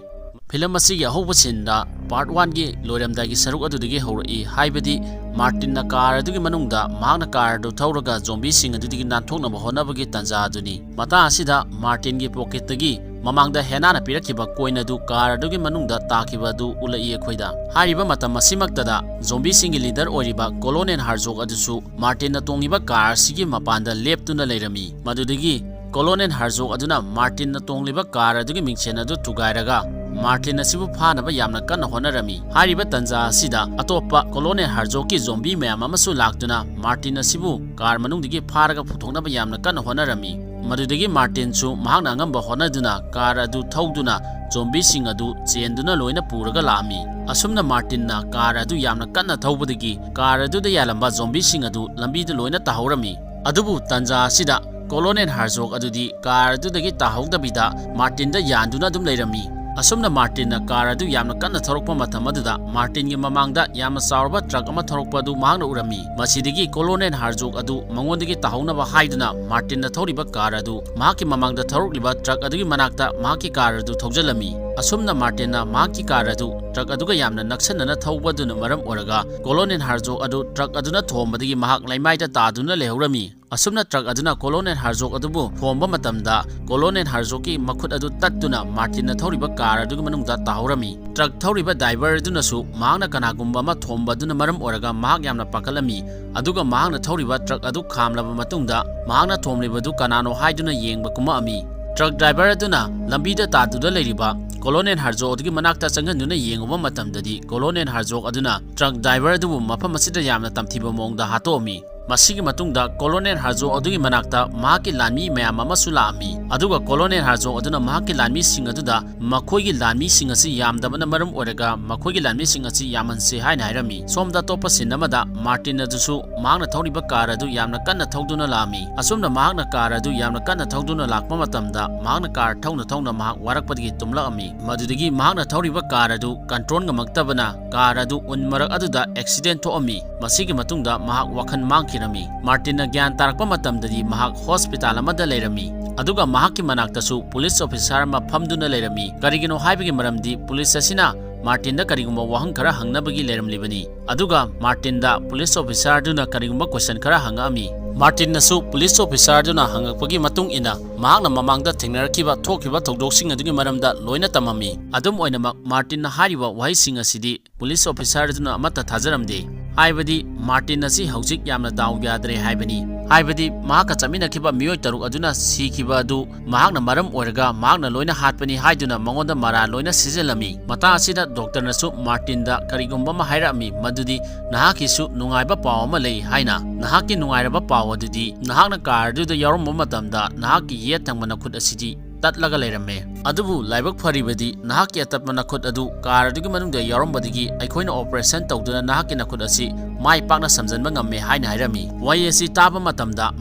ꯐꯤꯂꯝ ꯑꯁꯤꯒꯤ ꯑꯍꯧꯕ ꯁꯤꯟꯗ ꯄꯥꯔꯠ ꯋꯥꯟꯒꯤ ꯂꯣꯏꯔꯝꯗꯥꯏꯒꯤ ꯁꯔꯨꯛ ꯑꯗꯨꯗꯒꯤ ꯍꯧꯔꯛꯏ, ꯍꯥꯏꯕꯗꯤ ꯃꯥꯔꯇꯤꯟꯅ ꯀꯥꯔ ꯑꯗꯨꯒꯤ ꯃꯅꯨꯡꯗ ꯃꯍꯥꯛꯅ ꯀꯥꯔ ꯑꯗꯨ ꯊꯧꯔꯒ ꯖꯣꯝꯕꯤꯁꯤꯡ ꯑꯗꯨꯗꯒꯤ ꯅꯥꯟꯊꯣꯛꯅꯕ ꯍꯣꯠꯅꯕꯒꯤ ꯇꯥꯟꯖꯥ ꯑꯗꯨꯅꯤ꯫ ꯃꯇꯥꯡ ꯑꯁꯤꯗ ꯃꯥꯔꯇꯤꯟꯒꯤ ꯄꯣꯀꯦꯠꯇꯒꯤ ꯃꯃꯥꯡꯗ ꯍꯦꯅꯥꯅ ꯄꯤꯔꯛꯈꯤꯕ ꯀꯣꯏꯟ ꯑꯗꯨ ꯀꯥꯔ ꯑꯗꯨꯒꯤ ꯃꯅꯨꯡꯗ ꯇꯥꯈꯤꯕ ꯑꯗꯨ ꯎꯠꯂꯛꯏ ꯑꯩꯈꯣꯏꯗ꯫ ꯍꯥꯏꯔꯤꯕ ꯃꯇꯝ ꯑꯁꯤꯃꯛꯇꯗ ꯖꯣꯝꯕꯤꯁꯤꯡꯒꯤ ꯂꯤꯗꯔ ꯑꯣꯏꯔꯤꯕ ꯀꯣꯂꯣꯅꯦꯜ ꯍꯥꯔꯖꯣꯛ ꯑꯗꯨꯁꯨ ꯃꯥꯔꯇꯤꯟꯅ ꯇꯣꯡꯂꯤꯕ ꯀꯥꯔ ꯑꯁꯤꯒꯤ ꯃꯄꯥꯟꯗ ꯂꯦꯞꯇꯨꯅ ꯂꯩꯔꯝꯃꯤ꯫ ꯃꯗꯨꯗꯒꯤ ꯀꯣꯂꯣꯅꯦꯜ ꯍꯥꯔꯖꯣꯛ ꯑꯗꯨꯅ ꯃꯥꯔꯇꯤꯟꯅ ꯇꯣꯡꯂꯤꯕ ꯀꯥꯔ ꯑꯗꯨꯒꯤ ꯃꯤꯡꯁꯦꯜ ꯑꯗꯨ ꯊꯨꯒꯥꯏꯔꯒ ꯃꯥꯔꯇꯤꯟ ꯑꯁꯤꯕꯨ ꯐꯥꯅꯕ ꯌꯥꯝꯅ ꯀꯟꯅ ꯍꯣꯠꯅꯔꯝꯃꯤ꯫ ꯍꯥꯏꯔꯤꯕ ꯇꯥꯟꯖꯥ ꯑꯁꯤꯗ ꯑꯇꯣꯞꯄ ꯀꯣꯂꯣꯅꯦꯜ ꯍꯥꯔꯖꯣꯛꯀꯤ ꯖꯣꯝꯕꯤ ꯃꯌꯥꯝ ꯑꯃꯁꯨ ꯂꯥꯛꯇꯨꯅ ꯃꯥꯔꯇꯤꯟ ꯑꯁꯤꯕꯨ ꯀꯥꯔ ꯃꯅꯨꯡꯗꯒꯤ ꯐꯥꯔꯒ ꯄꯨꯊꯣꯛꯅꯕ ꯌꯥꯝꯅ ꯀꯟꯅ ꯍꯣꯠꯅꯔꯝꯃꯤ꯫ ꯃꯗꯨꯗꯒꯤ ꯃꯥꯔꯇꯤꯟꯁꯨ ꯃꯍꯥꯛꯅ ꯑꯉꯝꯕ ꯍꯣꯠꯅꯗꯨꯅ ꯀꯥꯔ ꯑꯗꯨ ꯊꯧꯗꯨꯅ ꯖꯣꯝꯕꯤꯁꯤꯡ ꯑꯗꯨ ꯆꯦꯟꯗꯨꯅ ꯂꯣꯏꯅ ꯄꯨꯔꯒ ꯂꯥꯛꯑꯝꯃꯤ꯫ ꯑꯁꯨꯝꯅ ꯃꯥꯔꯇꯤꯟꯅ ꯀꯥꯔ ꯑꯗꯨ ꯌꯥꯝꯅ ꯀꯟꯅ ꯊꯧꯕꯗꯒꯤ ꯀꯥꯔ ꯑꯗꯨꯗ ꯌꯥꯜꯂꯝꯕ ꯖꯣꯝꯕꯤꯁꯤꯡ ꯑꯗꯨ ꯂꯝꯕꯤꯗ ꯂꯣꯏꯅ ꯇꯥꯍꯧꯔꯝꯃꯤ꯫ ꯑꯗꯨꯕꯨ ꯇꯟꯖꯥ ꯑꯁꯤꯗ ꯀꯣꯂꯣꯅꯦꯜ ꯍꯥꯔꯖꯣꯛ ꯑꯗꯨꯗꯤ ꯀꯥꯔ ꯑꯗꯨꯗꯒꯤ ꯇꯥꯍꯧꯗꯕꯤꯗ ꯃꯥꯔꯇꯤꯟꯗ ꯌꯥꯟꯗꯨꯅ ꯑꯗꯨꯝ ꯂꯩꯔꯝꯃꯤ꯫ ꯑꯁꯨꯝꯅ ꯃꯥꯔꯇꯤꯟꯅ ꯀꯥꯔ ꯑꯗꯨ ꯌꯥꯝꯅ ꯀꯟꯅ ꯊꯧꯔꯛꯄ ꯃꯇꯝ ꯑꯗꯨꯗ ꯃꯥꯔꯇꯤꯟꯒꯤ ꯃꯃꯥꯡꯗ ꯌꯥꯝꯅ ꯆꯥꯎꯔꯕ ꯇ꯭ꯔꯛ ꯑꯃ ꯊꯧꯔꯛꯄ ꯑꯗꯨ ꯃꯍꯥꯛꯅ ꯎꯔꯝꯃꯤ꯫ ꯃꯁꯤꯗꯒꯤ ꯀꯣꯂꯣꯅꯦꯜ ꯍꯥꯔꯖꯣꯛ ꯑꯗꯨ ꯃꯉꯣꯟꯗꯒꯤ ꯇꯥꯍꯧꯅꯕ ꯍꯥꯏꯗꯨꯅ ꯃꯥꯔꯇꯤꯟꯅ ꯊꯧꯔꯤꯕ ꯀꯥꯔ ꯑꯗꯨ ꯃꯍꯥꯛꯀꯤ ꯃꯃꯥꯡꯗ ꯊꯧꯔꯛꯂꯤꯕ ꯇ꯭ꯔꯛ ꯑꯗꯨꯒꯤ ꯃꯅꯥꯛꯇ ꯃꯍꯥꯛꯀꯤ ꯀꯥꯔ ꯑꯗꯨ ꯊꯧꯖꯤꯜꯂꯝꯃꯤ꯫ ꯑꯁꯨꯝꯅ ꯃꯥꯔꯇꯤꯟꯅ ꯃꯍꯥꯛꯀꯤ ꯀꯥꯔ ꯑꯗꯨ ꯇ꯭ꯔꯛ ꯑꯗꯨꯒ ꯌꯥꯝꯅ ꯅꯛꯁꯟꯅꯅ ꯊꯧꯕꯗꯨꯅ ꯃꯔꯝ ꯑꯣꯏꯔꯒ ꯀꯣꯂꯣꯅꯦꯜ ꯍꯥꯔꯖꯣꯛ ꯑꯗꯨ ꯇ꯭ꯔꯛ ꯑꯗꯨꯅ ꯊꯣꯝꯕꯗꯒꯤ ꯃꯍꯥꯛ ꯂꯩꯃꯥꯏꯗ ꯇꯥꯗꯨꯅ ꯂꯩꯍꯧꯔꯝꯃꯤ꯫ ꯑꯁꯨꯝꯅ ꯇ꯭ꯔꯛ ꯑꯗꯨꯅ ꯀꯣꯂꯣꯅꯦꯜ ꯍꯥꯔꯖꯣꯛ ꯑꯗꯨꯕꯨ ꯊꯣꯝꯕ ꯃꯇꯝꯗ ꯀꯣꯂꯣꯅꯦꯜ ꯍꯥꯔꯖꯣꯛꯀꯤ ꯃꯈꯨꯠ ꯑꯗꯨ ꯇꯠꯇꯨꯅ ꯃꯥꯔꯇꯤꯟꯅ ꯊꯧꯔꯤꯕ ꯀꯥꯔ ꯑꯗꯨꯒꯤ ꯃꯅꯨꯡꯗ ꯇꯥꯍꯧꯔꯝꯃꯤ꯫ ꯇ꯭ꯔꯛ ꯊꯧꯔꯤꯕ ꯗ꯭ꯔꯥꯏꯚꯔ ꯑꯗꯨꯅꯁꯨ ꯃꯍꯥꯛꯅ ꯀꯅꯥꯒꯨꯝꯕ ꯑꯃ ꯊꯣꯝꯕ ꯑꯗꯨꯅ ꯃꯔꯝ ꯑꯣꯏꯔꯒ ꯃꯍꯥꯛ ꯌꯥꯝꯅ ꯄꯥꯈꯠꯂꯝꯃꯤ꯫ ꯑꯗꯨꯒ ꯃꯍꯥꯛꯅ ꯊꯧꯔꯤꯕ ꯇ꯭ꯔꯛ ꯑꯗꯨ ꯈꯥꯝꯂꯕ ꯃꯇꯨꯡꯗ ꯃꯍꯥꯛꯅ ꯊꯣꯝꯂꯤꯕꯗꯨ ꯀꯅꯥꯅꯣ ꯍꯥꯏꯗꯨꯅ ꯌꯦꯡꯕ ꯀꯨꯝꯃꯛꯑꯝꯃꯤ꯫ ꯇ꯭ꯔꯛ ꯗ꯭ꯔꯥꯏꯚꯔ ꯑꯗꯨꯅ ꯂꯝꯕꯤꯗ ꯇꯥꯗꯨꯅ ꯂꯩꯔꯤꯕ ꯀꯣꯂꯣꯅꯦꯜ ꯍꯥꯔꯖꯣꯛ ꯑꯗꯨꯒꯤ ꯃꯅꯥꯛꯇ ꯆꯪꯍꯟꯗꯨꯅ ꯌꯦꯡꯉꯨꯕ ꯃꯇꯝꯗꯗꯤ ꯀꯣꯂꯣꯅꯦꯜ ꯍꯥꯔꯖꯣꯛ ꯑꯗꯨꯅ ꯇ꯭ꯔꯛ ꯗ꯭ꯔꯥꯏꯚꯔ ꯑꯗꯨꯕꯨ ꯃꯐꯝ ꯑꯁꯤꯗ ꯌꯥꯝꯅ ꯇꯝꯊꯤꯕ ꯃꯑꯣꯡꯗ ꯍꯥꯠꯇꯣꯛꯑꯝꯃꯤ꯫ ꯃꯁꯤꯒꯤ ꯃꯇꯨꯡꯗ ꯀꯣꯂꯣꯅꯦꯜ ꯍꯥꯔꯖꯣꯛ ꯑꯗꯨꯒꯤ ꯃꯅꯥꯛꯇ ꯃꯍꯥꯛꯀꯤ ꯂꯥꯟꯃꯤ ꯃꯌꯥꯝ ꯑꯃꯁꯨ ꯂꯥꯛꯑꯝꯃꯤ꯫ ꯑꯗꯨꯒ ꯀꯣꯂꯣꯅꯦꯜ ꯍꯥꯔꯖꯣꯛ ꯑꯗꯨꯅ ꯃꯍꯥꯛꯀꯤ ꯂꯥꯟꯃꯤꯁꯤꯡ ꯑꯗꯨꯗ ꯃꯈꯣꯏꯒꯤ ꯂꯥꯟꯃꯤꯁꯤꯡ ꯑꯁꯤ ꯌꯥꯝꯗꯕꯅ ꯃꯔꯝ ꯑꯣꯏꯔꯒ ꯃꯈꯣꯏꯒꯤ ꯂꯥꯟꯃꯤꯁꯤꯡ ꯑꯁꯤ ꯌꯥꯝꯍꯟꯁꯤ ꯍꯥꯏꯅ ꯍꯥꯏꯔꯝꯃꯤ꯫ ꯁꯣꯝꯗ ꯑꯇꯣꯞꯄ ꯁꯤꯟ ꯑꯃꯗ ꯃꯥꯔꯇꯤꯟ ꯑꯗꯨꯁꯨ ꯃꯍꯥꯛꯅ ꯊꯧꯔꯤꯕ ꯀꯥꯔ ꯑꯗꯨ ꯌꯥꯝꯅ ꯀꯟꯅ ꯊꯧꯗꯨꯅ ꯂꯥꯛꯑꯝꯃꯤ꯫ ꯑꯁꯨꯝꯅ ꯃꯍꯥꯛꯅ ꯀꯥꯔ ꯑꯗꯨ ꯌꯥꯝꯅ ꯀꯟꯅ ꯊꯧꯗꯨꯅ ꯂꯥꯛꯄ ꯃꯇꯝꯗ ꯃꯍꯥꯛꯅ ꯀꯥꯔ ꯊꯧꯅ ꯊꯧꯅ ꯃꯍꯥꯛ ꯋꯥꯔꯛꯄꯗꯒꯤ ꯇꯨꯝꯂꯛꯑꯝꯃꯤ꯫ ꯃꯗꯨꯗꯒꯤ ꯃꯍꯥꯛꯅ ꯊꯧꯔꯤꯕ ꯀꯥꯔ ꯑꯗꯨ ꯀꯟꯇ꯭ꯔꯣꯜ ꯉꯝꯃꯛꯇꯕꯅ ꯀꯥꯔ ꯑꯗꯨ ꯎꯟ ꯃꯔꯛ ꯑꯗꯨꯗ ꯑꯦꯛꯁꯤꯗꯦꯟ ꯊꯣꯛꯑꯝꯃꯤ꯫ ꯃꯁꯤꯒꯤ ꯃꯇꯨꯡꯗ ꯃꯍꯥꯛ ꯋꯥꯈꯜ ꯃꯥꯡꯈꯤꯔꯝꯃꯤ꯫ ꯃꯥꯔꯇꯤꯟꯅ ꯒ꯭ꯌꯥꯟ ꯇꯥꯔꯛꯄ ꯃꯇꯝꯗꯗꯤ ꯃꯍꯥꯛ ꯍꯣꯁꯄꯤꯇꯥꯜ ꯑꯃꯗ ꯂꯩꯔꯝꯃꯤ꯫ ꯑꯗꯨꯒ ꯃꯍꯥꯛꯀꯤ ꯃꯅꯥꯛꯇꯁꯨ ꯄꯨꯂꯤꯁ ꯑꯣꯐꯤꯁꯥꯔ ꯑꯃ ꯐꯝꯗꯨꯅ ꯂꯩꯔꯝꯃꯤ꯫ ꯀꯔꯤꯒꯤꯅꯣ ꯍꯥꯏꯕꯒꯤ ꯃꯔꯝꯗꯤ ꯄꯨꯂꯤꯁ ꯑꯁꯤꯅ ꯃꯥꯔꯇꯤꯟꯗ ꯀꯔꯤꯒꯨꯝꯕ ꯋꯥꯍꯪ ꯈꯔ ꯍꯪꯅꯕꯒꯤ ꯂꯩꯔꯝꯂꯤꯕꯅꯤ꯫ ꯑꯗꯨꯒ ꯃꯥꯔꯇꯤꯟꯗ ꯄꯨꯂꯤꯁ ꯑꯣꯐꯤꯁꯥꯔꯗꯨꯅ ꯀꯔꯤꯒꯨꯝꯕ ꯀꯣꯏꯁꯟ ꯈꯔ ꯍꯪꯉꯛꯑꯝꯃꯤ꯫ ꯃꯥꯔꯇꯤꯟꯅꯁꯨ ꯄꯨꯂꯤꯁ ꯑꯣꯐꯤꯁꯥꯔꯗꯨꯅ ꯍꯪꯉꯛꯄꯒꯤ ꯃꯇꯨꯡ ꯏꯟꯅ ꯃꯍꯥꯛꯅ ꯃꯃꯥꯡꯗ ꯊꯦꯡꯅꯔꯛꯈꯤꯕ ꯊꯣꯛꯈꯤꯕ ꯊꯧꯗꯣꯛꯁꯤꯡ ꯑꯗꯨꯒꯤ ꯃꯔꯝꯗ ꯂꯣꯏꯅ ꯇꯝꯃꯝꯃꯤ꯫ ꯑꯗꯨꯝ ꯑꯣꯏꯅꯃꯛ, ꯃꯥꯔꯇꯤꯟꯅ ꯍꯥꯏꯔꯤꯕ ꯋꯥꯍꯩꯁꯤꯡ ꯑꯁꯤꯗꯤ ꯄꯨꯂꯤꯁ ꯑꯣꯐꯤꯁꯥꯔ ꯑꯗꯨꯅ ꯑꯃꯠꯇ ꯊꯥꯖꯔꯝꯗꯦ꯫ ꯍꯥꯏꯕꯗꯤ ꯃꯥꯔꯇꯤꯟ ꯑꯁꯤ ꯍꯧꯖꯤꯛ ꯌꯥꯝꯅ ꯗꯥꯎ ꯌꯥꯗ꯭ꯔꯦ ꯍꯥꯏꯕꯅꯤ꯫ ꯍꯥꯏꯕꯗꯤ ꯃꯍꯥꯛꯀ ꯆꯠꯃꯤꯟꯅꯈꯤꯕ ꯃꯤꯑꯣꯏ ꯇꯔꯨꯛ ꯑꯗꯨꯅ ꯁꯤꯈꯤꯕ ꯑꯗꯨ ꯃꯍꯥꯛꯅ ꯃꯔꯝ ꯑꯣꯏꯔꯒ ꯃꯍꯥꯛꯅ ꯂꯣꯏꯅ ꯍꯥꯠꯄꯅꯤ ꯍꯥꯏꯗꯨꯅ ꯃꯉꯣꯟꯗ ꯃꯔꯥꯜ ꯂꯣꯏꯅ ꯁꯤꯖꯤꯜꯂꯝꯃꯤ꯫ ꯃꯇꯥꯡ ꯑꯁꯤꯗ ꯗꯣꯛꯇꯔꯅꯁꯨ ꯃꯥꯔꯇꯤꯟꯗ ꯀꯔꯤꯒꯨꯝꯕ ꯑꯃ ꯍꯥꯏꯔꯛꯑꯝꯃꯤ, ꯃꯗꯨꯗꯤ ꯅꯍꯥꯛꯀꯤꯁꯨ ꯅꯨꯡꯉꯥꯏꯕ ꯄꯥꯎ ꯑꯃ ꯂꯩ ꯍꯥꯏꯅ꯫ ꯅꯍꯥꯛꯀꯤ ꯅꯨꯡꯉꯥꯏꯔꯕ ꯄꯥꯎ ꯑꯗꯨꯗꯤ ꯅꯍꯥꯛꯅ ꯀꯥꯔ ꯑꯗꯨꯗ ꯌꯥꯎꯔꯝꯕ ꯃꯇꯝꯗ ꯅꯍꯥꯛꯀꯤ ꯌꯦꯠ ꯊꯪꯕ ꯅꯈꯨꯠ ꯑꯁꯤꯗꯤ ꯇꯠꯂꯒ ꯂꯩꯔꯝꯃꯦ꯫ ꯑꯗꯨꯕꯨ ꯂꯥꯏꯕꯛ ꯐꯔꯤꯕꯗꯤ ꯅꯍꯥꯛꯀꯤ ꯑꯇꯠꯄ ꯅꯈꯨꯠ ꯑꯗꯨ car ꯑꯗꯨꯒꯤ ꯃꯅꯨꯡꯗ ꯌꯥꯎꯔꯝꯕꯗꯒꯤ ꯑꯩꯈꯣꯏꯅ operation ꯇꯧꯗꯨꯅ ꯅꯍꯥꯛꯀꯤ ꯅꯈꯨꯠ ꯑꯁꯤ ꯃꯥꯏ ꯄꯥꯛꯅ ꯁꯝꯖꯟꯕ ꯉꯝꯃꯦ ꯍꯥꯏꯅ ꯍꯥꯏꯔꯝꯃꯤ꯫ ꯋꯥꯍꯩ ꯑꯁꯤ ꯇꯥꯕ ꯃꯇꯝꯗ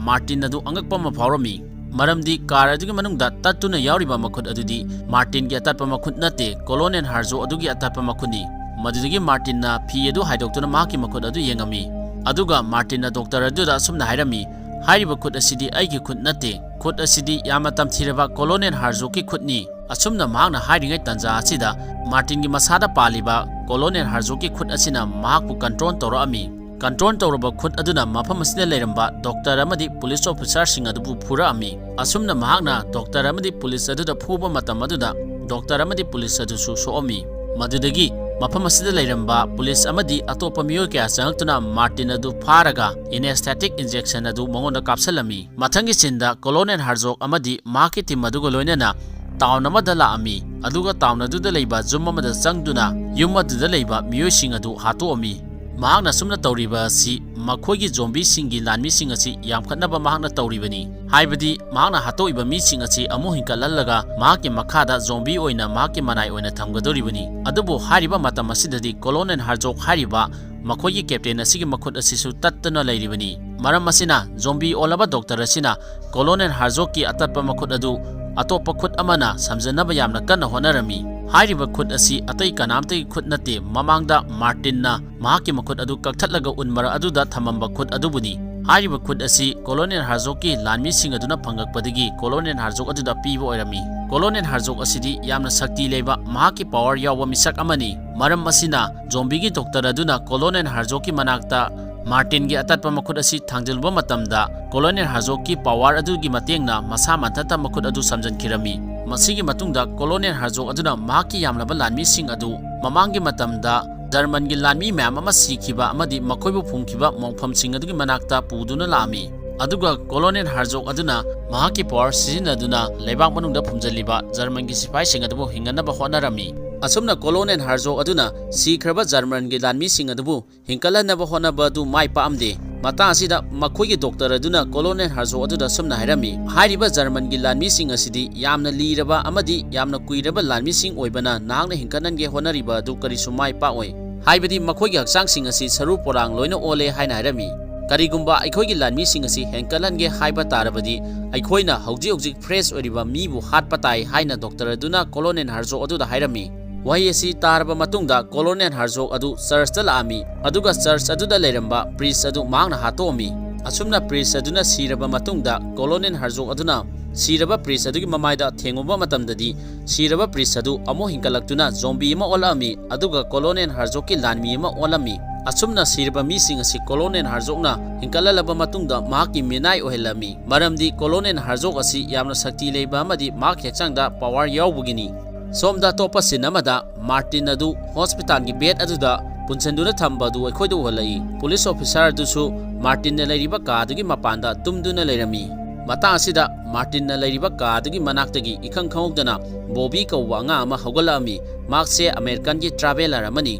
ꯃꯥꯔꯇꯤꯟ ꯑꯗꯨ ꯑꯉꯛꯄ ꯑꯃ ꯐꯥꯎꯔꯝꯃꯤ꯫ ꯃꯔꯝꯗꯤ car ꯑꯗꯨꯒꯤ ꯃꯅꯨꯡꯗ ꯇꯠꯇꯨꯅ ꯌꯥꯎꯔꯤꯕ ꯃꯈꯨꯠ ꯑꯗꯨꯗꯤ ꯃꯥꯔꯇꯤꯟꯒꯤ ꯑꯇꯠꯄ ꯃꯈꯨꯠ ꯅꯠꯇꯦ, ꯀꯣꯂꯣꯅꯦꯜ ꯍꯥꯔꯖꯣꯛ ꯑꯗꯨꯒꯤ ꯑꯇꯠꯄ ꯃꯈꯨꯠꯅꯤ꯫ ꯃꯗꯨꯗꯒꯤ ꯃꯥꯔꯇꯤꯟꯅ ꯐꯤ ꯑꯗꯨ ꯍꯥꯏꯗꯣꯛꯇꯨꯅ ꯃꯍꯥꯛꯀꯤ ꯃꯈꯨꯠ ꯑꯗꯨ ꯌꯦꯡꯉꯝꯃꯤ꯫ ꯑꯗꯨꯒ ꯃꯥꯔꯇꯤꯟꯅ doctor ꯑꯗꯨꯗ ꯑꯁꯨꯝꯅ ꯍꯥꯏꯔꯝꯃꯤ, "ꯍꯥꯏꯔꯤꯕ ꯈꯨꯠ ꯑꯁꯤꯗꯤ ꯑꯩꯒꯤ ꯈꯨꯠ ꯅꯠꯇꯦ꯫ ꯈꯨꯠ ꯑꯁꯤꯗꯤ ꯌꯥꯝꯅ ꯇꯝꯊꯤꯔꯕ ꯀꯣꯂꯣꯅꯦꯜ ꯍꯥꯔꯖꯣꯛꯀꯤ ꯈꯨꯠꯅꯤ"꯫ ꯑꯁꯨꯝꯅ ꯃꯍꯥꯛꯅ ꯍꯥꯏꯔꯤꯉꯩ ꯇꯥꯟꯖꯥ ꯑꯁꯤꯗ ꯃꯥꯔꯇꯤꯟꯒꯤ ꯃꯁꯥꯗ ꯄꯥꯜꯂꯤꯕ ꯀꯣꯂꯣꯅꯦꯜ ꯍꯥꯔꯖꯣꯛꯀꯤ ꯈꯨꯠ ꯑꯁꯤꯅ ꯃꯍꯥꯛꯄꯨ control ꯇꯧꯔꯛꯑꯝꯃꯤ꯫ Control ꯇꯧꯔꯕ ꯈꯨꯠ ꯑꯗꯨꯅ ꯃꯐꯝ ꯑꯁꯤꯗ ꯂꯩꯔꯝꯕ doctor ꯑꯃꯗꯤ police officerꯁꯤꯡ ꯑꯗꯨꯕꯨ ꯐꯨꯔꯛꯑꯝꯃꯤ꯫ ꯑꯁꯨꯝꯅ ꯃꯍꯥꯛꯅ doctor ꯑꯃꯗꯤ police ꯑꯗꯨꯗ ꯐꯨꯕ ꯃꯇꯝ ꯑꯗꯨꯗ doctor ꯑꯃꯗꯤ police ꯑꯗꯨꯁꯨ ꯁꯣꯛꯑꯝꯃꯤ꯫ ꯃꯗꯨꯗꯒꯤ ꯃꯐꯝ ꯑꯁꯤꯗ ꯂꯩꯔꯝꯕ police ꯑꯃꯗꯤ ꯑꯇꯣꯞꯄ ꯃꯤꯑꯣꯏ ꯀꯌꯥ ꯆꯪꯂꯛꯇꯨꯅ ꯃꯥꯔꯇꯤꯟ ꯑꯗꯨ ꯐꯥꯔꯒ anesthetic injection ꯑꯗꯨ ꯃꯉꯣꯟꯗ ꯀꯥꯞꯁꯤꯜꯂꯝꯃꯤ꯫ ꯃꯊꯪꯒꯤ sceneꯗ ꯀꯣꯂꯣꯅꯦꯜ ꯍꯥꯔꯖꯣꯛ ꯑꯃꯗꯤ ꯃꯍꯥꯛꯀꯤ team ꯑꯗꯨꯒ ꯂꯣꯏꯅꯅ town ꯑꯃꯗ ꯂꯥꯛꯑꯝꯃꯤ, ꯑꯗꯨꯒ town ꯑꯗꯨꯗ ꯂꯩꯕ ꯌꯨꯝ ꯑꯃꯗ ꯆꯪꯗꯨꯅ ꯌꯨꯝ ꯑꯗꯨꯗ ꯂꯩꯕ ꯃꯤꯑꯣꯏꯁꯤꯡ ꯑꯗꯨ ꯍꯥꯠꯇꯣꯛꯑꯝꯃꯤ꯫ ꯃꯍꯥꯛꯅ ꯑꯁꯨꯝꯅ ꯇꯧꯔꯤꯕ ꯑꯁꯤ ꯃꯈꯣꯏꯒꯤ zombieꯁꯤꯡꯒꯤ ꯂꯥꯟꯃꯤꯁꯤꯡ ꯑꯁꯤ ꯌꯥꯝꯈꯠꯅꯕ ꯃꯍꯥꯛꯅ ꯇꯧꯔꯤꯕꯅꯤ꯫ ꯍꯥꯏꯕꯗꯤ ꯃꯍꯥꯛꯅ ꯍꯥꯠꯇꯣꯛꯏꯕ ꯃꯤꯁꯤꯡ ꯑꯁꯤ ꯑꯃꯨꯛ ꯍꯤꯡꯒꯠꯍꯜꯂꯒ ꯃꯍꯥꯛꯀꯤ ꯃꯈꯥꯗ zombie ꯑꯣꯏꯅ ꯃꯍꯥꯛꯀꯤ ꯃꯅꯥꯏ ꯑꯣꯏꯅ ꯊꯝꯒꯗꯧꯔꯤꯕꯅꯤ꯫ ꯑꯗꯨꯕꯨ ꯍꯥꯏꯔꯤꯕ ꯃꯇꯝ ꯑꯁꯤꯗꯗꯤ ꯀꯣꯂꯣꯅꯦꯜ ꯍꯥꯔꯖꯣꯛ ꯍꯥꯏꯔꯤꯕ ꯃꯈꯣꯏꯒꯤ captain ꯑꯁꯤꯒꯤ ꯃꯈꯨꯠ ꯑꯁꯤꯁꯨ ꯇꯠꯇꯨꯅ ꯂꯩꯔꯤꯕꯅꯤ꯫ ꯃꯔꯝ ꯑꯁꯤꯅ zombie ꯑꯣꯜꯂꯕ doctor ꯑꯁꯤꯅ ꯀꯣꯂꯣꯅꯦꯜ ꯍꯥꯔꯖꯣꯛꯀꯤ ꯑꯇꯠꯄ ꯃꯈꯨꯠ ꯑꯗꯨ ꯑꯇꯣꯞꯄ ꯈꯨꯠ ꯑꯃꯅ ꯁꯝꯖꯟꯅꯕ ꯌꯥꯝꯅ ꯀꯟꯅ ꯍꯣꯠꯅꯔꯝꯃꯤ꯫ ꯍꯥꯏꯔꯤꯕ ꯈꯨꯠ ꯑꯁꯤ ꯑꯇꯩ ꯀꯅꯥꯝꯇꯒꯤ ꯈꯨꯠ ꯅꯠꯇꯦ, ꯃꯃꯥꯡꯗ ꯃꯥꯔꯇꯤꯟꯅ ꯃꯍꯥꯛꯀꯤ ꯃꯈꯨꯠ ꯑꯗꯨ ꯀꯛꯊꯠꯂꯒ ꯎꯟ ꯃꯔꯛ ꯑꯗꯨꯗ ꯊꯝꯃꯝꯕ ꯈꯨꯠ ꯑꯗꯨꯕꯨꯅꯤ꯫ ꯍꯥꯏꯔꯤꯕ ꯈꯨꯠ ꯑꯁꯤ ꯀꯣꯂꯣꯅꯦꯜ ꯍꯥꯔꯖꯣꯛꯀꯤ ꯂꯥꯟꯃꯤꯁꯤꯡ ꯑꯗꯨꯅ ꯐꯪꯂꯛꯄꯗꯒꯤ ꯀꯣꯂꯣꯅꯦꯜ ꯍꯥꯔꯖꯣꯛ ꯑꯗꯨꯗ ꯄꯤꯕ ꯑꯣꯏꯔꯝꯃꯤ꯫ ꯀꯣꯂꯣꯅꯦꯜ ꯍꯥꯔꯖꯣꯛ ꯑꯁꯤꯗꯤ ꯌꯥꯝꯅ ꯁꯛꯇꯤ ꯂꯩꯕ, ꯃꯍꯥꯛꯀꯤ power ꯌꯥꯎꯕ ꯃꯤꯁꯛ ꯑꯃꯅꯤ꯫ ꯃꯔꯝ ꯑꯁꯤꯅ zombieꯒꯤ doctor ꯑꯗꯨꯅ ꯀꯣꯂꯣꯅꯦꯜ ꯍꯥꯔꯖꯣꯛꯀꯤ ꯃꯅꯥꯛꯇ ꯃꯥꯔꯇꯤꯟꯒꯤ ꯑꯇꯠꯄ ꯃꯈꯨꯠ ꯑꯁꯤ ꯊꯥꯡꯖꯤꯜꯂꯨꯕ ꯃꯇꯝꯗ ꯀꯣꯂꯣꯅꯦꯜ ꯍꯥꯔꯖꯣꯛꯀꯤ power ꯑꯗꯨꯒꯤ ꯃꯇꯦꯡꯅ ꯃꯁꯥ ꯃꯊꯟꯇ ꯃꯈꯨꯠ ꯑꯗꯨ ꯁꯝꯖꯤꯟꯈꯤꯔꯝꯃꯤ꯫ ꯃꯁꯤꯒꯤ ꯃꯇꯨꯡꯗ ꯀꯣꯂꯣꯅꯦꯜ ꯍꯥꯔꯖꯣꯛ ꯑꯗꯨꯅ ꯃꯍꯥꯛꯀꯤ ꯌꯥꯝꯂꯕ ꯂꯥꯟꯃꯤꯁꯤꯡ ꯑꯗꯨ ꯃꯃꯥꯡꯒꯤ ꯃꯇꯝꯗ ꯖꯔꯃꯟꯒꯤ ꯂꯥꯟꯃꯤ ꯃꯌꯥꯝ ꯑꯃ ꯁꯤꯈꯤꯕ ꯑꯃꯗꯤ ꯃꯈꯣꯏꯕꯨ ꯐꯨꯝꯈꯤꯕ ꯃꯣꯡꯐꯝꯁꯤꯡ ꯑꯗꯨꯒꯤ ꯃꯅꯥꯛꯇ ꯄꯨꯗꯨꯅ ꯂꯥꯛꯑꯝꯃꯤ꯫ ꯑꯗꯨꯒ ꯀꯣꯂꯣꯅꯦꯜ ꯍꯥꯔꯖꯣꯛ ꯑꯗꯨꯅ ꯃꯍꯥꯛꯀꯤ power ꯁꯤꯖꯤꯟꯅꯗꯨꯅ ꯂꯩꯕꯥꯛ ꯃꯅꯨꯡꯗ ꯐꯨꯝꯖꯤꯜꯂꯤꯕ ꯖꯔꯃꯟꯒꯤ ꯁꯤꯐꯥꯏꯁꯤꯡ ꯑꯗꯨꯕꯨ ꯍꯤꯡꯍꯟꯅꯕ ꯍꯣꯠꯅꯔꯝꯃꯤ꯫ ꯑꯁꯨꯝꯅ ꯀꯣꯂꯣꯅꯦꯜ ꯍꯥꯔꯖꯣꯛ ꯑꯗꯨꯅ ꯁꯤꯈ꯭ꯔꯕ ꯖꯔꯃꯟꯒꯤ ꯂꯥꯟꯃꯤꯁꯤꯡ ꯑꯗꯨꯕꯨ ꯍꯤꯡꯀꯠꯍꯟꯅꯕ ꯍꯣꯠꯅꯕ ꯑꯗꯨ ꯃꯥꯏ ꯄꯥꯛꯑꯝꯗꯦ꯫ ꯃꯇꯥꯡ ꯑꯁꯤꯗ ꯃꯈꯣꯏꯒꯤ ꯗꯣꯛꯇꯔ ꯑꯗꯨꯅ ꯀꯣꯂꯣꯅꯦꯜ ꯍꯥꯔꯖꯣꯛ ꯑꯗꯨꯗ ꯑꯁꯨꯝꯅ ꯍꯥꯏꯔꯝꯃꯤ, "ꯍꯥꯏꯔꯤꯕ ꯖꯔꯃꯟꯒꯤ ꯂꯥꯟꯃꯤꯁꯤꯡ ꯑꯁꯤꯗꯤ ꯌꯥꯝꯅ ꯂꯤꯔꯕ ꯑꯃꯗꯤ ꯌꯥꯝꯅ ꯀꯨꯏꯔꯕ ꯂꯥꯟꯃꯤꯁꯤꯡ ꯑꯣꯏꯕꯅ, ꯅꯍꯥꯛꯅ ꯍꯤꯡꯒꯠꯍꯟꯒꯦ ꯍꯣꯠꯅꯔꯤꯕ ꯑꯗꯨ ꯀꯔꯤꯁꯨ ꯃꯥꯏ ꯄꯥꯛꯑꯣꯏ꯫ ꯍꯥꯏꯕꯗꯤ ꯃꯈꯣꯏꯒꯤ ꯍꯛꯆꯥꯡꯁꯤꯡ ꯑꯁꯤ ꯁꯔꯨ ꯄꯣꯂꯥꯡ ꯂꯣꯏꯅ ꯑꯣꯜꯂꯦ" ꯍꯥꯏꯅ ꯍꯥꯏꯔꯝꯃꯤ꯫ "ꯀꯔꯤꯒꯨꯝꯕ ꯑꯩꯈꯣꯏꯒꯤ ꯂꯥꯟꯃꯤꯁꯤꯡ ꯑꯁꯤ ꯍꯦꯟꯀꯠꯍꯟꯒꯦ ꯍꯥꯏꯕ ꯇꯥꯔꯕꯗꯤ, ꯑꯩꯈꯣꯏꯅ ꯍꯧꯖꯤꯛ ꯍꯧꯖꯤꯛ ꯐ꯭ꯔꯦꯁ ꯑꯣꯏꯔꯤꯕ ꯃꯤꯕꯨ ꯍꯥꯠꯄ ꯇꯥꯏ" ꯍꯥꯏꯅ ꯗꯣꯛꯇꯔ ꯑꯗꯨꯅ ꯀꯣꯂꯣꯅꯦꯜ ꯍꯥꯔꯖꯣꯛ ꯑꯗꯨꯗ ꯍꯥꯏꯔꯝꯃꯤ꯫ ꯋꯥꯍꯩ ꯑꯁꯤ ꯇꯥꯔꯕ ꯃꯇꯨꯡꯗ ꯀꯣꯂꯣꯅꯦꯜ ꯍꯥꯔꯖꯣꯛ ꯑꯗꯨ ꯆꯔꯆꯇ ꯂꯥꯛꯑꯝꯃꯤ, ꯑꯗꯨꯒ ꯆꯔꯆ ꯑꯗꯨꯗ ꯂꯩꯔꯝꯕ ꯄ꯭ꯔꯤꯁ ꯑꯗꯨ ꯃꯍꯥꯛꯅ ꯍꯥꯠꯇꯣꯛꯑꯝꯃꯤ꯫ ꯑꯁꯨꯝꯅ ꯄ꯭ꯔꯤꯁ ꯑꯗꯨꯅ ꯁꯤꯔꯕ ꯃꯇꯨꯡꯗ ꯀꯣꯂꯣꯅꯦꯜ ꯍꯥꯔꯖꯣꯛ ꯑꯗꯨꯅ ꯁꯤꯔꯕ ꯄ꯭ꯔꯤꯁ ꯑꯗꯨꯒꯤ ꯃꯃꯥꯏꯗ ꯊꯦꯡꯉꯨꯕ ꯃꯇꯝꯗꯗꯤ, ꯁꯤꯔꯕ ꯄ꯭ꯔꯤꯁ ꯑꯗꯨ ꯑꯃꯨꯛ ꯍꯤꯡꯒꯠꯂꯛꯇꯨꯅ ꯖꯣꯝꯕꯤ ꯑꯃ ꯑꯣꯜꯂꯛꯑꯝꯃꯤ, ꯑꯗꯨꯒ ꯀꯣꯂꯣꯅꯦꯜ ꯍꯥꯔꯖꯣꯛꯀꯤ ꯂꯥꯟꯃꯤ ꯑꯃ ꯑꯣꯜꯂꯝꯃꯤ꯫ ꯑꯁꯨꯝꯅ ꯁꯤꯔꯕ ꯃꯤꯁꯤꯡ ꯑꯁꯤ ꯀꯣꯂꯣꯅꯦꯜ ꯍꯥꯔꯖꯣꯛꯅ ꯍꯤꯡꯒꯠꯍꯜꯂꯕ ꯃꯇꯨꯡꯗ ꯃꯍꯥꯛꯀꯤ ꯃꯤꯅꯥꯏ ꯑꯣꯏꯍꯜꯂꯝꯃꯤ, ꯃꯔꯝꯗꯤ ꯀꯣꯂꯣꯅꯦꯜ ꯍꯥꯔꯖꯣꯛ ꯑꯁꯤ ꯌꯥꯝꯅ ꯁꯛꯇꯤ ꯂꯩꯕ ꯑꯃꯗꯤ ꯃꯍꯥꯛꯀꯤ ꯍꯛꯆꯥꯡꯗ ꯄꯋꯥꯔ ꯌꯥꯎꯕꯒꯤꯅꯤ꯫ ꯁꯣꯝꯗ ꯑꯇꯣꯞꯄ ꯁꯤꯟ ꯑꯃꯗ ꯃꯥꯔꯇꯤꯟ ꯑꯗꯨ ꯍꯣꯁꯄꯤꯇꯥꯜꯒꯤ ꯕꯦꯗ ꯑꯗꯨꯗ ꯄꯨꯟꯁꯤꯟꯗꯨꯅ ꯊꯝꯕ ꯑꯗꯨ ꯑꯩꯈꯣꯏꯗ ꯎꯍꯜꯂꯛꯏ꯫ ꯄꯨꯂꯤꯁ ꯑꯣꯐꯤꯁꯥꯔ ꯑꯗꯨꯁꯨ ꯃꯥꯔꯇꯤꯟꯅ ꯂꯩꯔꯤꯕ ꯀꯥ ꯑꯗꯨꯒꯤ ꯃꯄꯥꯟꯗ ꯇꯨꯝꯗꯨꯅ ꯂꯩꯔꯝꯃꯤ꯫ ꯃꯇꯥꯡ ꯑꯁꯤꯗ ꯃꯥꯔꯇꯤꯟꯅ ꯂꯩꯔꯤꯕ ꯀꯥ ꯑꯗꯨꯒꯤ ꯃꯅꯥꯛꯇꯒꯤ ꯏꯈꯪ ꯈꯪꯍꯧꯗꯅ ꯕꯣꯕꯤ ꯀꯧꯕ ꯑꯉꯥꯡ ꯑꯃ ꯍꯧꯒꯠꯂꯛꯑꯝꯃꯤ꯫ ꯃꯍꯥꯛꯁꯦ ꯑꯃꯦꯔꯤꯀꯥꯟꯒꯤ ꯇ꯭ꯔꯥꯚꯦꯂꯔ ꯑꯃꯅꯤ꯫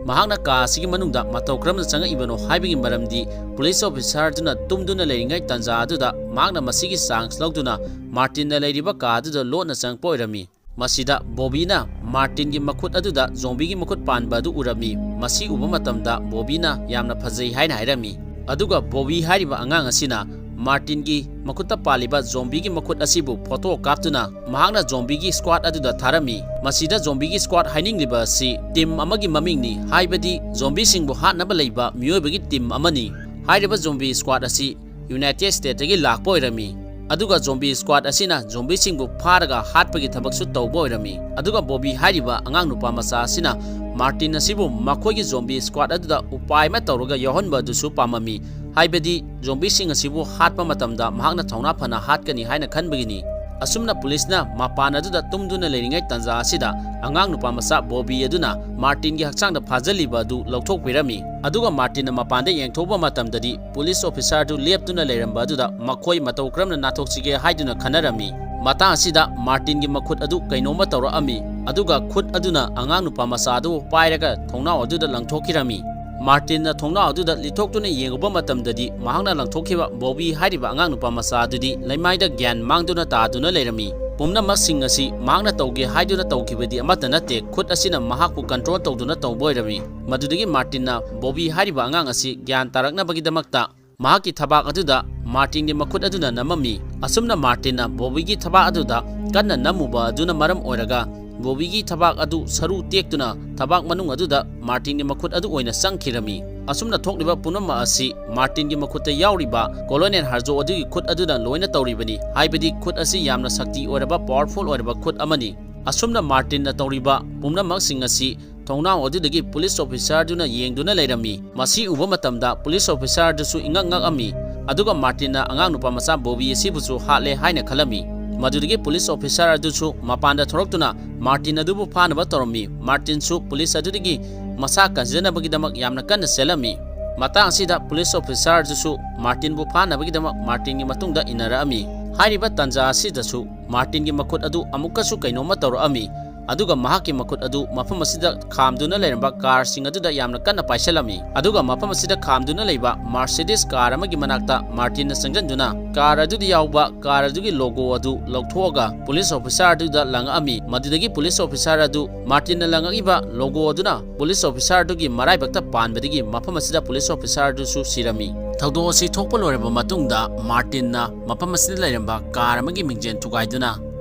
ꯃꯍꯥꯛꯅ ꯀꯥ ꯑꯁꯤꯒꯤ ꯃꯅꯨꯡꯗ ꯃꯇꯧ ꯀꯔꯝꯅ ꯆꯪꯉꯛꯏꯕꯅꯣ ꯍꯥꯏꯕꯒꯤ ꯃꯔꯝꯗꯤ ꯄꯨꯂꯤꯁ ꯑꯣꯐꯤꯁꯥꯔ ꯑꯗꯨꯅ ꯇꯨꯝꯗꯨꯅ ꯂꯩꯔꯤꯉꯩ ꯇꯥꯟꯖꯥ ꯑꯗꯨꯗ ꯃꯍꯥꯛꯅ ꯃꯁꯤꯒꯤ ꯆꯥꯟꯁ ꯂꯧꯗꯨꯅ ꯃꯥꯔꯇꯤꯟꯅ ꯂꯩꯔꯤꯕ ꯀꯥ ꯑꯗꯨꯗ ꯂꯣꯠꯅ ꯆꯪꯉꯛꯄ ꯑꯣꯏꯔꯝꯃꯤ꯫ ꯃꯁꯤꯗ ꯕꯣꯕꯤꯅ ꯃꯥꯔꯇꯤꯟꯒꯤ ꯃꯈꯨꯠ ꯑꯗꯨꯗ ꯖꯣꯝꯕꯤꯒꯤ ꯃꯈꯨꯠ ꯄꯥꯟꯕ ꯑꯗꯨ ꯎꯔꯝꯃꯤ꯫ ꯃꯁꯤ ꯎꯕ ꯃꯇꯝꯗ ꯕꯣꯕꯤꯅ ꯌꯥꯝꯅ ꯐꯖꯩ ꯍꯥꯏꯅ ꯍꯥꯏꯔꯝꯃꯤ꯫ ꯑꯗꯨꯒ ꯕꯣꯕꯤ ꯍꯥꯏꯔꯤꯕ ꯑꯉꯥꯡ ꯑꯁꯤꯅ ꯃꯥꯔꯇꯤꯟꯒꯤ ꯃꯈꯨꯠꯇ ꯄꯥꯜꯂꯤꯕ ꯖꯣꯝꯕꯤꯒꯤ ꯃꯈꯨꯠ ꯑꯁꯤꯕꯨ ꯐꯣꯇꯣ ꯀꯥꯞꯇꯨꯅ ꯃꯍꯥꯛꯅ ꯖꯣꯝꯕꯤꯒꯤ ꯁ꯭ꯀ꯭ꯋꯥꯗ ꯑꯗꯨꯗ ꯊꯥꯔꯝꯃꯤ꯫ ꯃꯁꯤꯗ ꯖꯣꯝꯕꯤꯒꯤ ꯁ꯭ꯀ꯭ꯋꯥꯗ ꯍꯥꯏꯅꯤꯡꯂꯤꯕ ꯑꯁꯤ ꯇꯤꯝ ꯑꯃꯒꯤ ꯃꯃꯤꯡꯅꯤ, ꯍꯥꯏꯕꯗꯤ ꯖꯣꯝꯕꯤꯁꯤꯡꯕꯨ ꯍꯥꯠꯅꯕ ꯂꯩꯕ ꯃꯤꯑꯣꯏꯕꯒꯤ ꯇꯤꯝ ꯑꯃꯅꯤ꯫ ꯍꯥꯏꯔꯤꯕ ꯖꯣꯝꯕꯤ ꯁ꯭ꯀ꯭ꯋꯥꯗ ꯑꯁꯤ ꯌꯨꯅꯥꯏꯇꯦꯗ ꯁ꯭ꯇꯦꯠꯇꯒꯤ ꯂꯥꯛꯄ ꯑꯣꯏꯔꯝꯃꯤ꯫ ꯑꯗꯨꯒ ꯖꯣꯝꯕꯤ ꯁ꯭ꯀ꯭ꯋꯥꯗ ꯑꯁꯤꯅ ꯖꯣꯝꯕꯤꯁꯤꯡꯕꯨ ꯐꯥꯔꯒ ꯍꯥꯠꯄꯒꯤ ꯊꯕꯛꯁꯨ ꯇꯧꯕ ꯑꯣꯏꯔꯝꯃꯤ꯫ ꯑꯗꯨꯒ ꯕꯣꯕꯤ ꯍꯥꯏꯔꯤꯕ ꯑꯉꯥꯡ ꯅꯨꯄꯥ ꯃꯆꯥ ꯑꯁꯤꯅ ꯃꯥꯔꯇꯤꯟ ꯑꯁꯤꯕꯨ ꯃꯈꯣꯏꯒꯤ ꯖꯣꯝꯕꯤ ꯁ꯭ꯀ꯭ꯋꯥꯗ ꯑꯗꯨꯗ ꯎꯄꯥꯏ ꯑꯃ ꯇꯧꯔꯒ ꯌꯥꯎꯍꯟꯕ ꯑꯗꯨꯁꯨ ꯄꯥꯝꯃꯝꯃꯤ, ꯍꯥꯏꯕꯗꯤ ꯖꯣꯝꯕꯤꯁꯤꯡ ꯑꯁꯤꯕꯨ ꯍꯥꯠꯄ ꯃꯇꯝꯗ ꯃꯍꯥꯛꯅ ꯊꯧꯅꯥ ꯐꯅ ꯍꯥꯠꯀꯅꯤ ꯍꯥꯏꯅ ꯈꯟꯕꯒꯤꯅꯤ꯫ ꯑꯁꯨꯝꯅ ꯄꯨꯂꯤꯁꯅ ꯃꯄꯥꯟ ꯑꯗꯨꯗ ꯇꯨꯝꯗꯨꯅ ꯂꯩꯔꯤꯉꯩ ꯇꯥꯟꯖꯥ ꯑꯁꯤꯗ ꯑꯉꯥꯡ ꯅꯨꯄꯥ ꯃꯆꯥ ꯕꯣꯕꯤ ꯑꯗꯨꯅ ꯃꯥꯔꯇꯤꯟꯒꯤ ꯍꯛꯆꯥꯡꯗ ꯐꯥꯖꯤꯜꯂꯤꯕ ꯑꯗꯨ ꯂꯧꯊꯣꯛꯄꯤꯔꯝꯃꯤ꯫ ꯑꯗꯨꯒ ꯃꯥꯔꯇꯤꯟꯅ ꯃꯄꯥꯟꯗ ꯌꯦꯡꯊꯣꯛꯄ ꯃꯇꯝꯗꯗꯤ ꯄꯨꯂꯤꯁ ꯑꯣꯐꯤꯁꯥꯔ ꯑꯗꯨ ꯂꯦꯞꯇꯨꯅ ꯂꯩꯔꯝꯕ ꯑꯗꯨꯗ ꯃꯈꯣꯏ ꯃꯇꯧ ꯀꯔꯝꯅ ꯅꯥꯟꯊꯣꯛꯁꯤꯒꯦ ꯍꯥꯏꯗꯨꯅ ꯈꯟꯅꯔꯝꯃꯤ꯫ ꯃꯇꯥꯡ ꯑꯁꯤꯗ ꯃꯥꯔꯇꯤꯟꯒꯤ ꯃꯈꯨꯠ ꯑꯗꯨ ꯀꯩꯅꯣꯝꯃ ꯇꯧꯔꯛꯑꯝꯃꯤ, ꯑꯗꯨꯒ ꯈꯨꯠ ꯑꯗꯨꯅ ꯑꯉꯥꯡ ꯅꯨꯄꯥ ꯃꯆꯥ ꯑꯗꯨ ꯄꯥꯏꯔꯒ ꯊꯣꯡꯅꯥꯎ ꯑꯗꯨꯗ ꯂꯪꯊꯣꯛꯈꯤꯔꯝꯃꯤ꯫ ꯃꯥꯔꯇꯤꯟꯅ ꯊꯣꯡꯅꯥꯎ ꯑꯗꯨꯗ ꯂꯤꯊꯣꯛꯇꯨꯅ ꯌꯦꯡꯉꯨꯕ ꯃꯇꯝꯗꯗꯤ, ꯃꯍꯥꯛꯅ ꯂꯪꯊꯣꯛꯈꯤꯕ ꯕꯣꯕꯤ ꯍꯥꯏꯔꯤꯕ ꯑꯉꯥꯡ ꯅꯨꯄꯥ ꯃꯆꯥ ꯑꯗꯨꯗꯤ ꯂꯩꯃꯥꯏꯗ ꯒ꯭ꯌꯥꯟ ꯃꯥꯡꯗꯨꯅ ꯇꯥꯗꯨꯅ ꯂꯩꯔꯝꯃꯤ꯫ ꯄꯨꯝꯅꯃꯛꯁꯤꯡ ꯑꯁꯤ ꯃꯍꯥꯛꯅ ꯇꯧꯒꯦ ꯍꯥꯏꯗꯨꯅ ꯇꯧꯈꯤꯕꯗꯤ ꯑꯃꯠꯇ ꯅꯠꯇꯦ, ꯈꯨꯠ ꯑꯁꯤꯅ ꯃꯍꯥꯛꯄꯨ ꯀꯟꯇ꯭ꯔꯣꯜ ꯇꯧꯗꯨꯅ ꯇꯧꯕ ꯑꯣꯏꯔꯝꯃꯤ꯫ ꯃꯗꯨꯗꯒꯤ ꯃꯥꯔꯇꯤꯟꯅ ꯕꯣꯕꯤ ꯍꯥꯏꯔꯤꯕ ꯑꯉꯥꯡ ꯑꯁꯤ ꯒ꯭ꯌꯥꯟ ꯇꯥꯔꯛꯅꯕꯒꯤꯗꯃꯛꯇ ꯃꯍꯥꯛꯀꯤ ꯊꯕꯥꯛ ꯑꯗꯨꯗ ꯃꯥꯔꯇꯤꯟꯒꯤ ꯃꯈꯨꯠ ꯑꯗꯨꯅ ꯅꯝꯃꯝꯃꯤ꯫ ꯑꯁꯨꯝꯅ ꯃꯥꯔꯇꯤꯟꯅ ꯕꯣꯕꯤꯒꯤ ꯊꯕꯥꯛ ꯑꯗꯨꯗ ꯀꯟꯅ ꯅꯝꯃꯨꯕ ꯑꯗꯨꯅ ꯃꯔꯝ ꯑꯣꯏꯔꯒ ꯕꯣꯕꯤꯒꯤ ꯊꯕꯥꯛ ꯑꯗꯨ ꯁꯔꯨ ꯇꯦꯛꯇꯨꯅ ꯊꯕꯥꯛ ꯃꯅꯨꯡ ꯑꯗꯨꯗ ꯃꯥꯔꯇꯤꯟꯒꯤ ꯃꯈꯨꯠ ꯑꯗꯨ ꯑꯣꯏꯅ ꯆꯪꯈꯤꯔꯝꯃꯤ꯫ ꯑꯁꯨꯝꯅ ꯊꯣꯛꯂꯤꯕ ꯄꯨꯝꯅꯃꯛ ꯑꯁꯤ ꯃꯥꯔꯇꯤꯟꯒꯤ ꯃꯈꯨꯠꯇ ꯌꯥꯎꯔꯤꯕ ꯀꯣꯂꯣꯅꯦꯜ ꯍꯥꯔꯖꯣ ꯑꯗꯨꯒꯤ ꯈꯨꯠ ꯑꯗꯨꯅ ꯂꯣꯏꯅ ꯇꯧꯔꯤꯕꯅꯤ꯫ ꯍꯥꯏꯕꯗꯤ ꯈꯨꯠ ꯑꯁꯤ ꯌꯥꯝꯅ ꯁꯛꯇꯤ ꯑꯣꯏꯔꯕ, ꯄꯥꯋꯔꯐꯨꯜ ꯑꯣꯏꯔꯕ ꯈꯨꯠ ꯑꯃꯅꯤ꯫ ꯑꯁꯨꯝꯅ ꯃꯥꯔꯇꯤꯟꯅ ꯇꯧꯔꯤꯕ ꯄꯨꯝꯅꯃꯛꯁꯤꯡ ꯑꯁꯤ ꯊꯣꯡꯅꯥꯎ ꯑꯗꯨꯗꯒꯤ ꯄꯨꯂꯤꯁ ꯑꯣꯐꯤꯁꯥꯔꯗꯨꯅ ꯌꯦꯡꯗꯨꯅ ꯂꯩꯔꯝꯃꯤ꯫ ꯃꯁꯤ ꯎꯕ ꯃꯇꯝꯗ ꯄꯨꯂꯤꯁ ꯑꯣꯐꯤꯁꯥꯔꯗꯨꯁꯨ ꯏꯉꯛ ꯉꯛꯑꯝꯃꯤ꯫ ꯑꯗꯨꯒ ꯃꯥꯔꯇꯤꯟꯅ ꯑꯉꯥꯡ ꯅꯨꯄꯥ ꯃꯆꯥ ꯕꯣꯕꯤ ꯑꯁꯤꯕꯨꯁꯨ ꯍꯥꯠꯂꯦ ꯍꯥꯏꯅ ꯈꯜꯂꯝꯃꯤ꯫ ꯃꯗꯨꯗꯒꯤ ꯄꯨꯂꯤꯁ ꯑꯣꯐꯤꯁꯥꯔ ꯑꯗꯨꯁꯨ ꯃꯄꯥꯟꯗ ꯊꯣꯔꯛꯇꯨꯅ ꯃꯥꯔꯇꯤꯟ ꯑꯗꯨꯕꯨ ꯐꯥꯅꯕ ꯇꯧꯔꯝꯃꯤ꯫ ꯃꯥꯔꯇꯤꯟꯁꯨ ꯄꯨꯂꯤꯁ ꯑꯗꯨꯗꯒꯤ ꯃꯁꯥ ꯀꯟꯖꯅꯕꯒꯤꯗꯃꯛ ꯌꯥꯝꯅ ꯀꯟꯅ ꯆꯦꯜꯂꯝꯃꯤ꯫ ꯃꯇꯥꯡ ꯑꯁꯤꯗ ꯄꯨꯂꯤꯁ ꯑꯣꯐꯤꯁꯥꯔ ꯑꯗꯨꯁꯨ ꯃꯥꯔꯇꯤꯟꯕꯨ ꯐꯥꯅꯕꯒꯤꯗꯃꯛ ꯃꯥꯔꯇꯤꯟꯒꯤ ꯃꯇꯨꯡꯗ ꯏꯟꯅꯔꯛꯑꯝꯃꯤ꯫ ꯍꯥꯏꯔꯤꯕ ꯇꯥꯟꯖꯥ ꯑꯁꯤꯗꯁꯨ ꯃꯥꯔꯇꯤꯟꯒꯤ ꯃꯈꯨꯠ ꯑꯗꯨ ꯑꯃꯨꯛꯀꯁꯨ ꯀꯩꯅꯣꯝꯃ ꯇꯧꯔꯛꯑꯝꯃꯤ꯫ ꯑꯗꯨꯒ ꯃꯍꯥꯛꯀꯤ ꯃꯈꯨꯠ ꯑꯗꯨ ꯃꯐꯝ ꯑꯁꯤꯗ ꯈꯥꯝꯗꯨꯅ ꯂꯩꯔꯝꯕ ꯀꯥꯔꯁꯤꯡ ꯑꯗꯨꯗ ꯌꯥꯝꯅ ꯀꯟꯅ ꯄꯥꯏꯁꯤꯜꯂꯝꯃꯤ꯫ ꯑꯗꯨꯒ ꯃꯐꯝ ꯑꯁꯤꯗ ꯈꯥꯝꯗꯨꯅ ꯂꯩꯕ ꯃꯥꯔꯁꯤꯗꯤꯁ ꯀꯥꯔ ꯑꯃꯒꯤ ꯃꯅꯥꯛꯇ ꯃꯥꯔꯇꯤꯟꯅ ꯆꯪꯁꯤꯟꯗꯨꯅ ꯀꯥꯔ ꯑꯗꯨꯗ ꯌꯥꯎꯕ ꯀꯥꯔ ꯑꯗꯨꯒꯤ ꯂꯣꯒꯣ ꯑꯗꯨ ꯂꯧꯊꯣꯛꯑꯒ ꯄꯨꯂꯤꯁ ꯑꯣꯐꯤꯁꯥꯔ ꯑꯗꯨꯗ ꯂꯪꯉꯛꯑꯝꯃꯤ꯫ ꯃꯗꯨꯗꯒꯤ ꯄꯨꯂꯤꯁ ꯑꯣꯐꯤꯁꯥꯔ ꯑꯗꯨ ꯃꯥꯔꯇꯤꯟꯅ ꯂꯪꯉꯛꯏꯕ ꯂꯣꯒꯣ ꯑꯗꯨꯅ ꯄꯨꯂꯤꯁ ꯑꯣꯐꯤꯁꯥꯔ ꯑꯗꯨꯒꯤ ꯃꯔꯥꯏꯕꯛꯇ ꯄꯥꯟꯕꯗꯒꯤ ꯃꯐꯝ ꯑꯁꯤꯗ ꯄꯨꯂꯤꯁ ꯑꯣꯐꯤꯁꯥꯔ ꯑꯗꯨꯁꯨ ꯁꯤꯔꯝꯃꯤ꯫ ꯊꯧꯗꯣꯛ ꯑꯁꯤ ꯊꯣꯛꯄ ꯂꯣꯏꯔꯕ ꯃꯇꯨꯡꯗ ꯃꯥꯔꯇꯤꯟꯅ ꯃꯐꯝ ꯑꯁꯤꯗ ꯂꯩꯔꯝꯕ ꯀꯥꯔ ꯑꯃꯒꯤ ꯃꯤꯡꯖꯦꯜ ꯊꯨꯒꯥꯏꯗꯨꯅ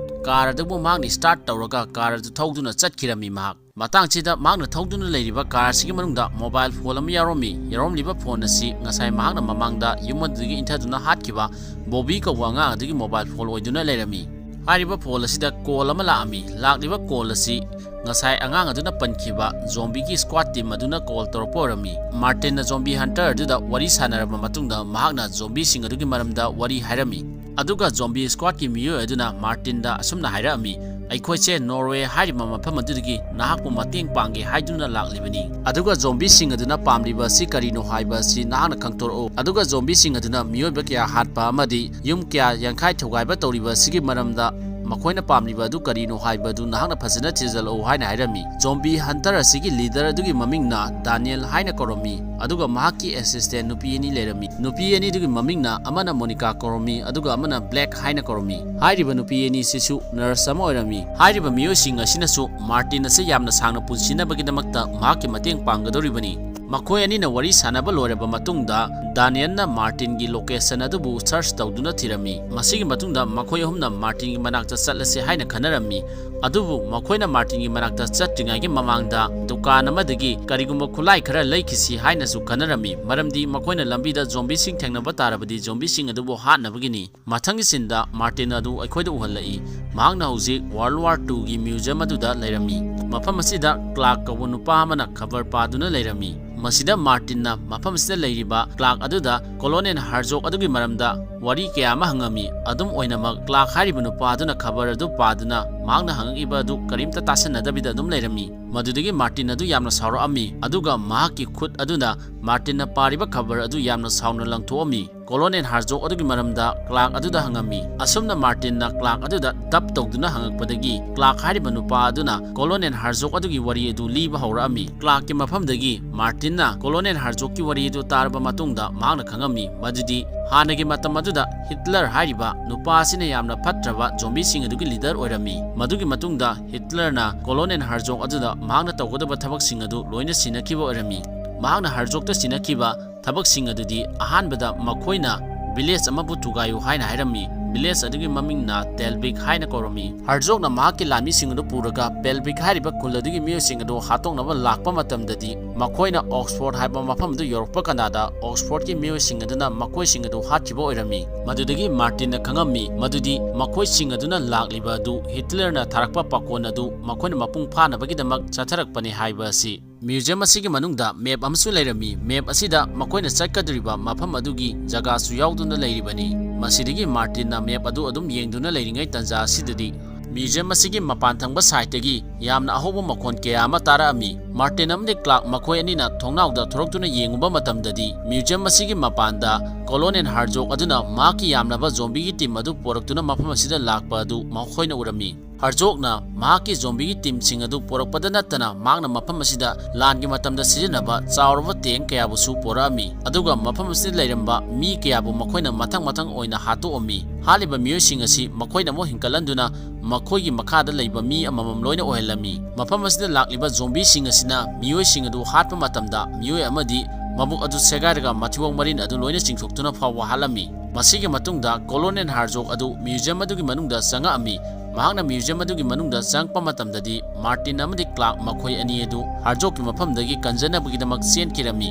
ꯀꯥꯔ ꯑꯗꯨꯕꯨ ꯃꯍꯥꯛꯅ ꯁ꯭ꯇꯥꯔꯠ ꯇꯧꯔꯒ ꯀꯥꯔ ꯑꯗꯨ ꯊꯧꯗꯨꯅ ꯆꯠꯈꯤꯔꯝꯃꯤ꯫ ꯃꯍꯥꯛ ꯃꯇꯥꯡꯁꯤꯗ ꯃꯍꯥꯛꯅ ꯊꯧꯗꯨꯅ ꯂꯩꯔꯤꯕ ꯀꯥꯔ ꯑꯁꯤꯒꯤ ꯃꯅꯨꯡꯗ ꯃꯣꯕꯥꯏꯜ ꯐꯣꯟ ꯑꯃ ꯌꯥꯎꯔꯝꯃꯤ꯫ ꯌꯥꯎꯔꯝꯂꯤꯕ ꯐꯣꯟ ꯑꯁꯤ ꯉꯁꯥꯏ ꯃꯍꯥꯛꯅ ꯃꯃꯥꯡꯗ ꯌꯨꯝ ꯑꯗꯨꯗꯒꯤ ꯏꯟꯊꯗꯨꯅ ꯍꯥꯠꯈꯤꯕ ꯕꯣꯕꯤ ꯀꯧꯕ ꯑꯉꯥꯡ ꯑꯗꯨꯒꯤ ꯃꯣꯕꯥꯏꯜ ꯐꯣꯟ ꯑꯣꯏꯗꯨꯅ ꯂꯩꯔꯝꯃꯤ꯫ ꯍꯥꯏꯔꯤꯕ ꯐꯣꯟ ꯑꯁꯤꯗ ꯀꯣꯜ ꯑꯃ ꯂꯥꯛꯑꯝꯃꯤ꯫ ꯂꯥꯛꯂꯤꯕ ꯀꯣꯜ ꯑꯁꯤ ꯉꯁꯥꯏ ꯑꯉꯥꯡ ꯑꯗꯨꯅ ꯄꯟꯈꯤꯕ ꯖꯣꯝꯕꯤꯒꯤ ꯁ꯭ꯀ꯭ꯋꯥꯗ ꯇꯤꯝ ꯑꯗꯨꯅ ꯀꯣꯜ ꯇꯧꯔꯛꯄ ꯑꯣꯏꯔꯝꯃꯤ꯫ ꯃꯥꯔꯇꯤꯟꯅ ꯖꯣꯝꯕꯤ ꯍꯟꯇꯔ ꯑꯗꯨꯗ ꯋꯥꯔꯤ ꯁꯥꯟꯅꯔꯕ ꯃꯇꯨꯡꯗ ꯃꯍꯥꯛꯅ ꯖꯣꯝꯕꯤꯁꯤꯡ ꯑꯗꯨꯒꯤ ꯃꯔꯝꯗ ꯋꯥꯔꯤ ꯍꯥꯏꯔꯝꯃꯤ꯫ ꯑꯗꯨꯒ ꯖꯣꯝꯕꯤ ꯁ꯭ꯀ꯭ꯋꯥꯗꯀꯤ ꯃꯤꯑꯣꯏ ꯑꯗꯨꯅ ꯃꯥꯔꯇꯤꯟꯗ ꯑꯁꯨꯝꯅ ꯍꯥꯏꯔꯛꯑꯝꯃꯤ, "ꯑꯩꯈꯣꯏꯁꯦ ꯅꯣꯔꯋꯦ ꯍꯥꯏꯔꯤꯕ ꯃꯐꯝ ꯑꯗꯨꯗꯒꯤ ꯅꯍꯥꯛꯄꯨ ꯃꯇꯦꯡ ꯄꯥꯡꯒꯦ ꯍꯥꯏꯗꯨꯅ ꯂꯥꯛꯂꯤꯕꯅꯤ꯫ ꯑꯗꯨꯒ ꯖꯣꯝꯕꯤꯁꯤꯡ ꯑꯗꯨꯅ ꯄꯥꯝꯂꯤꯕ ꯑꯁꯤ ꯀꯔꯤꯅꯣ ꯍꯥꯏꯕ ꯑꯁꯤ ꯅꯍꯥꯛꯅ ꯈꯪꯗꯣꯔꯛꯎ꯫ ꯑꯗꯨꯒ ꯖꯣꯝꯕꯤꯁꯤꯡ ꯑꯗꯨꯅ ꯃꯤꯑꯣꯏꯕ ꯀꯌꯥ ꯍꯥꯠꯄ ꯑꯃꯗꯤ ꯌꯨꯝ ꯀꯌꯥ ꯌꯥꯡꯈꯥꯏ ꯊꯨꯒꯥꯏꯕ ꯇꯧꯔꯤꯕ ꯑꯁꯤꯒꯤ ꯃꯔꯝꯗ ꯃꯈꯣꯏꯅ ꯄꯥꯝꯂꯤꯕ ꯑꯗꯨ ꯀꯔꯤꯅꯣ ꯍꯥꯏꯕꯗꯨ ꯅꯍꯥꯛꯅ ꯐꯖꯅ ꯊꯤꯖꯤꯜꯂꯛꯎ ꯍꯥꯏꯅ ꯍꯥꯏꯔꯝꯃꯤ꯫ Zombie Hunter ꯑꯁꯤꯒꯤ leader ꯑꯗꯨꯒꯤ ꯃꯃꯤꯡꯅ Daniel ꯍꯥꯏꯅ ꯀꯧꯔꯝꯃꯤ, ꯑꯗꯨꯒ ꯃꯍꯥꯛꯀꯤ assistant ꯅꯨꯄꯤ ꯑꯅꯤ ꯂꯩꯔꯝꯃꯤ꯫ ꯅꯨꯄꯤ ꯑꯅꯤꯗꯨꯒꯤ ꯃꯃꯤꯡꯅ ꯑꯃꯅ Monica ꯀꯧꯔꯝꯃꯤ, ꯑꯗꯨꯒ ꯑꯃꯅ Black ꯍꯥꯏꯅ ꯀꯧꯔꯝꯃꯤ꯫ ꯍꯥꯏꯔꯤꯕ ꯅꯨꯄꯤ ꯑꯅꯤꯁꯤꯁꯨ nurse ꯑꯃ ꯑꯣꯏꯔꯝꯃꯤ꯫ ꯍꯥꯏꯔꯤꯕ ꯃꯤꯑꯣꯏꯁꯤꯡ ꯑꯁꯤꯅꯁꯨ Martin ꯑꯁꯤ ꯌꯥꯝꯅ ꯁꯥꯡꯅ ꯄꯨꯟꯁꯤꯅꯕꯒꯤꯗꯃꯛꯇ ꯃꯍꯥꯛꯀꯤ ꯃꯇꯦꯡ ꯄꯥꯡꯒꯗꯧꯔꯤꯕꯅꯤ꯫ ꯃꯈꯣꯏ ꯑꯅꯤꯅ ꯋꯥꯔꯤ ꯁꯥꯟꯅꯕ ꯂꯣꯏꯔꯕ ꯃꯇꯨꯡꯗ, Daniel ꯅ Martin ꯒꯤ location ꯑꯗꯨꯕꯨ search ꯇꯧꯗꯨꯅ ꯊꯤꯔꯝꯃꯤ꯫ ꯃꯁꯤꯒꯤ ꯃꯇꯨꯡꯗ ꯃꯈꯣꯏ ꯑꯍꯨꯝꯅ Martin ꯒꯤ ꯃꯅꯥꯛꯇ ꯆꯠꯂꯁꯤ ꯍꯥꯏꯅ ꯈꯟꯅꯔꯝꯃꯤ꯫ ꯑꯗꯨꯕꯨ ꯃꯈꯣꯏꯅ Martin ꯒꯤ ꯃꯅꯥꯛꯇ ꯆꯠꯇ꯭ꯔꯤꯉꯩꯒꯤ ꯃꯃꯥꯡꯗ ꯗꯨꯀꯥꯟ ꯑꯃꯗꯒꯤ ꯀꯔꯤꯒꯨꯝꯕ ꯈꯨꯠꯂꯥꯏ ꯈꯔ ꯂꯩꯈꯤꯁꯤ ꯍꯥꯏꯅꯁꯨ ꯈꯟꯅꯔꯝꯃꯤ, ꯃꯔꯝꯗꯤ ꯃꯈꯣꯏꯅ ꯂꯝꯕꯤꯗ zombie ꯁꯤꯡ ꯊꯦꯡꯅꯕ ꯇꯥꯔꯕꯗꯤ zombie ꯁꯤꯡ ꯑꯗꯨꯕꯨ ꯍꯥꯠꯅꯕꯒꯤꯅꯤ꯫ ꯃꯊꯪꯒꯤ scene ꯗ Martin ꯑꯗꯨ ꯑꯩꯈꯣꯏꯗ ꯎꯍꯜꯂꯛꯏ꯫ ꯃꯍꯥꯛꯅ ꯍꯧꯖꯤꯛ World War Two ꯒꯤ museum ꯑꯗꯨꯗ ꯂꯩꯔꯝꯃꯤ꯫ ꯃꯐꯝ ꯑꯁꯤꯗ Clark ꯀꯧꯕ ꯅꯨꯄꯥ ꯑꯃꯅ ꯈꯕꯔ ꯄꯥꯗꯨꯅ ꯂꯩꯔꯝꯃꯤ꯫ ꯃꯁꯤꯗ Martin ꯅ ꯃꯐꯝ ꯑꯁꯤꯗ ꯂꯩꯔꯤꯕ Clark ꯑꯗꯨꯗ Colonel Herzog ꯑꯗꯨꯒꯤ ꯃꯔꯝꯗ ꯋꯥꯔꯤ ꯀꯌꯥ ꯑꯃ ꯍꯪꯉꯝꯃꯤ꯫ ꯑꯗꯨꯝ ꯑꯣꯏꯅꯃꯛ, Clark ꯍꯥꯏꯔꯤꯕ ꯅꯨꯄꯥ ꯑꯗꯨꯅ ꯈꯕꯔ ꯑꯗꯨ ꯄꯥꯗꯨꯅ ꯃꯍꯥꯛꯅ ꯍꯪꯉꯛꯏꯕ ꯑꯗꯨ ꯀꯔꯤꯝꯇ ꯇꯥꯁꯟꯅꯗꯕꯤꯗ ꯑꯗꯨꯝ ꯂꯩꯔꯝꯃꯤ꯫ ꯃꯗꯨꯗꯒꯤ Martin ꯑꯗꯨ ꯌꯥꯝꯅ ꯁꯥꯎꯔꯛꯑꯝꯃꯤ, ꯑꯗꯨꯒ ꯃꯍꯥꯛꯀꯤ ꯈꯨꯠ ꯑꯗꯨꯅ Martin ꯅ ꯄꯥꯔꯤꯕ ꯈꯕꯔ ꯑꯗꯨ ꯌꯥꯝꯅ ꯁꯥꯎꯅ ꯂꯪꯊꯣꯛꯑꯝꯃꯤ꯫ Colonel Herzog ꯑꯗꯨꯒꯤ ꯃꯔꯝꯗ Clark ꯑꯗꯨꯗ ꯍꯪꯉꯝꯃꯤ꯫ ꯑꯁꯨꯝꯅ Martin ꯅ Clark ꯑꯗꯨꯗ dub ꯇꯧꯗꯨꯅ ꯍꯪꯉꯛꯄꯗꯒꯤ, Clark ꯍꯥꯏꯔꯤꯕ ꯅꯨꯄꯥ ꯑꯗꯨꯅ Colonel Herzog ꯑꯗꯨꯒꯤ ꯋꯥꯔꯤ ꯑꯗꯨ ꯂꯤꯕ ꯍꯧꯔꯛꯑꯝꯃꯤ꯫ Clark ꯀꯤ ꯃꯐꯝꯗꯒꯤ Martin ꯅ Colonel Herzog ꯀꯤ ꯋꯥꯔꯤ ꯑꯗꯨ ꯇꯥꯔꯕ ꯃꯇꯨꯡꯗ, ꯃꯍꯥꯛꯅ ꯈꯪꯉꯝꯃꯤ ꯃꯗꯨꯗꯤ ꯍꯥꯟꯅꯒꯤ ꯃꯇꯝ ꯑꯗꯨꯗ Hitler ꯍꯥꯏꯔꯤꯕ ꯅꯨꯄꯥ ꯑꯁꯤꯅ ꯌꯥꯝꯅ ꯐꯠꯇ꯭ꯔꯕ zombie ꯁꯤꯡ ꯑꯗꯨꯒꯤ leader ꯑꯣꯏꯔꯝꯃꯤ꯫ ꯃꯗꯨꯒꯤ ꯃꯇꯨꯡꯗ Hitler ꯅ Colonel Herzog ꯑꯗꯨꯗ ꯃꯍꯥꯛꯅ ꯇꯧꯒꯗꯕ ꯊꯕꯛꯁꯤꯡ ꯑꯗꯨ ꯂꯣꯏꯅ ꯁꯤꯟꯅꯈꯤꯕ ꯑꯣꯏꯔꯝꯃꯤ꯫ ꯃꯍꯥꯛꯅ Herzog ꯇ ꯁꯤꯟꯅꯈꯤꯕ ꯊꯕꯛꯁꯤꯡ ꯑꯗꯨꯗꯤ, ꯑꯍꯥꯟꯕꯗ ꯃꯈꯣꯏꯅ village ꯑꯃꯕꯨ ꯊꯨꯒꯥꯏꯌꯨ ꯍꯥꯏꯅ ꯍꯥꯏꯔꯝꯃꯤ꯫ Village ꯑꯗꯨꯒꯤ ꯃꯃꯤꯡꯅ Talvik ꯍꯥꯏꯅ ꯀꯧꯔꯝꯃꯤ꯫ Herzog ꯅ ꯃꯍꯥꯛꯀꯤ ꯂꯥꯟꯃꯤꯁꯤꯡ ꯑꯗꯨ ꯄꯨꯔꯒ Talvik ꯍꯥꯏꯔꯤꯕ ꯈꯨꯜ ꯑꯗꯨꯒꯤ ꯃꯤꯑꯣꯏꯁꯤꯡ ꯑꯗꯨ ꯍꯥꯠꯇꯣꯛꯅꯕ ꯂꯥꯛꯄ ꯃꯇꯝꯗꯗꯤ, ꯃꯈꯣꯏꯅ Oxford ꯍꯥꯏꯕ ꯃꯐꯝ ꯑꯗꯨ ꯌꯧꯔꯛꯄ ꯀꯥꯟꯗ Oxford ꯀꯤ ꯃꯤꯑꯣꯏꯁꯤꯡ ꯑꯗꯨꯅ ꯃꯈꯣꯏꯁꯤꯡ ꯑꯗꯨ ꯍꯥꯠꯈꯤꯕ ꯑꯣꯏꯔꯝꯃꯤ꯫ ꯃꯗꯨꯗꯒꯤ Martin ꯅ ꯈꯪꯉꯝꯃꯤ ꯃꯗꯨꯗꯤ ꯃꯈꯣꯏꯁꯤꯡ ꯑꯗꯨꯅ ꯂꯥꯛꯂꯤꯕ ꯑꯗꯨ Hitler ꯅ ꯊꯥꯔꯛꯄ ꯄꯥꯈꯣꯟ ꯑꯗꯨ ꯃꯈꯣꯏꯅ ꯃꯄꯨꯡ ꯐꯥꯅꯕꯒꯤꯗꯃꯛ ꯆꯠꯊꯔꯛꯄꯅꯤ ꯍꯥꯏꯕ ꯑꯁꯤ꯫ Museum ꯑꯁꯤꯒꯤ ꯃꯅꯨꯡꯗ map ꯑꯃꯁꯨ ꯂꯩꯔꯝꯃꯤ꯫ Map ꯑꯁꯤꯗ ꯃꯈꯣꯏꯅ ꯆꯠꯀꯗꯧꯔꯤꯕ ꯃꯐꯝ ꯑꯗꯨꯒꯤ ꯖꯒꯥꯁꯨ ꯌꯥꯎꯗꯨꯅ ꯂꯩꯔꯤꯕꯅꯤ꯫ ꯃꯁꯤꯗꯒꯤ Martin ꯅ map ꯑꯗꯨ ꯑꯗꯨꯝ ꯌꯦꯡꯗꯨꯅ ꯂꯩꯔꯤꯉꯩ ꯇꯟꯖꯥ ꯑꯁꯤꯗꯒꯤ museum ꯑꯁꯤꯒꯤ ꯃꯄꯥꯟ ꯊꯪꯕ side ꯇꯒꯤ ꯌꯥꯝꯅ ꯑꯍꯧꯕ ꯃꯈꯣꯟ ꯀꯌꯥ ꯑꯃ ꯇꯥꯔꯛꯑꯝꯃꯤ꯫ Martin ꯑꯃꯗꯤ Clark ꯃꯈꯣꯏ ꯑꯅꯤꯅ ꯊꯣꯡꯅꯥꯎꯗ ꯊꯣꯔꯛꯇꯨꯅ ꯌꯦꯡꯉꯨꯕ ꯃꯇꯝꯗꯗꯤ, museum ꯑꯁꯤꯒꯤ ꯃꯄꯥꯟꯗ ꯀꯣꯂꯣꯅꯦꯜ ꯍꯥꯔꯖꯣꯛ ꯑꯗꯨꯅ ꯃꯍꯥꯛꯀꯤ ꯌꯥꯝꯂꯕ ꯖꯣꯝꯕꯤꯒꯤ ꯇꯤꯝ ꯑꯗꯨ ꯄꯨꯔꯛꯇꯨꯅ ꯃꯐꯝ ꯑꯁꯤꯗ ꯂꯥꯛꯄ ꯑꯗꯨ ꯃꯈꯣꯏꯅ ꯎꯔꯝꯃꯤ꯫ ꯍꯥꯔꯖꯣꯛꯅ ꯃꯍꯥꯛꯀꯤ ꯖꯣꯝꯕꯤꯒꯤ ꯇꯤꯝꯁꯤꯡ ꯑꯗꯨ ꯄꯨꯔꯛꯄꯗ ꯅꯠꯇꯅ ꯃꯍꯥꯛꯅ ꯃꯐꯝ ꯑꯁꯤꯗ ꯂꯥꯟꯒꯤ ꯃꯇꯝꯗ ꯁꯤꯖꯤꯟꯅꯕ ꯆꯥꯎꯔꯕ ꯇꯦꯡ ꯀꯌꯥꯕꯨꯁꯨ ꯄꯨꯔꯛꯑꯝꯃꯤ꯫ ꯑꯗꯨꯒ ꯃꯐꯝ ꯑꯁꯤꯗ ꯂꯩꯔꯝꯕ ꯃꯤ ꯀꯌꯥꯕꯨ ꯃꯈꯣꯏꯅ ꯃꯊꯪ ꯃꯊꯪ ꯑꯣꯏꯅ ꯍꯥꯠꯇꯣꯛꯑꯝꯃꯤ꯫ ꯍꯥꯠꯂꯤꯕ ꯃꯤꯑꯣꯏꯁꯤꯡ ꯑꯁꯤ ꯃꯈꯣꯏꯅ ꯑꯃꯨꯛ ꯍꯤꯡꯒꯠꯍꯟꯗꯨꯅ ꯃꯈꯣꯏꯒꯤ ꯃꯈꯥꯗ ꯂꯩꯕ ꯃꯤ ꯑꯃꯃꯝ ꯂꯣꯏꯅ ꯑꯣꯏꯍꯜꯂꯝꯃꯤ꯫ ꯃꯐꯝ ꯑꯁꯤꯗ ꯂꯥꯛꯂꯤꯕ ꯖꯣꯝꯕꯤꯁꯤꯡ ꯑꯁꯤꯅ ꯃꯤꯑꯣꯏꯁꯤꯡ ꯑꯗꯨ ꯍꯥꯠꯄ ꯃꯇꯝꯗ ꯃꯤꯑꯣꯏ ꯑꯃꯗꯤ ꯃꯕꯨꯛ ꯑꯗꯨ ꯁꯦꯒꯥꯏꯔꯒ ꯃꯊꯤꯕꯣꯡ ꯃꯔꯤꯟ ꯑꯗꯨ ꯂꯣꯏꯅ ꯆꯤꯡꯊꯣꯛꯇꯨꯅ ꯐꯥꯎꯕ ꯍꯥꯠꯂꯝꯃꯤ꯫ ꯃꯁꯤꯒꯤ ꯃꯇꯨꯡꯗ ꯀꯣꯂꯣꯅꯦꯜ ꯍꯥꯔꯖꯣꯛ ꯑꯗꯨ ꯃ꯭ꯌꯨꯖꯤꯌꯝ ꯑꯗꯨꯒꯤ ꯃꯅꯨꯡꯗ ꯆꯪꯉꯛꯑꯝꯃꯤ꯫ ꯃꯍꯥꯛꯅ ꯃ꯭ꯌꯨꯖꯤꯌꯝ ꯑꯗꯨꯒꯤ ꯃꯅꯨꯡꯗ ꯆꯪꯉꯛꯄ ꯃꯇꯝꯗꯗꯤ ꯃꯥꯔꯇꯤꯟ ꯑꯃꯗꯤ ꯀ꯭ꯂꯥꯔꯛ ꯃꯈꯣꯏ ꯑꯅꯤ ꯑꯗꯨ ꯍꯥꯔꯖꯣꯛꯀꯤ ꯃꯐꯝꯗꯒꯤ ꯀꯟꯖꯅꯕꯒꯤꯗꯃꯛ ꯆꯦꯟꯈꯤꯔꯝꯃꯤ꯫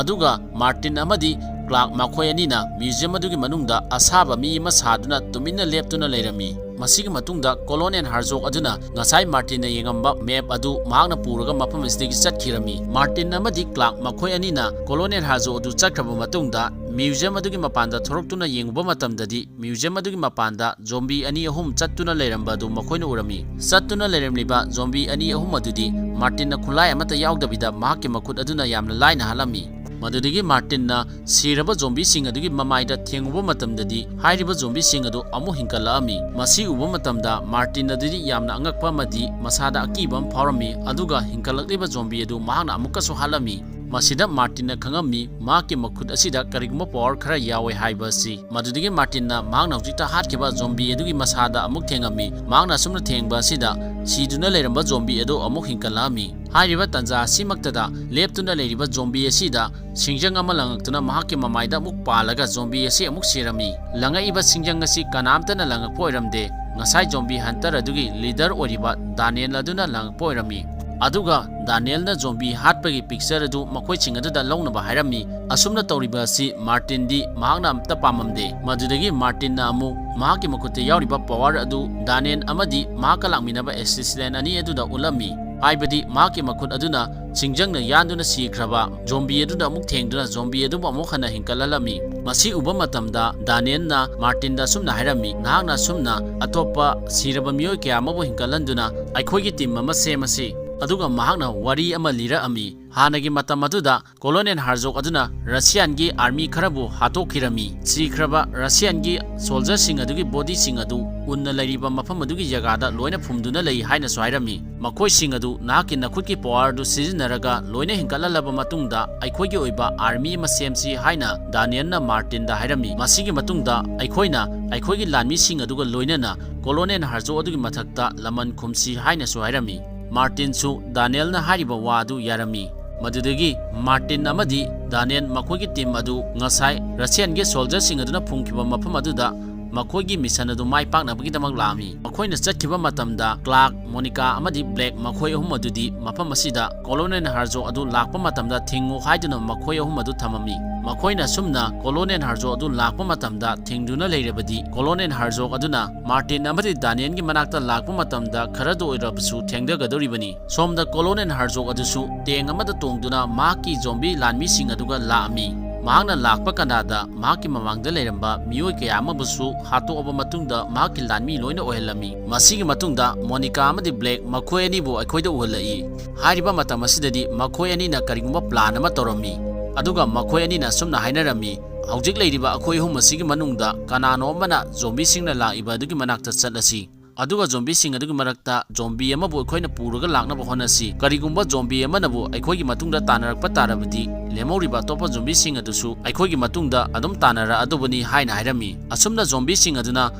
ꯑꯗꯨꯒ ꯃꯥꯔꯇꯤꯟ ꯑꯃꯗꯤ ꯀ꯭ꯂꯥꯔꯛ ꯃꯈꯣꯏ ꯑꯅꯤꯅ ꯃ꯭ꯌꯨꯖꯤꯌꯝ ꯑꯗꯨꯒꯤ ꯃꯅꯨꯡꯗ ꯑꯁꯥꯕ ꯃꯤ ꯑꯃ ꯁꯥꯗꯨꯅ ꯇꯨꯃꯤꯟꯅ ꯂꯦꯞꯇꯨꯅ ꯂꯩꯔꯝꯃꯤ꯫ ꯃꯁꯤꯒꯤ ꯃꯇꯨꯡꯗ ꯀꯣꯂꯣꯅꯦꯜ ꯍꯥꯔꯖꯣꯛ ꯑꯗꯨꯅ ꯉꯁꯥꯏ ꯃꯥꯔꯇꯤꯟꯅ ꯌꯦꯡꯉꯝꯕ ꯃꯦꯞ ꯑꯗꯨ ꯃꯍꯥꯛꯅ ꯄꯨꯔꯒ ꯃꯐꯝ ꯑꯁꯤꯗꯒꯤ ꯆꯠꯈꯤꯔꯝꯃꯤ꯫ ꯃꯥꯔꯇꯤꯟ ꯑꯃꯗꯤ ꯀ꯭ꯂꯥꯔꯛ ꯃꯈꯣꯏ ꯑꯅꯤꯅ ꯀꯣꯂꯣꯅꯦꯜ ꯍꯥꯔꯖꯣꯛ ꯑꯗꯨ ꯆꯠꯈ꯭ꯔꯕ ꯃꯇꯨꯡꯗ ꯃ꯭ꯌꯨꯖꯤꯌꯝ ꯑꯗꯨꯒꯤ ꯃꯄꯥꯟꯗ ꯊꯣꯔꯛꯇꯨꯅ ꯌꯦꯡꯉꯨꯕ ꯃꯇꯝꯗꯗꯤ ꯃ꯭ꯌꯨꯖꯤꯌꯝ ꯑꯗꯨꯒꯤ ꯃꯄꯥꯟꯗ ꯖꯣꯝꯕꯤ ꯑꯅꯤ ꯑꯍꯨꯝ ꯆꯠꯇꯨꯅ ꯂꯩꯔꯝꯕ ꯑꯗꯨ ꯃꯈꯣꯏꯅ ꯎꯔꯝꯃꯤ꯫ ꯆꯠꯇꯨꯅ ꯂꯩꯔꯝꯂꯤꯕ ꯖꯣꯝꯕꯤ ꯑꯅꯤ ꯑꯍꯨꯝ ꯑꯗꯨꯗꯤ ꯃꯥꯔꯇꯤꯟꯅ ꯈꯨꯠꯂꯥꯏ ꯑꯃꯠꯇ ꯌꯥꯎꯗꯕꯤꯗ ꯃꯍꯥꯛꯀꯤ ꯃꯈꯨꯠ ꯑꯗꯨꯅ ꯌꯥꯝꯅ ꯂꯥꯏꯅ ꯍꯥꯠꯂꯝꯃꯤ꯫ ꯃꯗꯨꯗꯒꯤ ꯃꯥꯔꯇꯤꯟꯅ ꯁꯤꯔꯕ ꯖꯣꯝꯕꯤꯁꯤꯡ ꯑꯗꯨꯒꯤ ꯃꯃꯥꯏꯗ ꯊꯦꯡꯉꯨꯕ ꯃꯇꯝꯗꯗꯤ ꯍꯥꯏꯔꯤꯕ ꯖꯣꯝꯕꯤꯁꯤꯡ ꯑꯗꯨ ꯑꯃꯨꯛ ꯍꯤꯡꯒꯠꯂꯛꯑꯝꯃꯤ꯫ ꯃꯁꯤ ꯎꯕ ꯃꯇꯝꯗ ꯃꯥꯔꯇꯤꯟ ꯑꯗꯨꯗꯤ ꯌꯥꯝꯅ ꯑꯉꯛꯄ ꯑꯃꯗꯤ ꯃꯁꯥꯗ ꯑꯀꯤꯕ ꯑꯃ ꯐꯥꯎꯔꯝꯃꯤ, ꯑꯗꯨꯒ ꯍꯤꯡꯒꯠꯂꯛꯂꯤꯕ ꯖꯣꯝꯕꯤ ꯑꯗꯨ ꯃꯍꯥꯛꯅ ꯑꯃꯨꯛꯀꯁꯨ ꯍꯥꯠꯂꯝꯃꯤ꯫ ꯃꯁꯤꯗ ꯃꯥꯔꯇꯤꯟꯅ ꯈꯪꯉꯝꯃꯤ, ꯃꯍꯥꯛꯀꯤ ꯃꯈꯨꯠ ꯑꯁꯤꯗ ꯀꯔꯤꯒꯨꯝꯕ ꯄꯋꯥꯔ ꯈꯔ ꯌꯥꯎꯋꯦ ꯍꯥꯏꯕ ꯑꯁꯤ꯫ ꯃꯗꯨꯗꯒꯤ ꯃꯥꯔꯇꯤꯟꯅ ꯃꯍꯥꯛꯅ ꯍꯧꯖꯤꯛꯇ ꯍꯥꯠꯈꯤꯕ ꯖꯣꯝꯕꯤ ꯑꯗꯨꯒꯤ ꯃꯁꯥꯗ ꯑꯃꯨꯛ ꯊꯦꯡꯉꯝꯃꯤ꯫ ꯃꯍꯥꯛꯅ ꯑꯁꯨꯝꯅ ꯊꯦꯡꯕ ꯑꯁꯤꯗ ꯁꯤꯗꯨꯅ ꯂꯩꯔꯝꯕ ꯖꯣꯝꯕꯤ ꯑꯗꯨ ꯑꯃꯨꯛ ꯍꯤꯡꯒꯠꯂꯛꯑꯝꯃꯤ꯫ ꯍꯥꯏꯔꯤꯕ ꯇꯥꯟꯖꯥ ꯑꯁꯤꯃꯛꯇꯗ ꯂꯦꯞꯇꯨꯅ ꯂꯩꯔꯤꯕ ꯖꯣꯝꯕꯤ ꯑꯁꯤꯗ ꯁꯤꯡꯖꯪ ꯑꯃ ꯂꯪꯉꯛꯇꯨꯅ ꯃꯍꯥꯛꯀꯤ ꯃꯃꯥꯏꯗ ꯑꯃꯨꯛ ꯄꯥꯜꯂꯒ ꯖꯣꯝꯕꯤ ꯑꯁꯤ ꯑꯃꯨꯛ ꯁꯤꯔꯝꯃꯤ꯫ ꯂꯪꯉꯛꯏꯕ ꯁꯤꯡꯖꯪ ꯑꯁꯤ ꯀꯅꯥꯝꯇꯅ ꯂꯪꯉꯛꯄ ꯑꯣꯏꯔꯝꯗꯦ꯫ ꯉꯁꯥꯏ ꯖꯣꯝꯕꯤ ꯍꯟꯇꯔ ꯑꯗꯨꯒꯤ ꯂꯤꯗꯔ ꯑꯣꯏꯔꯤꯕ ꯗꯥꯅꯤꯌꯦꯜ ꯑꯗꯨꯅ ꯂꯪꯉꯛꯄ ꯑꯣꯏꯔꯝꯃꯤ꯫ ꯑꯗꯨꯒ ꯗꯥꯅꯤꯌꯦꯜꯅ ꯖꯣꯝꯕꯤ ꯍꯥꯠꯄꯒꯤ ꯄꯤꯛꯆꯔ ꯑꯗꯨ ꯃꯈꯣꯏꯁꯤꯡ ꯑꯗꯨꯗ ꯂꯧꯅꯕ ꯍꯥꯏꯔꯝꯃꯤ꯫ ꯑꯁꯨꯝꯅ ꯇꯧꯔꯤꯕ ꯑꯁꯤ ꯃꯥꯔꯇꯤꯟꯗꯤ ꯃꯍꯥꯛꯅ ꯑꯝꯇ ꯄꯥꯝꯃꯝꯗꯦ꯫ ꯃꯗꯨꯗꯒꯤ ꯃꯥꯔꯇꯤꯟꯅ ꯑꯃꯨꯛ ꯃꯍꯥꯛꯀꯤ ꯃꯈꯨꯠꯇ ꯌꯥꯎꯔꯤꯕ ꯄꯋꯥꯔ ꯑꯗꯨ ꯗꯥꯅꯤꯌꯦꯜ ꯑꯃꯗꯤ ꯃꯍꯥꯛꯀ ꯂꯥꯛꯃꯤꯟꯅꯕ ꯑꯦꯁꯤꯁꯂꯦꯟ ꯑꯅꯤ ꯑꯗꯨꯗ ꯎꯠꯂꯝꯃꯤ꯫ ꯍꯥꯏꯕꯗꯤ ꯃꯍꯥꯛꯀꯤ ꯃꯈꯨꯠ ꯑꯗꯨꯅ ꯁꯤꯡꯖꯪꯅ ꯌꯥꯟꯗꯨꯅ ꯁꯤꯈ꯭ꯔꯕ ꯖꯣꯝꯕꯤ ꯑꯗꯨꯗ ꯑꯃꯨꯛ ꯊꯦꯡꯗꯨꯅ ꯖꯣꯝꯕꯤ ꯑꯗꯨꯕꯨ ꯑꯃꯨꯛ ꯍꯟꯅ ꯍꯤꯡꯒꯠꯍꯜꯂꯝꯃꯤ꯫ ꯃꯁꯤ ꯎꯕ ꯃꯇꯝꯗ ꯗꯥꯅꯤꯌꯦꯜꯅ ꯃꯥꯔꯇꯤꯟꯗ ꯑꯁꯨꯝꯅ ꯍꯥꯏꯔꯝꯃꯤ, "ꯅꯍꯥꯛꯅ ꯑꯁꯨꯝꯅ ꯑꯇꯣꯞꯄ ꯁꯤꯔꯕ ꯃꯤꯑꯣꯏ ꯀꯌꯥ ꯑꯃꯕꯨ ꯍꯤꯡꯒꯠꯍꯟꯗꯨꯅ ꯑꯩꯈꯣꯏꯒꯤ ꯇꯤꯝ ꯑꯃ ꯁꯦꯝꯃꯁꯤ"꯫ ꯑꯗꯨꯒ ꯃꯍꯥꯛꯅ ꯋꯥꯔꯤ ꯑꯃ ꯂꯤꯔꯛꯑꯝꯃꯤ꯫ ꯍꯥꯟꯅꯒꯤ ꯃꯇꯝ ꯑꯗꯨꯗ Colonel Herzog ꯑꯗꯨꯅ Russianꯒꯤ army ꯈꯔꯕꯨ ꯍꯥꯠꯇꯣꯛꯈꯤꯔꯝꯃꯤ꯫ ꯁꯤꯈ꯭ꯔꯕ Russianꯒꯤ soldierꯁꯤꯡ ꯑꯗꯨꯒꯤ bodyꯁꯤꯡ ꯑꯗꯨ ꯎꯟꯅ ꯂꯩꯔꯤꯕ ꯃꯐꯝ ꯑꯗꯨꯒꯤ ꯖꯒꯥꯗ ꯂꯣꯏꯅ ꯐꯨꯝꯗꯨꯅ ꯂꯩ ꯍꯥꯏꯅꯁꯨ ꯍꯥꯏꯔꯝꯃꯤ꯫ ꯃꯈꯣꯏꯁꯤꯡ ꯑꯗꯨ ꯅꯍꯥꯛꯀꯤ ꯅꯈꯨꯠꯀꯤ powerꯗꯨ ꯁꯤꯖꯤꯟꯅꯔꯒ ꯂꯣꯏꯅ ꯍꯦꯟꯒꯠꯍꯜꯂꯕ ꯃꯇꯨꯡꯗ ꯑꯩꯈꯣꯏꯒꯤ ꯑꯣꯏꯕ army ꯑꯃ ꯁꯦꯝꯁꯤ ꯍꯥꯏꯅ Danielꯅ Martinꯗ ꯍꯥꯏꯔꯝꯃꯤ꯫ ꯃꯁꯤꯒꯤ ꯃꯇꯨꯡꯗ ꯑꯩꯈꯣꯏꯅ ꯑꯩꯈꯣꯏꯒꯤ ꯂꯥꯟꯃꯤꯁꯤꯡ ꯑꯗꯨꯒ ꯂꯣꯏꯅꯅ Colonel Herzog ꯑꯗꯨꯒꯤ ꯃꯊꯛꯇ ꯂꯃꯟ ꯈꯨꯝꯁꯤ ꯍꯥꯏꯅꯁꯨ ꯍꯥꯏꯔꯝꯃꯤ꯫ Martinꯁꯨ Danielꯅ ꯍꯥꯏꯔꯤꯕ ꯋꯥ ꯑꯗꯨ ꯌꯥꯔꯝꯃꯤ꯫ ꯃꯗꯨꯗꯒꯤ Martin ꯑꯃꯗꯤ Daniel ꯃꯈꯣꯏꯒꯤ team ꯑꯗꯨ ꯉꯁꯥꯏ Russianꯒꯤ soldierꯁꯤꯡ ꯑꯗꯨꯅ ꯐꯨꯝꯈꯤꯕ ꯃꯐꯝ ꯑꯗꯨꯗ ꯃꯈꯣꯏꯒꯤ mission ꯑꯗꯨ ꯃꯥꯏ ꯄꯥꯛꯅꯕꯒꯤꯗꯃꯛ ꯂꯥꯛꯑꯝꯃꯤ꯫ ꯃꯈꯣꯏꯅ ꯆꯠꯈꯤꯕ ꯃꯇꯝꯗ Clark, Monica ꯑꯃꯗꯤ Black ꯃꯈꯣꯏ ꯑꯍꯨꯝ ꯑꯗꯨꯗꯤ ꯃꯐꯝ ꯑꯁꯤꯗ Colonel Herzog ꯑꯗꯨ ꯂꯥꯛꯄ ꯃꯇꯝꯗ ꯊꯤꯡꯉꯨ ꯍꯥꯏꯗꯨꯅ ꯃꯈꯣꯏ ꯑꯍꯨꯝ ꯑꯗꯨ ꯊꯝꯃꯝꯃꯤ꯫ ꯃꯈꯣꯏꯅ ꯑꯁꯨꯝꯅ Colonel Herzog ꯑꯗꯨ ꯂꯥꯛꯄ ꯃꯇꯝꯗ ꯊꯤꯡꯗꯨꯅ ꯂꯩꯔꯕꯗꯤ Colonel Herzog ꯑꯗꯨꯅ Martin ꯑꯃꯗꯤ Danielꯒꯤ ꯃꯅꯥꯛꯇ ꯂꯥꯛꯄ ꯃꯇꯝꯗ ꯈꯔꯗ ꯑꯣꯏꯔꯕꯁꯨ ꯊꯦꯡꯊꯒꯗꯧꯔꯤꯕꯅꯤ꯫ ꯁꯣꯝꯗ Colonel Herzog ꯑꯗꯨꯁꯨ tank ꯑꯃꯗ ꯇꯣꯡꯗꯨꯅ ꯃꯍꯥꯛꯀꯤ zombie ꯂꯥꯟꯃꯤꯁꯤꯡ ꯑꯗꯨꯒ ꯂꯥꯛꯑꯝꯃꯤ꯫ ꯃꯍꯥꯛꯅ ꯂꯥꯛꯄ ꯀꯥꯟꯗ ꯃꯍꯥꯛꯀꯤ ꯃꯃꯥꯡꯗ ꯂꯩꯔꯝꯕ ꯃꯤꯑꯣꯏ ꯀꯌꯥ ꯑꯃꯕꯨꯁꯨ ꯍꯥꯠꯇꯣꯛꯑꯕ ꯃꯇꯨꯡꯗ ꯃꯍꯥꯛꯀꯤ ꯂꯥꯟꯃꯤ ꯂꯣꯏꯅ ꯑꯣꯏꯍꯜꯂꯝꯃꯤ꯫ ꯃꯁꯤꯒꯤ ꯃꯇꯨꯡꯗ Monica ꯑꯃꯗꯤ Black ꯃꯈꯣꯏ ꯑꯅꯤꯕꯨ ꯑꯩꯈꯣꯏꯗ ꯎꯍꯜꯂꯛꯏ꯫ ꯍꯥꯏꯔꯤꯕ ꯃꯇꯝ ꯑꯁꯤꯗꯗꯤ ꯃꯈꯣꯏ ꯑꯅꯤꯅ ꯀꯔꯤꯒꯨꯝꯕ plan ꯑꯃ ꯇꯧꯔꯝꯃꯤ꯫ ꯑꯗꯨꯒ ꯃꯈꯣꯏ ꯑꯅꯤꯅ ꯑꯁꯨꯝꯅ ꯍꯥꯏꯅꯔꯝꯃꯤ, "ꯍꯧꯖꯤꯛ ꯂꯩꯔꯤꯕ ꯑꯩꯈꯣꯏ ꯑꯍꯨꯝ ꯑꯁꯤꯒꯤ ꯃꯅꯨꯡꯗ ꯀꯅꯥꯅꯣ ꯑꯃꯅ zombieꯁꯤꯡꯅ ꯂꯥꯛꯏꯕ ꯑꯗꯨꯒꯤ ꯃꯅꯥꯛꯇ ꯆꯠꯂꯁꯤ꯫ ꯑꯗꯨꯒ zombieꯁꯤꯡ ꯑꯗꯨꯒꯤ ꯃꯔꯛꯇ zombie ꯑꯃꯕꯨ ꯑꯩꯈꯣꯏꯅ ꯄꯨꯔꯒ ꯂꯥꯛꯅꯕ ꯍꯣꯠꯅꯁꯤ꯫ ꯀꯔꯤꯒꯨꯝꯕ zombie ꯑꯃꯅꯕꯨ ꯑꯩꯈꯣꯏꯒꯤ ꯃꯇꯨꯡꯗ ꯇꯥꯟꯅꯔꯛꯄ ꯇꯥꯔꯕꯗꯤ, ꯂꯦꯝꯍꯧꯔꯤꯕ ꯑꯇꯣꯞꯄ zombieꯁꯤꯡ ꯑꯗꯨꯁꯨ ꯑꯩꯈꯣꯏꯒꯤ ꯃꯇꯨꯡꯗ ꯑꯗꯨꯝ ꯇꯥꯟꯅꯔꯛꯑꯗꯧꯕꯅꯤ" ꯍꯥꯏꯅ ꯍꯥꯏꯔꯝꯃꯤ꯫ ꯑꯁꯨꯝꯅ zombieꯁꯤꯡ ꯑꯗꯨꯅ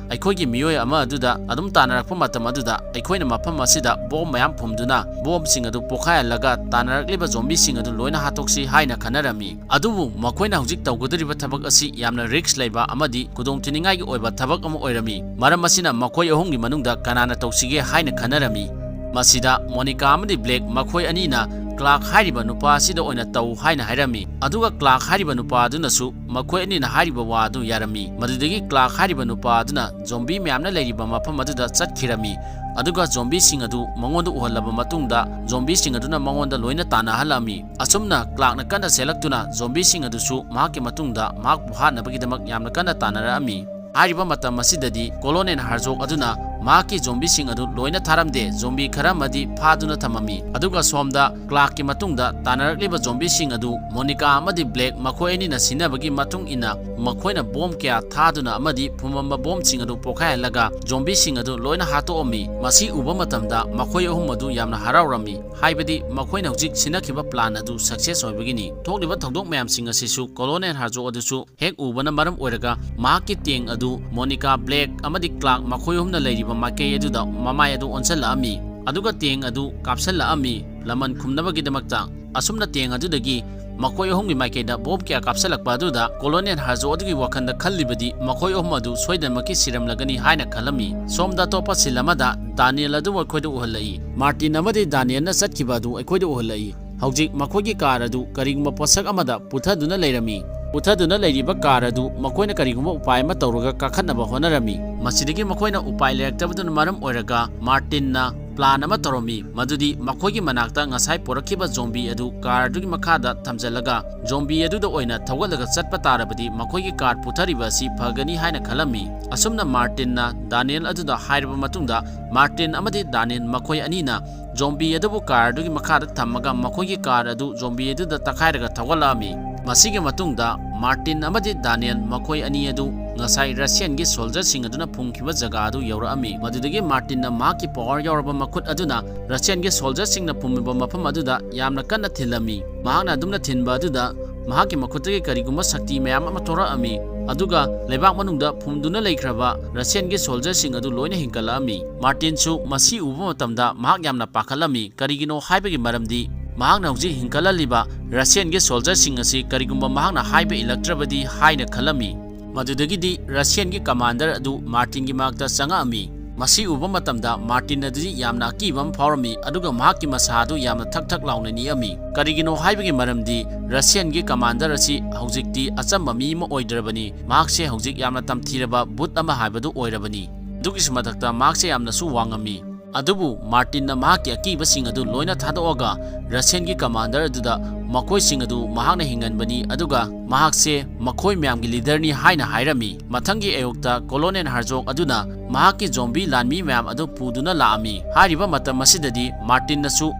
ꯑꯩꯈꯣꯏꯒꯤ ꯃꯤꯑꯣꯏ ꯑꯃ ꯑꯗꯨꯗ ꯑꯗꯨꯝ ꯇꯥꯟꯅꯔꯛꯄ ꯃꯇꯝ ꯑꯗꯨꯗ ꯑꯩꯈꯣꯏꯅ ꯃꯐꯝ ꯑꯁꯤꯗ bomb ꯃꯌꯥꯝ ꯐꯨꯝꯗꯨꯅ bombꯁꯤꯡ ꯑꯗꯨ ꯄꯣꯈꯥꯏꯍꯜꯂꯒ ꯇꯥꯟꯅꯔꯛꯂꯤꯕ zombieꯁꯤꯡ ꯑꯗꯨ ꯂꯣꯏꯅ ꯍꯥꯠꯇꯣꯛꯁꯤ ꯍꯥꯏꯅ ꯈꯟꯅꯔꯝꯃꯤ꯫ ꯑꯗꯨꯕꯨ ꯃꯈꯣꯏꯅ ꯍꯧꯖꯤꯛ ꯇꯧꯒꯗꯧꯔꯤꯕ ꯊꯕꯛ ꯑꯁꯤ ꯌꯥꯝꯅ risk ꯂꯩꯕ ꯑꯃꯗꯤ ꯈꯨꯗꯣꯡꯊꯤꯅꯤꯡꯉꯥꯏꯒꯤ ꯑꯣꯏꯕ ꯊꯕꯛ ꯑꯃ ꯑꯣꯏꯔꯝꯃꯤ꯫ ꯃꯔꯝ ꯑꯁꯤꯅ ꯃꯈꯣꯏ ꯑꯍꯨꯝꯒꯤ ꯃꯅꯨꯡꯗ ꯀꯅꯥꯅ ꯇꯧꯁꯤꯒꯦ ꯍꯥꯏꯅ ꯈꯟꯅꯔꯝꯃꯤ꯫ ꯃꯁꯤꯗ Monica ꯑꯃꯗꯤ Black ꯃꯈꯣꯏ ꯑꯅꯤꯅ Clark ꯍꯥꯏꯔꯤꯕ ꯅꯨꯄꯥ ꯑꯁꯤꯗ ꯑꯣꯏꯅ ꯇꯧ ꯍꯥꯏꯅ ꯍꯥꯏꯔꯝꯃꯤ꯫ ꯑꯗꯨꯒ Clark ꯍꯥꯏꯔꯤꯕ ꯅꯨꯄꯥ ꯑꯗꯨꯅꯁꯨ ꯃꯈꯣꯏ ꯑꯅꯤꯅ ꯍꯥꯏꯔꯤꯕ ꯋꯥ ꯑꯗꯨ ꯌꯥꯔꯝꯃꯤ꯫ ꯃꯗꯨꯗꯒꯤ Clark ꯍꯥꯏꯔꯤꯕ ꯅꯨꯄꯥ ꯑꯗꯨꯅ zombie ꯃꯌꯥꯝꯅ ꯂꯩꯔꯤꯕ ꯃꯐꯝ ꯑꯗꯨꯗ ꯆꯠꯈꯤꯔꯝꯃꯤ꯫ ꯑꯗꯨꯒ zombieꯁꯤꯡ ꯑꯗꯨ ꯃꯉꯣꯟꯗ ꯎꯍꯜꯂꯕ ꯃꯇꯨꯡꯗ zombieꯁꯤꯡ ꯑꯗꯨꯅ ꯃꯉꯣꯟꯗ ꯂꯣꯏꯅ ꯇꯥꯟꯅꯍꯜꯂꯝꯃꯤ꯫ ꯑꯁꯨꯝꯅ Clarkꯅ ꯀꯟꯅ ꯆꯦꯜꯂꯛꯇꯨꯅ zombieꯁꯤꯡ ꯑꯗꯨꯁꯨ ꯃꯍꯥꯛꯀꯤ ꯃꯇꯨꯡꯗ ꯃꯍꯥꯛꯄꯨ ꯍꯥꯠꯅꯕꯒꯤꯗꯃꯛ ꯌꯥꯝꯅ ꯀꯟꯅ ꯇꯥꯟꯅꯔꯛꯑꯝꯃꯤ꯫ ꯍꯥꯏꯔꯤꯕ ꯃꯇꯝ ꯑꯁꯤꯗꯗꯤ Colonel Herzog ꯑꯗꯨꯅ ꯃꯍꯥꯛꯀꯤ ꯖꯣꯝꯕꯤꯁꯤꯡ ꯑꯗꯨ ꯂꯣꯏꯅ ꯊꯥꯔꯝꯗꯦ, ꯖꯣꯝꯕꯤ ꯈꯔ ꯑꯃꯗꯤ ꯐꯥꯗꯨꯅ ꯊꯝꯃꯝꯃꯤ꯫ ꯑꯗꯨꯒ ꯁꯣꯝꯗ ꯀ꯭ꯂꯥꯔꯛꯀꯤ ꯃꯇꯨꯡꯗ ꯇꯥꯟꯅꯔꯛꯂꯤꯕ ꯖꯣꯝꯕꯤꯁꯤꯡ ꯑꯗꯨ ꯃꯣꯅꯤꯀꯥ ꯑꯃꯗꯤ ꯕ꯭ꯂꯦꯛ ꯃꯈꯣꯏ ꯑꯅꯤꯅ ꯁꯤꯟꯅꯕꯒꯤ ꯃꯇꯨꯡ ꯏꯟꯅ ꯃꯈꯣꯏꯅ ꯕꯣꯝ ꯀꯌꯥ ꯊꯥꯗꯨꯅ ꯑꯃꯗꯤ ꯐꯨꯝꯃꯝꯕ ꯕꯣꯝꯁꯤꯡ ꯑꯗꯨ ꯄꯣꯈꯥꯏꯍꯜꯂꯒ ꯖꯣꯝꯕꯤꯁꯤꯡ ꯑꯗꯨ ꯂꯣꯏꯅ ꯍꯥꯠꯇꯣꯛꯑꯝꯃꯤ꯫ ꯃꯁꯤ ꯎꯕ ꯃꯇꯝꯗ ꯃꯈꯣꯏ ꯑꯍꯨꯝ ꯑꯗꯨ ꯌꯥꯝꯅ ꯍꯔꯥꯎꯔꯝꯃꯤ, ꯍꯥꯏꯕꯗꯤ ꯃꯈꯣꯏꯅ ꯍꯧꯖꯤꯛ ꯁꯤꯟꯅꯈꯤꯕ ꯄ꯭ꯂꯥꯟ ꯑꯗꯨ ꯁꯛꯁꯦꯁ ꯑꯣꯏꯕꯒꯤꯅꯤ꯫ ꯊꯣꯛꯂꯤꯕ ꯊꯧꯗꯣꯛ ꯃꯌꯥꯝꯁꯤꯡ ꯑꯁꯤꯁꯨ ꯀꯣꯂꯣꯅꯦꯜ ꯍꯥꯔꯖꯣ ꯑꯗꯨꯁꯨ ꯍꯦꯛ ꯎꯕꯅ ꯃꯔꯝ ꯑꯣꯏꯔꯒ ꯃꯍꯥꯛꯀꯤ ꯇꯦꯡ ꯑꯗꯨ ꯃꯣꯅꯤꯀꯥ ꯕ꯭ꯂꯦꯛ ꯑꯃꯗꯤ ꯀ꯭ꯂꯥꯔꯛ ꯃꯈꯣꯏ ꯑꯍꯨꯝꯅ ꯂꯩꯔꯤꯕ ꯃꯥꯏꯀꯩ ꯑꯗꯨꯗ ꯃꯃꯥꯏ ꯑꯗꯨ ꯑꯣꯟꯁꯤꯜꯂꯛꯑꯝꯃꯤ, ꯑꯗꯨꯒ ꯇꯦꯡ ꯑꯗꯨ ꯀꯥꯞꯁꯤꯜꯂꯛꯑꯝꯃꯤ ꯂꯃꯟ ꯈꯨꯝꯅꯕꯒꯤꯗꯃꯛꯇ꯫ ꯑꯁꯨꯝꯅ ꯇꯦꯡ ꯑꯗꯨꯗꯒꯤ ꯃꯈꯣꯏ ꯑꯍꯨꯝꯒꯤ ꯃꯥꯏꯀꯩꯗ ꯕꯣꯝ ꯀꯌꯥ ꯀꯥꯞꯁꯤꯜꯂꯛꯄ ꯑꯗꯨꯗ ꯀꯣꯂꯣꯅꯦꯜ ꯍꯥꯔꯖꯣ ꯑꯗꯨꯒꯤ ꯋꯥꯈꯜꯗ ꯈꯜꯂꯤꯕꯗꯤ ꯃꯈꯣꯏ ꯑꯍꯨꯝ ꯑꯗꯨ ꯁꯣꯏꯗꯅꯃꯛꯀꯤ ꯁꯤꯔꯝꯂꯒꯅꯤ ꯍꯥꯏꯅ ꯈꯜꯂꯝꯃꯤ꯫ ꯁꯣꯝꯗ ꯑꯇꯣꯞꯄ ꯁꯤꯟ ꯑꯃꯗ ꯗꯥꯅꯤꯌꯦꯜ ꯑꯗꯨꯕꯨ ꯑꯩꯈꯣꯏꯗ ꯎꯍꯜꯂꯛꯏ꯫ ꯃꯥꯔꯇꯤꯟ ꯑꯃꯗꯤ ꯗꯥꯅꯤꯌꯦꯜꯅ ꯆꯠꯈꯤꯕ ꯑꯗꯨ ꯑꯩꯈꯣꯏꯗ ꯎꯍꯜꯂꯛꯏ꯫ ꯍꯧꯖꯤꯛ ꯃꯈꯣꯏꯒꯤ ꯀꯥꯔ ꯑꯗꯨ ꯀꯔꯤꯒꯨꯝꯕ ꯄꯣꯠꯁꯛ ꯑꯃꯗ ꯄꯨꯊꯗꯨꯅ ꯂꯩꯔꯝꯃꯤ꯫ ꯄꯨꯊꯗꯨꯅ ꯂꯩꯔꯤꯕ ꯀꯥꯔ ꯑꯗꯨ ꯃꯈꯣꯏꯅ ꯀꯔꯤꯒꯨꯝꯕ ꯎꯄꯥꯏ ꯑꯃ ꯇꯧꯔꯒ ꯀꯥꯈꯠꯅꯕ ꯍꯣꯠꯅꯔꯝꯃꯤ꯫ ꯃꯁꯤꯗꯒꯤ ꯃꯈꯣꯏꯅ ꯎꯄꯥꯏ ꯂꯩꯔꯛꯇꯕꯗꯨꯅ ꯃꯔꯝ ꯑꯣꯏꯔꯒ ꯃꯥꯔꯇꯤꯟꯅ ꯄ꯭ꯂꯥꯟ ꯑꯃ ꯇꯧꯔꯝꯃꯤ, ꯃꯗꯨꯗꯤ ꯃꯈꯣꯏꯒꯤ ꯃꯅꯥꯛꯇ ꯉꯁꯥꯏ ꯄꯨꯔꯛꯈꯤꯕ ꯖꯣꯝꯕꯤ ꯑꯗꯨ ꯀꯥꯔ ꯑꯗꯨꯒꯤ ꯃꯈꯥꯗ ꯊꯝꯖꯤꯜꯂꯒ ꯖꯣꯝꯕꯤ ꯑꯗꯨꯗ ꯑꯣꯏꯅ ꯊꯧꯒꯠꯂꯒ ꯆꯠꯄ ꯇꯥꯔꯕꯗꯤ ꯃꯈꯣꯏꯒꯤ ꯀꯥꯔ ꯄꯨꯊꯔꯤꯕ ꯑꯁꯤ ꯐꯒꯅꯤ ꯍꯥꯏꯅ ꯈꯜꯂꯝꯃꯤ꯫ ꯑꯁꯨꯝꯅ ꯃꯥꯔꯇꯤꯟꯅ ꯗꯥꯅꯤꯌꯦꯜ ꯑꯗꯨꯗ ꯍꯥꯏꯔꯕ ꯃꯇꯨꯡꯗ ꯃꯥꯔꯇꯤꯟ ꯑꯃꯗꯤ ꯗꯥꯅꯤꯌꯦꯜ ꯃꯈꯣꯏ ꯑꯅꯤꯅ ꯖꯣꯝꯕꯤ ꯑꯗꯨꯕꯨ ꯀꯥꯔ ꯑꯗꯨꯒꯤ ꯃꯈꯥꯗ ꯊꯝꯃꯒ ꯃꯈꯣꯏꯒꯤ ꯀꯥꯔ ꯑꯗꯨ ꯖꯣꯝꯕꯤ ꯑꯗꯨꯗ ꯇꯛꯈꯥꯏꯔꯒ ꯊꯧꯒꯠꯂꯛꯑꯝꯃꯤ꯫ ꯃꯁꯤꯒꯤ ꯃꯇꯨꯡꯗ ꯃꯥꯔꯇꯤꯟ ꯑꯃꯗꯤ ꯗꯥꯅꯤꯌꯦꯜ ꯃꯈꯣꯏ ꯑꯅꯤ ꯑꯗꯨ ꯉꯁꯥꯏ ꯔꯁꯤꯌꯟꯒꯤ ꯁꯣꯜꯖꯔꯁꯤꯡ ꯑꯗꯨꯅ ꯐꯨꯝꯈꯤꯕ ꯖꯒꯥ ꯑꯗꯨ ꯌꯧꯔꯛꯑꯝꯃꯤ꯫ ꯃꯗꯨꯗꯒꯤ ꯃꯥꯔꯇꯤꯟꯅ ꯃꯍꯥꯛꯀꯤ ꯄꯋꯥꯔ ꯌꯥꯎꯔꯕ ꯃꯈꯨꯠ ꯑꯗꯨꯅ ꯔꯁꯤꯌꯟꯒꯤ ꯁꯣꯜꯖꯔꯁꯤꯡꯅ ꯐꯨꯝꯂꯤꯕ ꯃꯐꯝ ꯑꯗꯨꯗ ꯌꯥꯝꯅ ꯀꯟꯅ ꯊꯤꯜꯂꯝꯃꯤ꯫ ꯃꯍꯥꯛꯅ ꯑꯗꯨꯝꯅ ꯊꯤꯟꯕ ꯑꯗꯨꯗ ꯃꯍꯥꯛꯀꯤ ꯃꯈꯨꯠꯇꯒꯤ ꯀꯔꯤꯒꯨꯝꯕ ꯁꯛꯇꯤ ꯃꯌꯥꯝ ꯑꯃ ꯊꯣꯔꯛꯑꯝꯃꯤ, ꯑꯗꯨꯒ ꯂꯩꯕꯥꯛ ꯃꯅꯨꯡꯗ ꯐꯨꯝꯗꯨꯅ ꯂꯩꯈ꯭ꯔꯕ ꯔꯁꯤꯌꯟꯒꯤ ꯁꯣꯜꯖꯔꯁꯤꯡ ꯑꯗꯨ ꯂꯣꯏꯅ ꯍꯤꯡꯒꯠꯂꯛꯑꯝꯃꯤ꯫ ꯃꯥꯔꯇꯤꯟꯁꯨ ꯃꯁꯤ ꯎꯕ ꯃꯇꯝꯗ ꯃꯍꯥꯛ ꯌꯥꯝꯅ ꯄꯥꯈꯠꯂꯝꯃꯤ꯫ ꯀꯔꯤꯒꯤꯅꯣ ꯍꯥꯏꯕꯒꯤ ꯃꯔꯝꯗꯤ ꯃꯍꯥꯛꯅ ꯍꯧꯖꯤꯛ ꯍꯤꯡꯒꯠꯍꯜꯂꯤꯕ ꯔꯁꯤꯌꯟꯒꯤ ꯁꯣꯜꯖꯔꯁꯤꯡ ꯑꯁꯤ ꯀꯔꯤꯒꯨꯝꯕ ꯃꯍꯥꯛꯅ ꯍꯥꯏꯕ ꯏꯜꯂꯛꯇ꯭ꯔꯕꯗꯤ ꯍꯥꯏꯅ ꯈꯜꯂꯝꯃꯤ꯫ ꯃꯗꯨꯗꯒꯤꯗꯤ ꯔꯁꯤꯌꯟꯒꯤ ꯀꯃꯥꯟꯗꯔ ꯑꯗꯨ ꯃꯥꯔꯇꯤꯟꯒꯤ ꯃꯅꯥꯛꯇ ꯆꯪꯉꯛꯑꯝꯃꯤ꯫ ꯃꯁꯤ ꯎꯕ ꯃꯇꯝꯗ ꯃꯥꯔꯇꯤꯟ ꯑꯗꯨꯗꯤ ꯌꯥꯝꯅ ꯑꯀꯤꯕ ꯑꯃ ꯐꯥꯎꯔꯝꯃꯤ, ꯑꯗꯨꯒ ꯃꯍꯥꯛꯀꯤ ꯃꯁꯥ ꯑꯗꯨ ꯌꯥꯝꯅ ꯊꯛ ꯊꯛ ꯂꯥꯎꯅ ꯅꯤꯛꯑꯝꯃꯤ꯫ ꯀꯔꯤꯒꯤꯅꯣ ꯍꯥꯏꯕꯒꯤ ꯃꯔꯝꯗꯤ ꯔꯁꯤꯌꯟꯒꯤ ꯀꯃꯥꯟꯗꯔ ꯑꯁꯤ ꯍꯧꯖꯤꯛꯇꯤ ꯑꯆꯝꯕ ꯃꯤ ꯑꯃ ꯑꯣꯏꯗ꯭ꯔꯕꯅꯤ, ꯃꯍꯥꯛꯁꯦ ꯍꯧꯖꯤꯛ ꯌꯥꯝꯅ ꯇꯝꯊꯤꯔꯕ ꯚꯨꯠ ꯑꯃ ꯍꯥꯏꯕꯗꯨ ꯑꯣꯏꯔꯕꯅꯤ꯫ ꯑꯗꯨꯒꯤꯁꯨ ꯃꯊꯛꯇ ꯃꯍꯥꯛꯁꯦ ꯌꯥꯝꯅꯁꯨ ꯋꯥꯡꯉꯝꯃꯤ꯫ ꯑꯗꯨꯕꯨ ꯃꯥꯔꯇꯤꯟꯅ ꯃꯍꯥꯛꯀꯤ ꯑꯀꯤꯕꯁꯤꯡ ꯑꯗꯨ ꯂꯣꯏꯅ ꯊꯥꯗꯣꯛꯑꯒ ꯔꯁꯤꯌꯟꯒꯤ ꯀꯃꯥꯟꯗꯔ ꯑꯗꯨꯗ ꯃꯈꯣꯏꯁꯤꯡ ꯑꯗꯨ ꯃꯍꯥꯛꯅ ꯍꯤꯡꯍꯟꯕꯅꯤ, ꯑꯗꯨꯒ ꯃꯍꯥꯛꯁꯦ ꯃꯈꯣꯏ ꯃꯌꯥꯝꯒꯤ ꯂꯤꯗꯔꯅꯤ ꯍꯥꯏꯅ ꯍꯥꯏꯔꯝꯃꯤ꯫ ꯃꯊꯪꯒꯤ ꯑꯌꯨꯛꯇ ꯀꯣꯂꯣꯅꯦꯜ ꯍꯥꯔꯖꯣꯛ ꯑꯗꯨꯅ ꯃꯍꯥꯛꯀꯤ ꯖꯣꯝꯕꯤ ꯂꯥꯟꯃꯤ ꯃꯌꯥꯝ ꯑꯗꯨ ꯄꯨꯗꯨꯅ ꯂꯥꯛꯑꯝꯃꯤ꯫ ꯍꯥꯏꯔꯤꯕ ꯃꯇꯝ ꯑꯁꯤꯗꯗꯤ ꯃꯥꯔꯇꯤꯟꯅꯁꯨ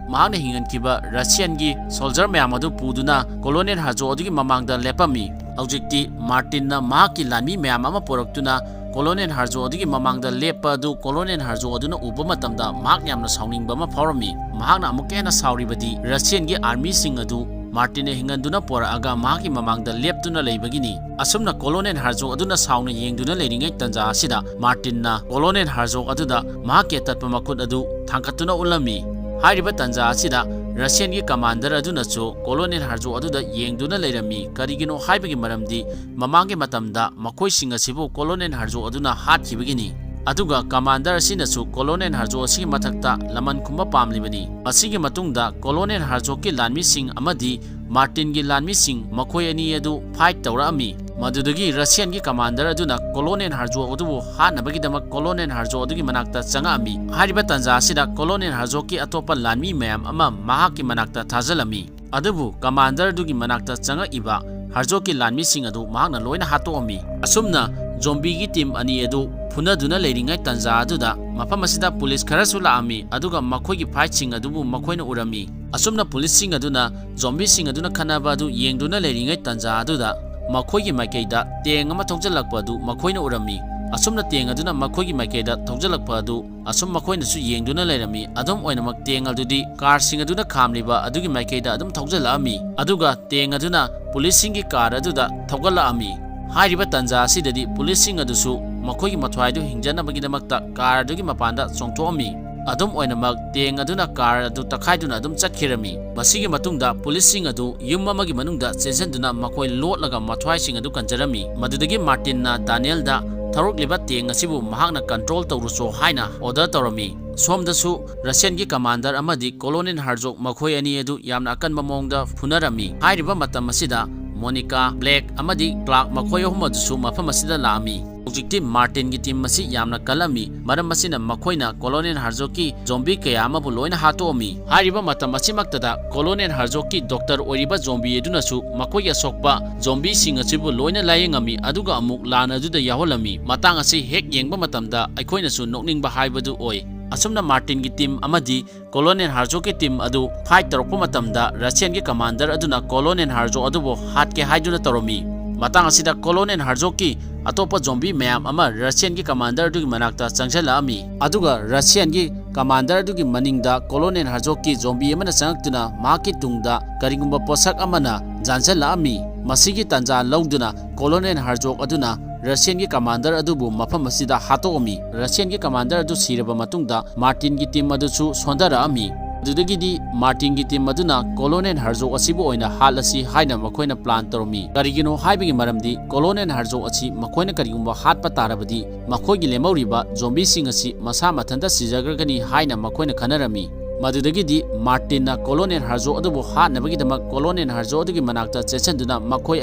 ꯃꯍꯥꯛꯅ ꯍꯤꯡꯍꯟꯈꯤꯕ ꯔꯁꯤꯌꯟꯒꯤ ꯁꯣꯜꯖꯔ ꯃꯌꯥꯝ ꯑꯗꯨ ꯄꯨꯗꯨꯅ ꯀꯣꯂꯣꯅꯦꯜ ꯍꯥꯔꯖꯣꯛ ꯑꯗꯨꯒꯤ ꯃꯃꯥꯡꯗ ꯂꯦꯞꯄꯝꯃꯤ꯫ ꯍꯧꯖꯤꯛꯇꯤ ꯃꯥꯔꯇꯤꯟꯅ ꯃꯍꯥꯛꯀꯤ ꯂꯥꯟꯃꯤ ꯃꯌꯥꯝ ꯑꯃ ꯄꯨꯔꯛꯇꯨꯅ ꯀꯣꯂꯣꯅꯦꯜ ꯍꯥꯔꯖꯣꯛ ꯑꯗꯨꯒꯤ ꯃꯃꯥꯡꯗ ꯂꯦꯞꯄ ꯑꯗꯨ ꯀꯣꯂꯣꯅꯦꯜ ꯍꯥꯔꯖꯣꯛ ꯑꯗꯨꯅ ꯎꯕ ꯃꯇꯝꯗ ꯃꯍꯥꯛ ꯌꯥꯝꯅ ꯁꯥꯎꯅꯤꯡꯕ ꯑꯃ ꯐꯥꯎꯔꯝꯃꯤ꯫ ꯃꯍꯥꯛꯅ ꯑꯃꯨꯛꯀ ꯍꯦꯟꯅ ꯁꯥꯎꯔꯤꯕꯗꯤ ꯔꯁꯤꯌꯟꯒꯤ ꯑꯥꯔꯃꯤꯁꯤꯡ ꯑꯗꯨ ꯃꯥꯔꯇꯤꯟꯅ ꯍꯤꯡꯍꯟꯗꯨꯅ ꯄꯨꯔꯛꯑꯒ ꯃꯍꯥꯛꯀꯤ ꯃꯃꯥꯡꯗ ꯂꯦꯞꯇꯨꯅ ꯂꯩꯕꯒꯤꯅꯤ꯫ ꯑꯁꯨꯝꯅ ꯀꯣꯂꯣꯅꯦꯜ ꯍꯥꯔꯖꯣꯛ ꯑꯗꯨꯅ ꯁꯥꯎꯅ ꯌꯦꯡꯗꯨꯅ ꯂꯩꯔꯤꯉꯩ ꯇꯥꯟꯖꯥ ꯑꯁꯤꯗ ꯃꯥꯔꯇꯤꯟꯅ ꯀꯣꯂꯣꯅꯦꯜ ꯍꯥꯔꯖꯣꯛ ꯑꯗꯨꯗ ꯃꯍꯥꯛꯀꯤ ꯑꯇꯠꯄ ꯃꯈꯨꯠ ꯑꯗꯨ ꯊꯥꯡꯒꯠꯇꯨꯅ ꯎꯠꯂꯝꯃꯤ꯫ ꯍꯥꯏꯔꯤꯕ ꯇꯥꯟꯖꯥ ꯑꯁꯤꯗ ꯔꯁꯤꯌꯟꯒꯤ ꯀꯃꯥꯟꯗꯔ ꯑꯗꯨꯅꯁꯨ ꯀꯣꯂꯣꯅꯦꯜ ꯍꯥꯔꯖꯣꯛ ꯑꯗꯨꯗ ꯌꯦꯡꯗꯨꯅ ꯂꯩꯔꯝꯃꯤ꯫ ꯀꯔꯤꯒꯤꯅꯣ ꯍꯥꯏꯕꯒꯤ ꯃꯔꯝꯗꯤ ꯃꯃꯥꯡꯒꯤ ꯃꯇꯝꯗ ꯃꯈꯣꯏꯁꯤꯡ ꯑꯁꯤꯕꯨ ꯀꯣꯂꯣꯅꯦꯜ ꯍꯥꯔꯖꯣꯛ ꯑꯗꯨꯅ ꯍꯥꯠꯈꯤꯕꯒꯤꯅꯤ꯫ ꯑꯗꯨꯒ ꯀꯃꯥꯟꯗꯔ ꯑꯁꯤꯅꯁꯨ ꯀꯣꯂꯣꯅꯦꯜ ꯍꯥꯔꯖꯣꯛ ꯑꯁꯤꯒꯤ ꯃꯊꯛꯇ ꯂꯃꯟ ꯈꯨꯝꯕ ꯄꯥꯝꯂꯤꯕꯅꯤ꯫ ꯃꯁꯤꯒꯤ ꯃꯇꯨꯡꯗ ꯀꯣꯂꯣꯅꯦꯜ ꯍꯥꯔꯖꯣꯛꯀꯤ ꯂꯥꯟꯃꯤꯁꯤꯡ ꯑꯃꯗꯤ ꯃꯥꯔꯇꯤꯟꯒꯤ ꯂꯥꯟꯃꯤꯁꯤꯡ ꯃꯈꯣꯏ ꯑꯅꯤ ꯑꯗꯨ ꯐꯥꯏꯠ ꯇꯧꯔꯛꯑꯝꯃꯤ꯫ ꯃꯗꯨꯗꯒꯤ ꯔꯁꯤꯌꯟꯒꯤ ꯀꯃꯥꯟꯗꯔ ꯑꯗꯨꯅ ꯀꯣꯂꯣꯅꯦꯜ ꯍꯥꯔꯖꯣꯛ ꯑꯗꯨꯕꯨ ꯍꯥꯠꯅꯕꯒꯤꯗꯃꯛ ꯀꯣꯂꯣꯅꯦꯜ ꯍꯥꯔꯖꯣꯛ ꯑꯗꯨꯒꯤ ꯃꯅꯥꯛꯇ ꯆꯪꯉꯛꯑꯝꯃꯤ꯫ ꯍꯥꯏꯔꯤꯕ ꯇꯥꯟꯖꯥ ꯑꯁꯤꯗ ꯀꯣꯂꯣꯅꯦꯜ ꯍꯥꯔꯖꯣꯛꯀꯤ ꯑꯇꯣꯞꯄ ꯂꯥꯟꯃꯤ ꯃꯌꯥꯝ ꯑꯃ ꯃꯍꯥꯛꯀꯤ ꯃꯅꯥꯛꯇ ꯊꯥꯖꯤꯜꯂꯝꯃꯤ꯫ ꯑꯗꯨꯕꯨ ꯀꯃꯥꯟꯗꯔ ꯑꯗꯨꯒꯤ ꯃꯅꯥꯛꯇ ꯆꯪꯉꯛꯏꯕ ꯍꯥꯔꯖꯣꯛꯀꯤ ꯂꯥꯟꯃꯤꯁꯤꯡ ꯑꯗꯨ ꯃꯍꯥꯛꯅ ꯂꯣꯏꯅ ꯍꯥꯠꯇꯣꯛꯑꯝꯃꯤ꯫ ꯑꯁꯨꯝꯅ ꯖꯣꯝꯕꯤꯒꯤ ꯇꯤꯝ ꯑꯅꯤ ꯑꯗꯨ ꯐꯨꯅꯗꯨꯅ ꯂꯩꯔꯤꯉꯩ ꯇꯥꯟꯖꯥ ꯑꯗꯨꯗ ꯃꯐꯝ ꯑꯁꯤꯗ ꯄꯨꯂꯤꯁ ꯈꯔꯁꯨ ꯂꯥꯛꯑꯝꯃꯤ, ꯑꯗꯨꯒ ꯃꯈꯣꯏꯒꯤ ꯐꯥꯏꯠꯁꯤꯡ ꯑꯗꯨꯕꯨ ꯃꯈꯣꯏꯅ ꯎꯔꯝꯃꯤ꯫ ꯑꯁꯨꯝꯅ ꯄꯨꯂꯤꯁꯁꯤꯡ ꯑꯗꯨꯅ ꯖꯣꯝꯕꯤꯁꯤꯡ ꯑꯗꯨꯅ ꯈꯠꯅꯕ ꯑꯗꯨ ꯌꯦꯡꯗꯨꯅ ꯂꯩꯔꯤꯉꯩ ꯇꯥꯟꯖꯥ ꯑꯗꯨꯗ ꯃꯈꯣꯏꯒꯤ ꯃꯥꯏꯀꯩꯗ ꯇꯦꯡ ꯑꯃ ꯊꯧꯖꯤꯜꯂꯛꯄ ꯑꯗꯨ ꯃꯈꯣꯏꯅ ꯎꯔꯝꯃꯤ꯫ ꯑꯁꯨꯝꯅ ꯇꯦꯡ ꯑꯗꯨꯅ ꯃꯈꯣꯏꯒꯤ ꯃꯥꯏꯀꯩꯗ ꯊꯧꯖꯤꯜꯂꯛꯄ ꯑꯗꯨ ꯑꯁꯨꯝ ꯃꯈꯣꯏꯅꯁꯨ ꯌꯦꯡꯗꯨꯅ ꯂꯩꯔꯝꯃꯤ꯫ ꯑꯗꯨꯝ ꯑꯣꯏꯅꯃꯛ ꯇꯦꯡ ꯑꯗꯨꯗꯤ ꯀꯥꯔꯁꯤꯡ ꯑꯗꯨꯅ ꯈꯥꯝꯂꯤꯕ ꯑꯗꯨꯒꯤ ꯃꯥꯏꯀꯩꯗ ꯑꯗꯨꯝ ꯊꯧꯖꯤꯜꯂꯛꯑꯝꯃꯤ, ꯑꯗꯨꯒ ꯇꯦꯡ ꯑꯗꯨꯅ ꯄꯨꯂꯤꯁꯁꯤꯡꯒꯤ ꯀꯥꯔ ꯑꯗꯨꯗ ꯊꯧꯒꯠꯂꯛꯑꯝꯃꯤ꯫ ꯍꯥꯏꯔꯤꯕ ꯇꯥꯟꯖꯥ ꯑꯁꯤꯗꯗꯤ ꯄꯨꯂꯤꯁꯁꯤꯡ ꯑꯗꯨꯁꯨ ꯃꯈꯣꯏꯒꯤ ꯃꯊ꯭ꯋꯥꯏꯗꯨ ꯍꯤꯡꯖꯅꯕꯒꯤꯗꯃꯛꯇ ꯀꯥꯔ ꯑꯗꯨꯒꯤ ꯃꯄꯥꯟꯗ ꯆꯣꯡꯊꯣꯛꯑꯝꯃꯤ꯫ ꯑꯗꯨꯝ ꯑꯣꯏꯅꯃꯛ ꯇꯦꯡ ꯑꯗꯨꯅ ꯀꯥꯔ ꯑꯗꯨ ꯇꯛꯈꯥꯏꯗꯨꯅ ꯑꯗꯨꯝ ꯆꯠꯈꯤꯔꯝꯃꯤ꯫ ꯃꯁꯤꯒꯤ ꯃꯇꯨꯡꯗ ꯄꯨꯂꯤꯁꯁꯤꯡ ꯑꯗꯨ ꯌꯨꯝ ꯑꯃꯒꯤ ꯃꯅꯨꯡꯗ ꯆꯦꯟꯁꯤꯟꯗꯨꯅ ꯃꯈꯣꯏ ꯂꯣꯠꯂꯒ ꯃꯊ꯭ꯋꯥꯏꯁꯤꯡ ꯑꯗꯨ ꯀꯟꯖꯔꯝꯃꯤ꯫ ꯃꯗꯨꯗꯒꯤ ꯃꯥꯔꯇꯤꯟꯅ ꯗꯥꯅꯤꯌꯦꯜꯗ ꯊꯧꯔꯛꯂꯤꯕ ꯇꯦꯡ ꯑꯁꯤꯕꯨ ꯃꯍꯥꯛꯅ ꯀꯟꯇ꯭ꯔꯣꯜ ꯇꯧꯔꯨꯆꯣ ꯍꯥꯏꯅ ꯑꯣꯔꯗꯔ ꯇꯧꯔꯝꯃꯤ꯫ ꯁꯣꯝꯗꯁꯨ ꯔꯁꯤꯌꯟꯒꯤ ꯀꯃꯥꯟꯗꯔ ꯑꯃꯗꯤ ꯀꯣꯂꯣꯅꯦꯜ ꯍꯥꯔꯖꯣꯛ ꯃꯈꯣꯏ ꯑꯅꯤ ꯑꯗꯨ ꯌꯥꯝꯅ ꯑꯀꯟꯕ ꯃꯑꯣꯡꯗ ꯐꯨꯅꯔꯝꯃꯤ꯫ ꯍꯥꯏꯔꯤꯕ ꯃꯇꯝ ꯑꯁꯤꯗ ꯃꯣꯅꯤꯀꯥ, ꯕ꯭ꯂꯦꯛ ꯑꯃꯗꯤ ꯀ꯭ꯂꯥꯔꯛ ꯃꯈꯣꯏ ꯑꯍꯨꯝ ꯑꯗꯨꯁꯨ ꯃꯐꯝ ꯑꯁꯤꯗ ꯂꯥꯛꯑꯝꯃꯤ꯫ ꯍꯧꯖꯤꯛꯇꯤ ꯃꯥꯔꯇꯤꯟꯒꯤ ꯇꯤꯝ ꯑꯁꯤ ꯌꯥꯝꯅ ꯀꯜꯂꯝꯃꯤ, ꯃꯔꯝ ꯑꯁꯤꯅ ꯃꯈꯣꯏꯅ ꯀꯣꯂꯣꯅꯦꯜ ꯍꯥꯔꯖꯣꯛꯀꯤ ꯖꯣꯝꯕꯤ ꯀꯌꯥ ꯑꯃꯕꯨ ꯂꯣꯏꯅ ꯍꯥꯠꯇꯣꯛꯑꯝꯃꯤ꯫ ꯍꯥꯏꯔꯤꯕ ꯃꯇꯝ ꯑꯁꯤꯃꯛꯇꯗ ꯀꯣꯂꯣꯅꯦꯜ ꯍꯥꯔꯖꯣꯛꯀꯤ ꯗꯣꯛꯇꯔ ꯑꯣꯏꯔꯤꯕ ꯖꯣꯝꯕꯤ ꯑꯗꯨꯅꯁꯨ ꯃꯈꯣꯏꯒꯤ ꯑꯁꯣꯛꯄ ꯖꯣꯝꯕꯤꯁꯤꯡ ꯑꯁꯤꯕꯨ ꯂꯣꯏꯅ ꯂꯥꯌꯦꯡꯉꯝꯃꯤ, ꯑꯗꯨꯒ ꯑꯃꯨꯛ ꯂꯥꯟ ꯑꯗꯨꯗ ꯌꯥꯎꯍꯜꯂꯝꯃꯤ꯫ ꯃꯇꯥꯡ ꯑꯁꯤ ꯍꯦꯛ ꯌꯦꯡꯕ ꯃꯇꯝꯗ ꯑꯩꯈꯣꯏꯅꯁꯨ ꯅꯣꯛꯅꯤꯡꯕ ꯍꯥꯏꯕꯗꯨ ꯑꯣꯏ꯫ ꯑꯁꯨꯝꯅ ꯃꯥꯔꯇꯤꯟꯒꯤ ꯇꯤꯝ ꯑꯃꯗꯤ ꯀꯣꯂꯣꯅꯦꯜ ꯍꯥꯔꯖꯣꯛꯀꯤ ꯇꯤꯝ ꯑꯗꯨ ꯐꯥꯏꯠ ꯇꯧꯔꯛꯄ ꯃꯇꯝꯗ, ꯔꯁꯤꯌꯟꯒꯤ ꯀꯃꯥꯟꯗꯔ ꯑꯗꯨꯅ ꯀꯣꯂꯣꯅꯦꯜ ꯍꯥꯔꯖꯣꯛ ꯑꯗꯨꯕꯨ ꯍꯥꯠꯀꯦ ꯍꯥꯏꯗꯨꯅ ꯇꯧꯔꯝꯃꯤ꯫ ꯃꯇꯥꯡ ꯑꯁꯤꯗ ꯀꯣꯂꯣꯅꯦꯜ ꯍꯥꯔꯖꯣꯛꯀꯤ ꯑꯇꯣꯞꯄ ꯖꯣꯝꯕꯤ ꯃꯌꯥꯝ ꯑꯃ ꯔꯁꯤꯌꯟꯒꯤ ꯀꯃꯥꯟꯗꯔ ꯑꯗꯨꯒꯤ ꯃꯅꯥꯛꯇ ꯆꯪꯁꯤꯜꯂꯛꯑꯝꯃꯤ, ꯑꯗꯨꯒ ꯔꯁꯤꯌꯟꯒꯤ ꯀꯃꯥꯟꯗꯔ ꯑꯗꯨꯒꯤ ꯃꯅꯤꯡꯗ ꯀꯣꯂꯣꯅꯦꯜ ꯍꯥꯔꯖꯣꯛꯀꯤ ꯖꯣꯝꯕꯤ ꯑꯃꯅ ꯆꯪꯉꯛꯇꯨꯅ ꯃꯍꯥꯛꯀꯤ ꯇꯨꯡꯗ ꯀꯔꯤꯒꯨꯝꯕ ꯄꯣꯠꯁꯛ ꯑꯃꯅ ꯌꯥꯟꯁꯤꯜꯂꯛꯑꯝꯃꯤ꯫ ꯃꯁꯤꯒꯤ ꯇꯥꯟꯖꯥ ꯂꯧꯗꯨꯅ ꯀꯣꯂꯣꯅꯦꯜ ꯍꯥꯔꯖꯣꯛ ꯑꯗꯨꯅ ꯔꯁꯤꯌꯟꯒꯤ ꯀꯃꯥꯟꯗꯔ ꯑꯗꯨꯕꯨ ꯃꯐꯝ ꯑꯁꯤꯗ ꯍꯥꯠꯇꯣꯛꯑꯝꯃꯤ꯫ ꯔꯁꯤꯌꯟꯒꯤ ꯀꯃꯥꯟꯗꯔ ꯑꯗꯨ ꯁꯤꯔꯕ ꯃꯇꯨꯡꯗ ꯃꯥꯔꯇꯤꯟꯒꯤ ꯇꯤꯝ ꯑꯗꯨꯁꯨ ꯁꯣꯟꯊꯔꯛꯑꯝꯃꯤ꯫ ꯑꯗꯨꯗꯒꯤꯗꯤ ꯃꯥꯔꯇꯤꯟꯒꯤ ꯇꯤꯝ ꯑꯗꯨꯅ ꯀꯣꯂꯣꯅꯦꯜ ꯍꯥꯔꯖꯣꯛ ꯑꯁꯤꯕꯨ ꯑꯣꯏꯅ ꯍꯥꯠꯂꯁꯤ ꯍꯥꯏꯅ ꯃꯈꯣꯏꯅ ꯄ꯭ꯂꯥꯟ ꯇꯧꯔꯝꯃꯤ꯫ ꯀꯔꯤꯒꯤꯅꯣ ꯍꯥꯏꯕꯒꯤ ꯃꯔꯝꯗꯤ ꯀꯣꯂꯣꯅꯦꯜ ꯍꯥꯔꯖꯣꯛ ꯑꯁꯤ ꯃꯈꯣꯏꯅ ꯀꯔꯤꯒꯨꯝꯕ ꯍꯥꯠꯄ ꯇꯥꯔꯕꯗꯤ ꯃꯈꯣꯏꯒꯤ ꯂꯦꯝꯍꯧꯔꯤꯕ ꯖꯣꯝꯕꯤꯁꯤꯡ ꯑꯁꯤ ꯃꯁꯥ ꯃꯊꯟꯇ ꯁꯤꯖꯈ꯭ꯔꯒꯅꯤ ꯍꯥꯏꯅ ꯃꯈꯣꯏꯅ ꯈꯟꯅꯔꯝꯃꯤ꯫ ꯃꯗꯨꯗꯒꯤꯗꯤ ꯃꯥꯔꯇꯤꯟꯅ ꯀꯣꯂꯣꯅꯦꯜ ꯍꯥꯔꯖꯣꯛ ꯑꯗꯨꯕꯨ ꯍꯥꯠꯅꯕꯒꯤꯗꯃꯛ ꯀꯣꯂꯣꯅꯦꯜ ꯍꯥꯔꯖꯣꯛ ꯑꯗꯨꯒꯤ ꯃꯅꯥꯛꯇ ꯆꯦꯠꯁꯤꯟꯗꯨꯅ ꯃꯈꯣꯏ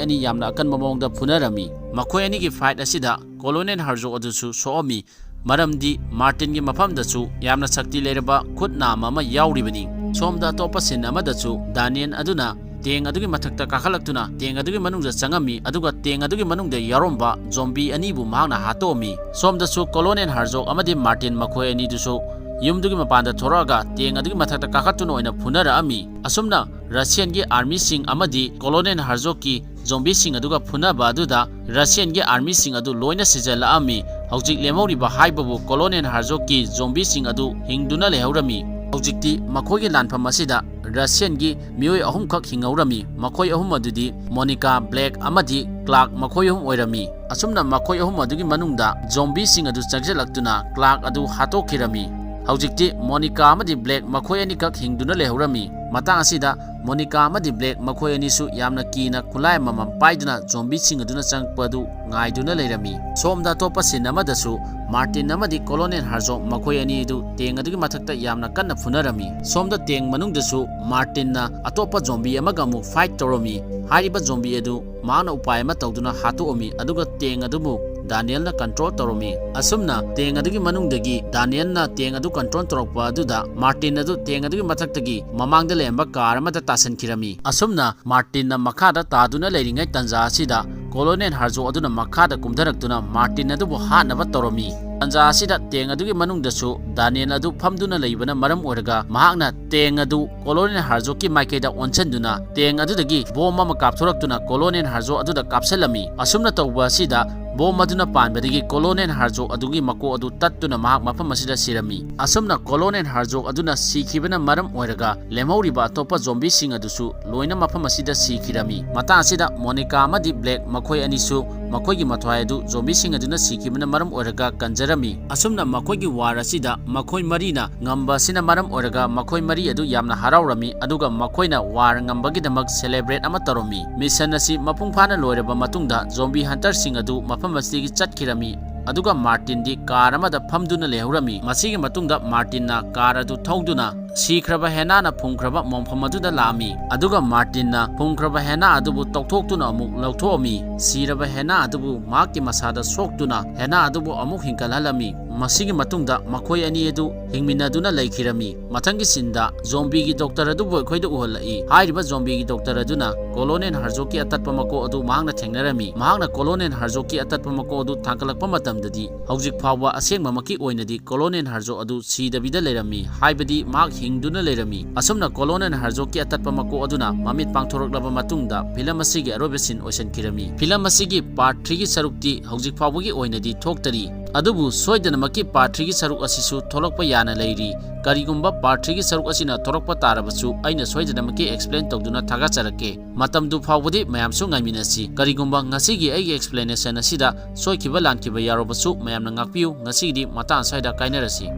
ꯑꯅꯤ ꯌꯥꯝꯅ ꯑꯀꯟꯕ ꯃꯑꯣꯡꯗ ꯐꯨꯅꯔꯝꯃꯤ꯫ ꯃꯈꯣꯏ ꯑꯅꯤꯒꯤ ꯐꯥꯏꯠ ꯑꯁꯤꯗ ꯀꯣꯂꯣꯅꯦꯜ ꯍꯥꯔꯖꯣꯛ ꯑꯗꯨꯁꯨ ꯁꯣꯛꯑꯝꯃꯤ, ꯃꯔꯝꯗꯤ ꯃꯥꯔꯇꯤꯟꯒꯤ ꯃꯐꯝꯗꯁꯨ ꯌꯥꯝꯅ ꯁꯛꯇꯤ ꯂꯩꯔꯕ ꯈꯨꯠ ꯅꯥꯝꯃ ꯑꯃ ꯌꯥꯎꯔꯤꯕꯅꯤ꯫ ꯁꯣꯝꯗ ꯑꯇꯣꯞꯄ ꯁꯤꯟ ꯑꯃꯗꯁꯨ ꯗꯥꯅꯤꯌꯦꯜ ꯑꯗꯨꯅ ꯇꯦꯡ ꯑꯗꯨꯒꯤ ꯃꯊꯛꯇ ꯀꯥꯈꯠꯂꯛꯇꯨꯅ ꯇꯦꯡ ꯑꯗꯨꯒꯤ ꯃꯅꯨꯡꯗ ꯆꯪꯉꯝꯃꯤ, ꯑꯗꯨꯒ ꯇꯦꯡ ꯑꯗꯨꯒꯤ ꯃꯅꯨꯡꯗ ꯌꯥꯎꯔꯝꯕ ꯖꯣꯝꯕꯤ ꯑꯅꯤꯕꯨ ꯃꯍꯥꯛꯅ ꯍꯥꯠꯇꯣꯛꯑꯝꯃꯤ꯫ ꯁꯣꯝꯗꯁꯨ ꯀꯣꯂꯣꯅꯦꯜ ꯍꯥꯔꯖꯣꯛ ꯑꯃꯗꯤ ꯃꯥꯔꯇꯤꯟ ꯃꯈꯣꯏ ꯑꯅꯤꯗꯨꯁꯨ ꯌꯨꯝꯗꯨꯒꯤ ꯃꯄꯥꯟꯗ ꯊꯣꯔꯛꯑꯒ ꯇꯦꯡ ꯑꯗꯨꯒꯤ ꯃꯊꯛꯇ ꯀꯥꯈꯠꯇꯨꯅ ꯑꯣꯏꯅ ꯐꯨꯅꯔꯛꯑꯝꯃꯤ꯫ ꯑꯁꯨꯝꯅ ꯔꯁꯤꯌꯟꯒꯤ ꯑꯥꯔꯃꯤꯁꯤꯡ ꯑꯃꯗꯤ ꯀꯣꯂꯣꯅꯦꯜ ꯍꯥꯔꯖꯣꯛꯀꯤ ꯖꯣꯝꯕꯤꯁꯤꯡ ꯑꯗꯨꯒ ꯐꯨꯅꯕ ꯑꯗꯨꯗ ꯔꯁꯤꯌꯟꯒꯤ ꯑꯥꯔꯃꯤꯁꯤꯡ ꯑꯗꯨ ꯂꯣꯏꯅ ꯁꯤꯖꯤꯜꯂꯛꯑꯝꯃꯤ꯫ ꯍꯧꯖꯤꯛ ꯂꯦꯝꯍꯧꯔꯤꯕ ꯍꯥꯏꯕꯕꯨ ꯀꯣꯂꯣꯅꯦꯜ ꯍꯥꯔꯖꯣꯛꯀꯤ ꯖꯣꯝꯕꯤꯁꯤꯡ ꯑꯗꯨ ꯍꯤꯡꯗꯨꯅ ꯂꯩꯍꯧꯔꯝꯃꯤ꯫ ꯍꯧꯖꯤꯛꯇꯤ ꯃꯈꯣꯏꯒꯤ ꯂꯥꯟꯐꯝ ꯑꯁꯤꯗ ꯔꯁꯤꯌꯟꯒꯤ ꯃꯤꯑꯣꯏ ꯑꯍꯨꯝꯈꯛ ꯍꯤꯡꯍꯧꯔꯝꯃꯤ꯫ ꯃꯈꯣꯏ ꯑꯍꯨꯝ ꯑꯗꯨꯗꯤ ꯃꯣꯅꯤꯀꯥ, ꯕ꯭ꯂꯦꯛ ꯑꯃꯗꯤ ꯀ꯭ꯂꯥꯔꯛ ꯃꯈꯣꯏ ꯑꯍꯨꯝ ꯑꯣꯏꯔꯝꯃꯤ꯫ ꯑꯁꯨꯝꯅ ꯃꯈꯣꯏ ꯑꯍꯨꯝ ꯑꯗꯨꯒꯤ ꯃꯅꯨꯡꯗ ꯖꯣꯝꯕꯤꯁꯤꯡ ꯑꯗꯨ ꯆꯪꯁꯤꯜꯂꯛꯇꯨꯅ ꯀ꯭ꯂꯥꯔꯛ ꯑꯗꯨ ꯍꯥꯠꯇꯣꯛꯈꯤꯔꯝꯃꯤ꯫ ꯍꯧꯖꯤꯛꯇꯤ ꯃꯣꯅꯤꯀꯥ ꯑꯃꯗꯤ ꯕ꯭ꯂꯦꯛ ꯃꯈꯣꯏ ꯑꯅꯤꯈꯛ ꯍꯤꯡꯗꯨꯅ ꯂꯩꯍꯧꯔꯝꯃꯤ꯫ ꯃꯇꯥꯡ ꯑꯁꯤꯗ ꯃꯣꯅꯤꯀꯥ ꯑꯃꯗꯤ ꯕ꯭ꯂꯦꯛ ꯃꯈꯣꯏ ꯑꯅꯤꯁꯨ ꯌꯥꯝꯅ ꯀꯤꯅ ꯈꯨꯠꯂꯥꯏ ꯑꯃꯃꯝ ꯄꯥꯏꯗꯨꯅ ꯖꯣꯝꯕꯤꯁꯤꯡ ꯑꯗꯨꯅ ꯆꯪꯉꯛꯄ ꯑꯗꯨ ꯉꯥꯏꯗꯨꯅ ꯂꯩꯔꯝꯃꯤ꯫ ꯁꯣꯝꯗ ꯑꯇꯣꯞꯄ ꯁꯤꯟ ꯑꯃꯗꯁꯨ ꯃꯥꯔꯇꯤꯟ ꯑꯃꯗꯤ ꯀꯣꯂꯣꯅꯦꯜ ꯍꯥꯔꯖꯣꯛ ꯃꯈꯣꯏ ꯑꯅꯤ ꯑꯗꯨ ꯇꯦꯡ ꯑꯗꯨꯒꯤ ꯃꯊꯛꯇ ꯌꯥꯝꯅ ꯀꯟꯅ ꯐꯨꯅꯔꯝꯃꯤ꯫ ꯁꯣꯝꯗ ꯇꯦꯡ ꯃꯅꯨꯡꯗꯁꯨ ꯃꯥꯔꯇꯤꯟꯅ ꯑꯇꯣꯞꯄ ꯖꯣꯝꯕꯤ ꯑꯃꯒ ꯑꯃꯨꯛ ꯐꯥꯏꯠ ꯇꯧꯔꯝꯃꯤ꯫ ꯍꯥꯏꯔꯤꯕ ꯖꯣꯝꯕꯤ ꯑꯗꯨ ꯃꯍꯥꯛꯅ ꯎꯄꯥꯏ ꯑꯃ ꯇꯧꯗꯨꯅ ꯍꯥꯠꯇꯣꯛꯑꯝꯃꯤ, ꯑꯗꯨꯒ ꯇꯦꯡ ꯑꯗꯨꯕꯨ ꯗꯥꯅꯤꯌꯦꯜꯅ control ꯇꯧꯔꯝꯃꯤ꯫ ꯑꯁꯨꯝꯅ tank ꯑꯗꯨꯒꯤ ꯃꯅꯨꯡꯗꯒꯤ ꯗꯥꯅꯤꯌꯦꯜꯅ tank ꯑꯗꯨ control ꯇꯧꯔꯛꯄ ꯑꯗꯨꯗ ꯃꯥꯔꯇꯤꯟ ꯑꯗꯨ tank ꯑꯗꯨꯒꯤ ꯃꯊꯛꯇꯒꯤ ꯃꯃꯥꯡꯗ ꯂꯩꯔꯝꯕ car ꯑꯃꯗ ꯇꯥꯁꯤꯟꯈꯤꯔꯝꯃꯤ꯫ ꯑꯁꯨꯝꯅ ꯃꯥꯔꯇꯤꯟꯅ ꯃꯈꯥꯗ ꯇꯥꯗꯨꯅ ꯂꯩꯔꯤꯉꯩ ꯇꯟꯖꯥ ꯑꯁꯤꯗ ꯀꯣꯂꯣꯅꯦꯜ ꯍꯥꯔꯖꯣꯛ ꯑꯗꯨꯅ ꯃꯈꯥꯗ ꯀꯨꯝꯊꯔꯛꯇꯨꯅ ꯃꯥꯔꯇꯤꯟ ꯑꯗꯨꯕꯨ ꯍꯥꯠꯅꯕ ꯇꯧꯔꯝꯃꯤ꯫ ꯇꯟꯖꯥ ꯑꯁꯤꯗ tank ꯑꯗꯨꯒꯤ ꯃꯅꯨꯡꯗꯁꯨ ꯗꯥꯅꯤꯌꯦꯜ ꯑꯗꯨ ꯐꯝꯗꯨꯅ ꯂꯩꯕꯅ ꯃꯔꯝ ꯑꯣꯏꯔꯒ ꯃꯍꯥꯛꯅ tank ꯑꯗꯨ ꯀꯣꯂꯣꯅꯦꯜ ꯍꯥꯔꯖꯣꯛꯀꯤ ꯃꯥꯏꯀꯩꯗ ꯑꯣꯟꯁꯤꯟꯗꯨꯅ tank ꯑꯗꯨꯗꯒꯤ bomb ꯑꯃ ꯀꯥꯞꯊꯣꯔꯛꯇꯨꯅ ꯀꯣꯂꯣꯅꯦꯜ ꯍꯥꯔꯖꯣꯛ ꯑꯗꯨꯗ ꯀꯥꯞꯁꯤꯜꯂꯝꯃꯤ꯫ ꯑꯁꯨꯝꯅ ꯇꯧꯕ ꯑꯁꯤꯗ bomb ꯑꯗꯨꯅ ꯄꯥꯟꯕꯗꯒꯤ ꯀꯣꯂꯣꯅꯦꯜ ꯍꯥꯔꯖꯣꯛ ꯑꯗꯨꯒꯤ ꯃꯀꯣꯛ ꯑꯗꯨ ꯇꯠꯇꯨꯅ ꯃꯍꯥꯛ ꯃꯐꯝ ꯑꯁꯤꯗ ꯁꯤꯔꯝꯃꯤ꯫ ꯑꯁꯨꯝꯅ ꯀꯣꯂꯣꯅꯦꯜ ꯍꯥꯔꯖꯣꯛ ꯑꯗꯨꯅ ꯁꯤꯈꯤꯕꯅ ꯃꯔꯝ ꯑꯣꯏꯔꯒ ꯂꯦꯝꯍꯧꯔꯤꯕ ꯑꯇꯣꯞꯄ zombieꯁꯤꯡ ꯑꯗꯨꯁꯨ ꯂꯣꯏꯅ ꯃꯐꯝ ꯑꯁꯤꯗ ꯁꯤꯈꯤꯔꯝꯃꯤ꯫ ꯃꯇꯥꯡ ꯑꯁꯤꯗ ꯃꯣꯅꯤꯀꯥ ꯑꯃꯗꯤ ꯕ꯭ꯂꯦꯛ ꯃꯈꯣꯏ ꯑꯅꯤꯁꯨ ꯃꯈꯣꯏꯒꯤ ꯃꯊ꯭ꯋꯥꯏ ꯑꯗꯨ zombieꯁꯤꯡ ꯑꯗꯨꯅ ꯁꯤꯈꯤꯕꯅ ꯃꯔꯝ ꯑꯣꯏꯔꯒ ꯀꯟꯖꯔꯝꯃꯤ꯫ ꯑꯁꯨꯝꯅ ꯃꯈꯣꯏꯒꯤ war ꯑꯁꯤꯗ ꯃꯈꯣꯏ ꯃꯔꯤꯅ ꯉꯝꯕ ꯑꯁꯤꯅ ꯃꯔꯝ ꯑꯣꯏꯔꯒ ꯃꯈꯣꯏ ꯃꯔꯤ ꯑꯗꯨ ꯌꯥꯝꯅ ꯍꯔꯥꯎꯔꯝꯃꯤ, ꯑꯗꯨꯒ ꯃꯈꯣꯏꯅ war ꯉꯝꯕꯒꯤꯗꯃꯛ celebrate ꯑꯃ ꯇꯧꯔꯝꯃꯤ꯫ Mission ꯑꯁꯤ ꯃꯄꯨꯡ ꯐꯥꯅ ꯂꯣꯏꯔꯕ ꯃꯇꯨꯡꯗ zombie hunterꯁꯤꯡ ꯑꯗꯨ ꯃꯐꯝ ꯑꯁꯤꯗꯒꯤ ꯆꯠꯈꯤꯔꯝꯃꯤ, ꯑꯗꯨꯒ ꯃꯥꯔꯇꯤꯟꯗꯤ car ꯑꯃꯗ ꯐꯝꯗꯨꯅ ꯂꯩꯍꯧꯔꯝꯃꯤ꯫ ꯃꯁꯤꯒꯤ ꯃꯇꯨꯡꯗ ꯃꯥꯔꯇꯤꯟꯅ car ꯑꯗꯨ ꯊꯧꯗꯨꯅ ꯁꯤꯈ꯭ꯔꯕ ꯍꯦꯅꯥꯅ ꯐꯨꯝꯈ꯭ꯔꯕ ꯃꯣꯡꯐꯝ ꯑꯗꯨꯗ ꯂꯥꯛꯑꯝꯃꯤ, ꯑꯗꯨꯒ ꯃꯥꯔꯇꯤꯟꯅ ꯐꯨꯝꯈ꯭ꯔꯕ ꯍꯦꯅꯥ ꯑꯗꯨꯕꯨ ꯇꯧꯊꯣꯛꯇꯨꯅ ꯑꯃꯨꯛ ꯂꯧꯊꯣꯛꯑꯝꯃꯤ꯫ ꯁꯤꯔꯕ ꯍꯦꯅꯥ ꯑꯗꯨꯕꯨ ꯃꯍꯥꯛꯀꯤ ꯃꯁꯥꯗ ꯁꯣꯛꯇꯨꯅ ꯍꯦꯅꯥ ꯑꯗꯨꯕꯨ ꯑꯃꯨꯛ ꯍꯤꯡꯒꯠꯍꯜꯂꯝꯃꯤ꯫ ꯃꯁꯤꯒꯤ ꯃꯇꯨꯡꯗ ꯃꯈꯣꯏ ꯑꯅꯤ ꯑꯗꯨ ꯍꯤꯡꯃꯤꯟꯅꯗꯨꯅ ꯂꯩꯈꯤꯔꯝꯃꯤ꯫ ꯃꯊꯪꯒꯤ sceneꯗ zombieꯒꯤ doctor ꯑꯗꯨꯕꯨ ꯑꯩꯈꯣꯏꯗ ꯎꯍꯜꯂꯛꯏ꯫ ꯍꯥꯏꯔꯤꯕ zombieꯒꯤ doctor ꯑꯗꯨꯅ ꯀꯣꯂꯣꯅꯦꯜ ꯍꯥꯔꯖꯣꯛꯀꯤ ꯑꯇꯠꯄ ꯃꯀꯣꯛ ꯑꯗꯨ ꯃꯍꯥꯛꯅ ꯊꯦꯡꯅꯔꯝꯃꯤ꯫ ꯃꯍꯥꯛꯅ ꯀꯣꯂꯣꯅꯦꯜ ꯍꯥꯔꯖꯣꯛꯀꯤ ꯑꯇꯠꯄ ꯃꯀꯣꯛ ꯑꯗꯨ ꯊꯥꯡꯒꯠꯂꯛꯄ ꯃꯇꯝꯗꯗꯤ ꯍꯧꯖꯤꯛ ꯐꯥꯎꯕ ꯑꯁꯦꯡꯕꯃꯛꯀꯤ ꯑꯣꯏꯅꯗꯤ ꯀꯣꯂꯣꯅꯦꯜ ꯍꯥꯔꯖꯣꯛ ꯑꯗꯨ ꯁꯤꯗꯕꯤꯗ ꯂꯩꯔꯝꯃꯤ, ꯍꯥꯏꯕꯗꯤ ꯃꯍꯥꯛ ꯍꯤꯡꯗꯨꯅ ꯂꯩꯔꯝꯃꯤ꯫ ꯑꯁꯨꯝꯅ ꯀꯣꯂꯣꯅꯦꯜ ꯍꯥꯔꯖꯣꯛꯀꯤ ꯑꯇꯠꯄ ꯃꯀꯣꯛ ꯑꯗꯨꯅ ꯃꯃꯤꯠ ꯄꯥꯡꯊꯣꯔꯛꯂꯕ ꯃꯇꯨꯡꯗ film ꯑꯁꯤꯒꯤ ꯑꯔꯣꯏꯕ scene ꯑꯣꯏꯁꯤꯟꯈꯤꯔꯝꯃꯤ꯫ Film ꯑꯁꯤꯒꯤ part threeꯒꯤ ꯁꯔꯨꯛꯇꯤ ꯍꯧꯖꯤꯛ ꯐꯥꯎꯕꯒꯤ ꯑꯣꯏꯅꯗꯤ ꯊꯣꯛꯇꯔꯤ, ꯑꯗꯨꯕꯨ ꯁꯣꯏꯗꯅꯃꯛꯀꯤ part threeꯒꯤ ꯁꯔꯨꯛ ꯑꯁꯤꯁꯨ ꯊꯣꯛꯂꯛꯄ ꯌꯥꯅ ꯂꯩꯔꯤ꯫ ꯀꯔꯤꯒꯨꯝꯕ part threeꯒꯤ ꯁꯔꯨꯛ ꯑꯁꯤꯅ ꯊꯣꯛꯂꯛꯄ ꯇꯥꯔꯕꯁꯨ ꯑꯩꯅ ꯁꯣꯏꯗꯅꯃꯛꯀꯤ explain ꯇꯧꯗꯨꯅ ꯊꯥꯒꯠꯆꯔꯛꯀꯦ꯫ ꯃꯇꯝꯗꯨ ꯐꯥꯎꯕꯗꯤ ꯃꯌꯥꯝꯁꯨ ꯉꯥꯏꯃꯤꯟꯅꯁꯤ꯫ ꯀꯔꯤꯒꯨꯝꯕ ꯉꯁꯤꯒꯤ ꯑꯩꯒꯤ explanation ꯑꯁꯤꯗ ꯁꯣꯏꯈꯤꯕ ꯂꯥꯟꯈꯤꯕ ꯌꯥꯎꯔꯕꯁꯨ ꯃꯌꯥꯝꯅ ꯉꯥꯛꯄꯤꯌꯨ꯫ ꯉꯁꯤꯒꯤꯗꯤ ꯃꯇꯥꯡ ꯑꯁ꯭ꯋꯥꯏꯗ ꯀꯥꯏꯅꯔꯁꯤ꯫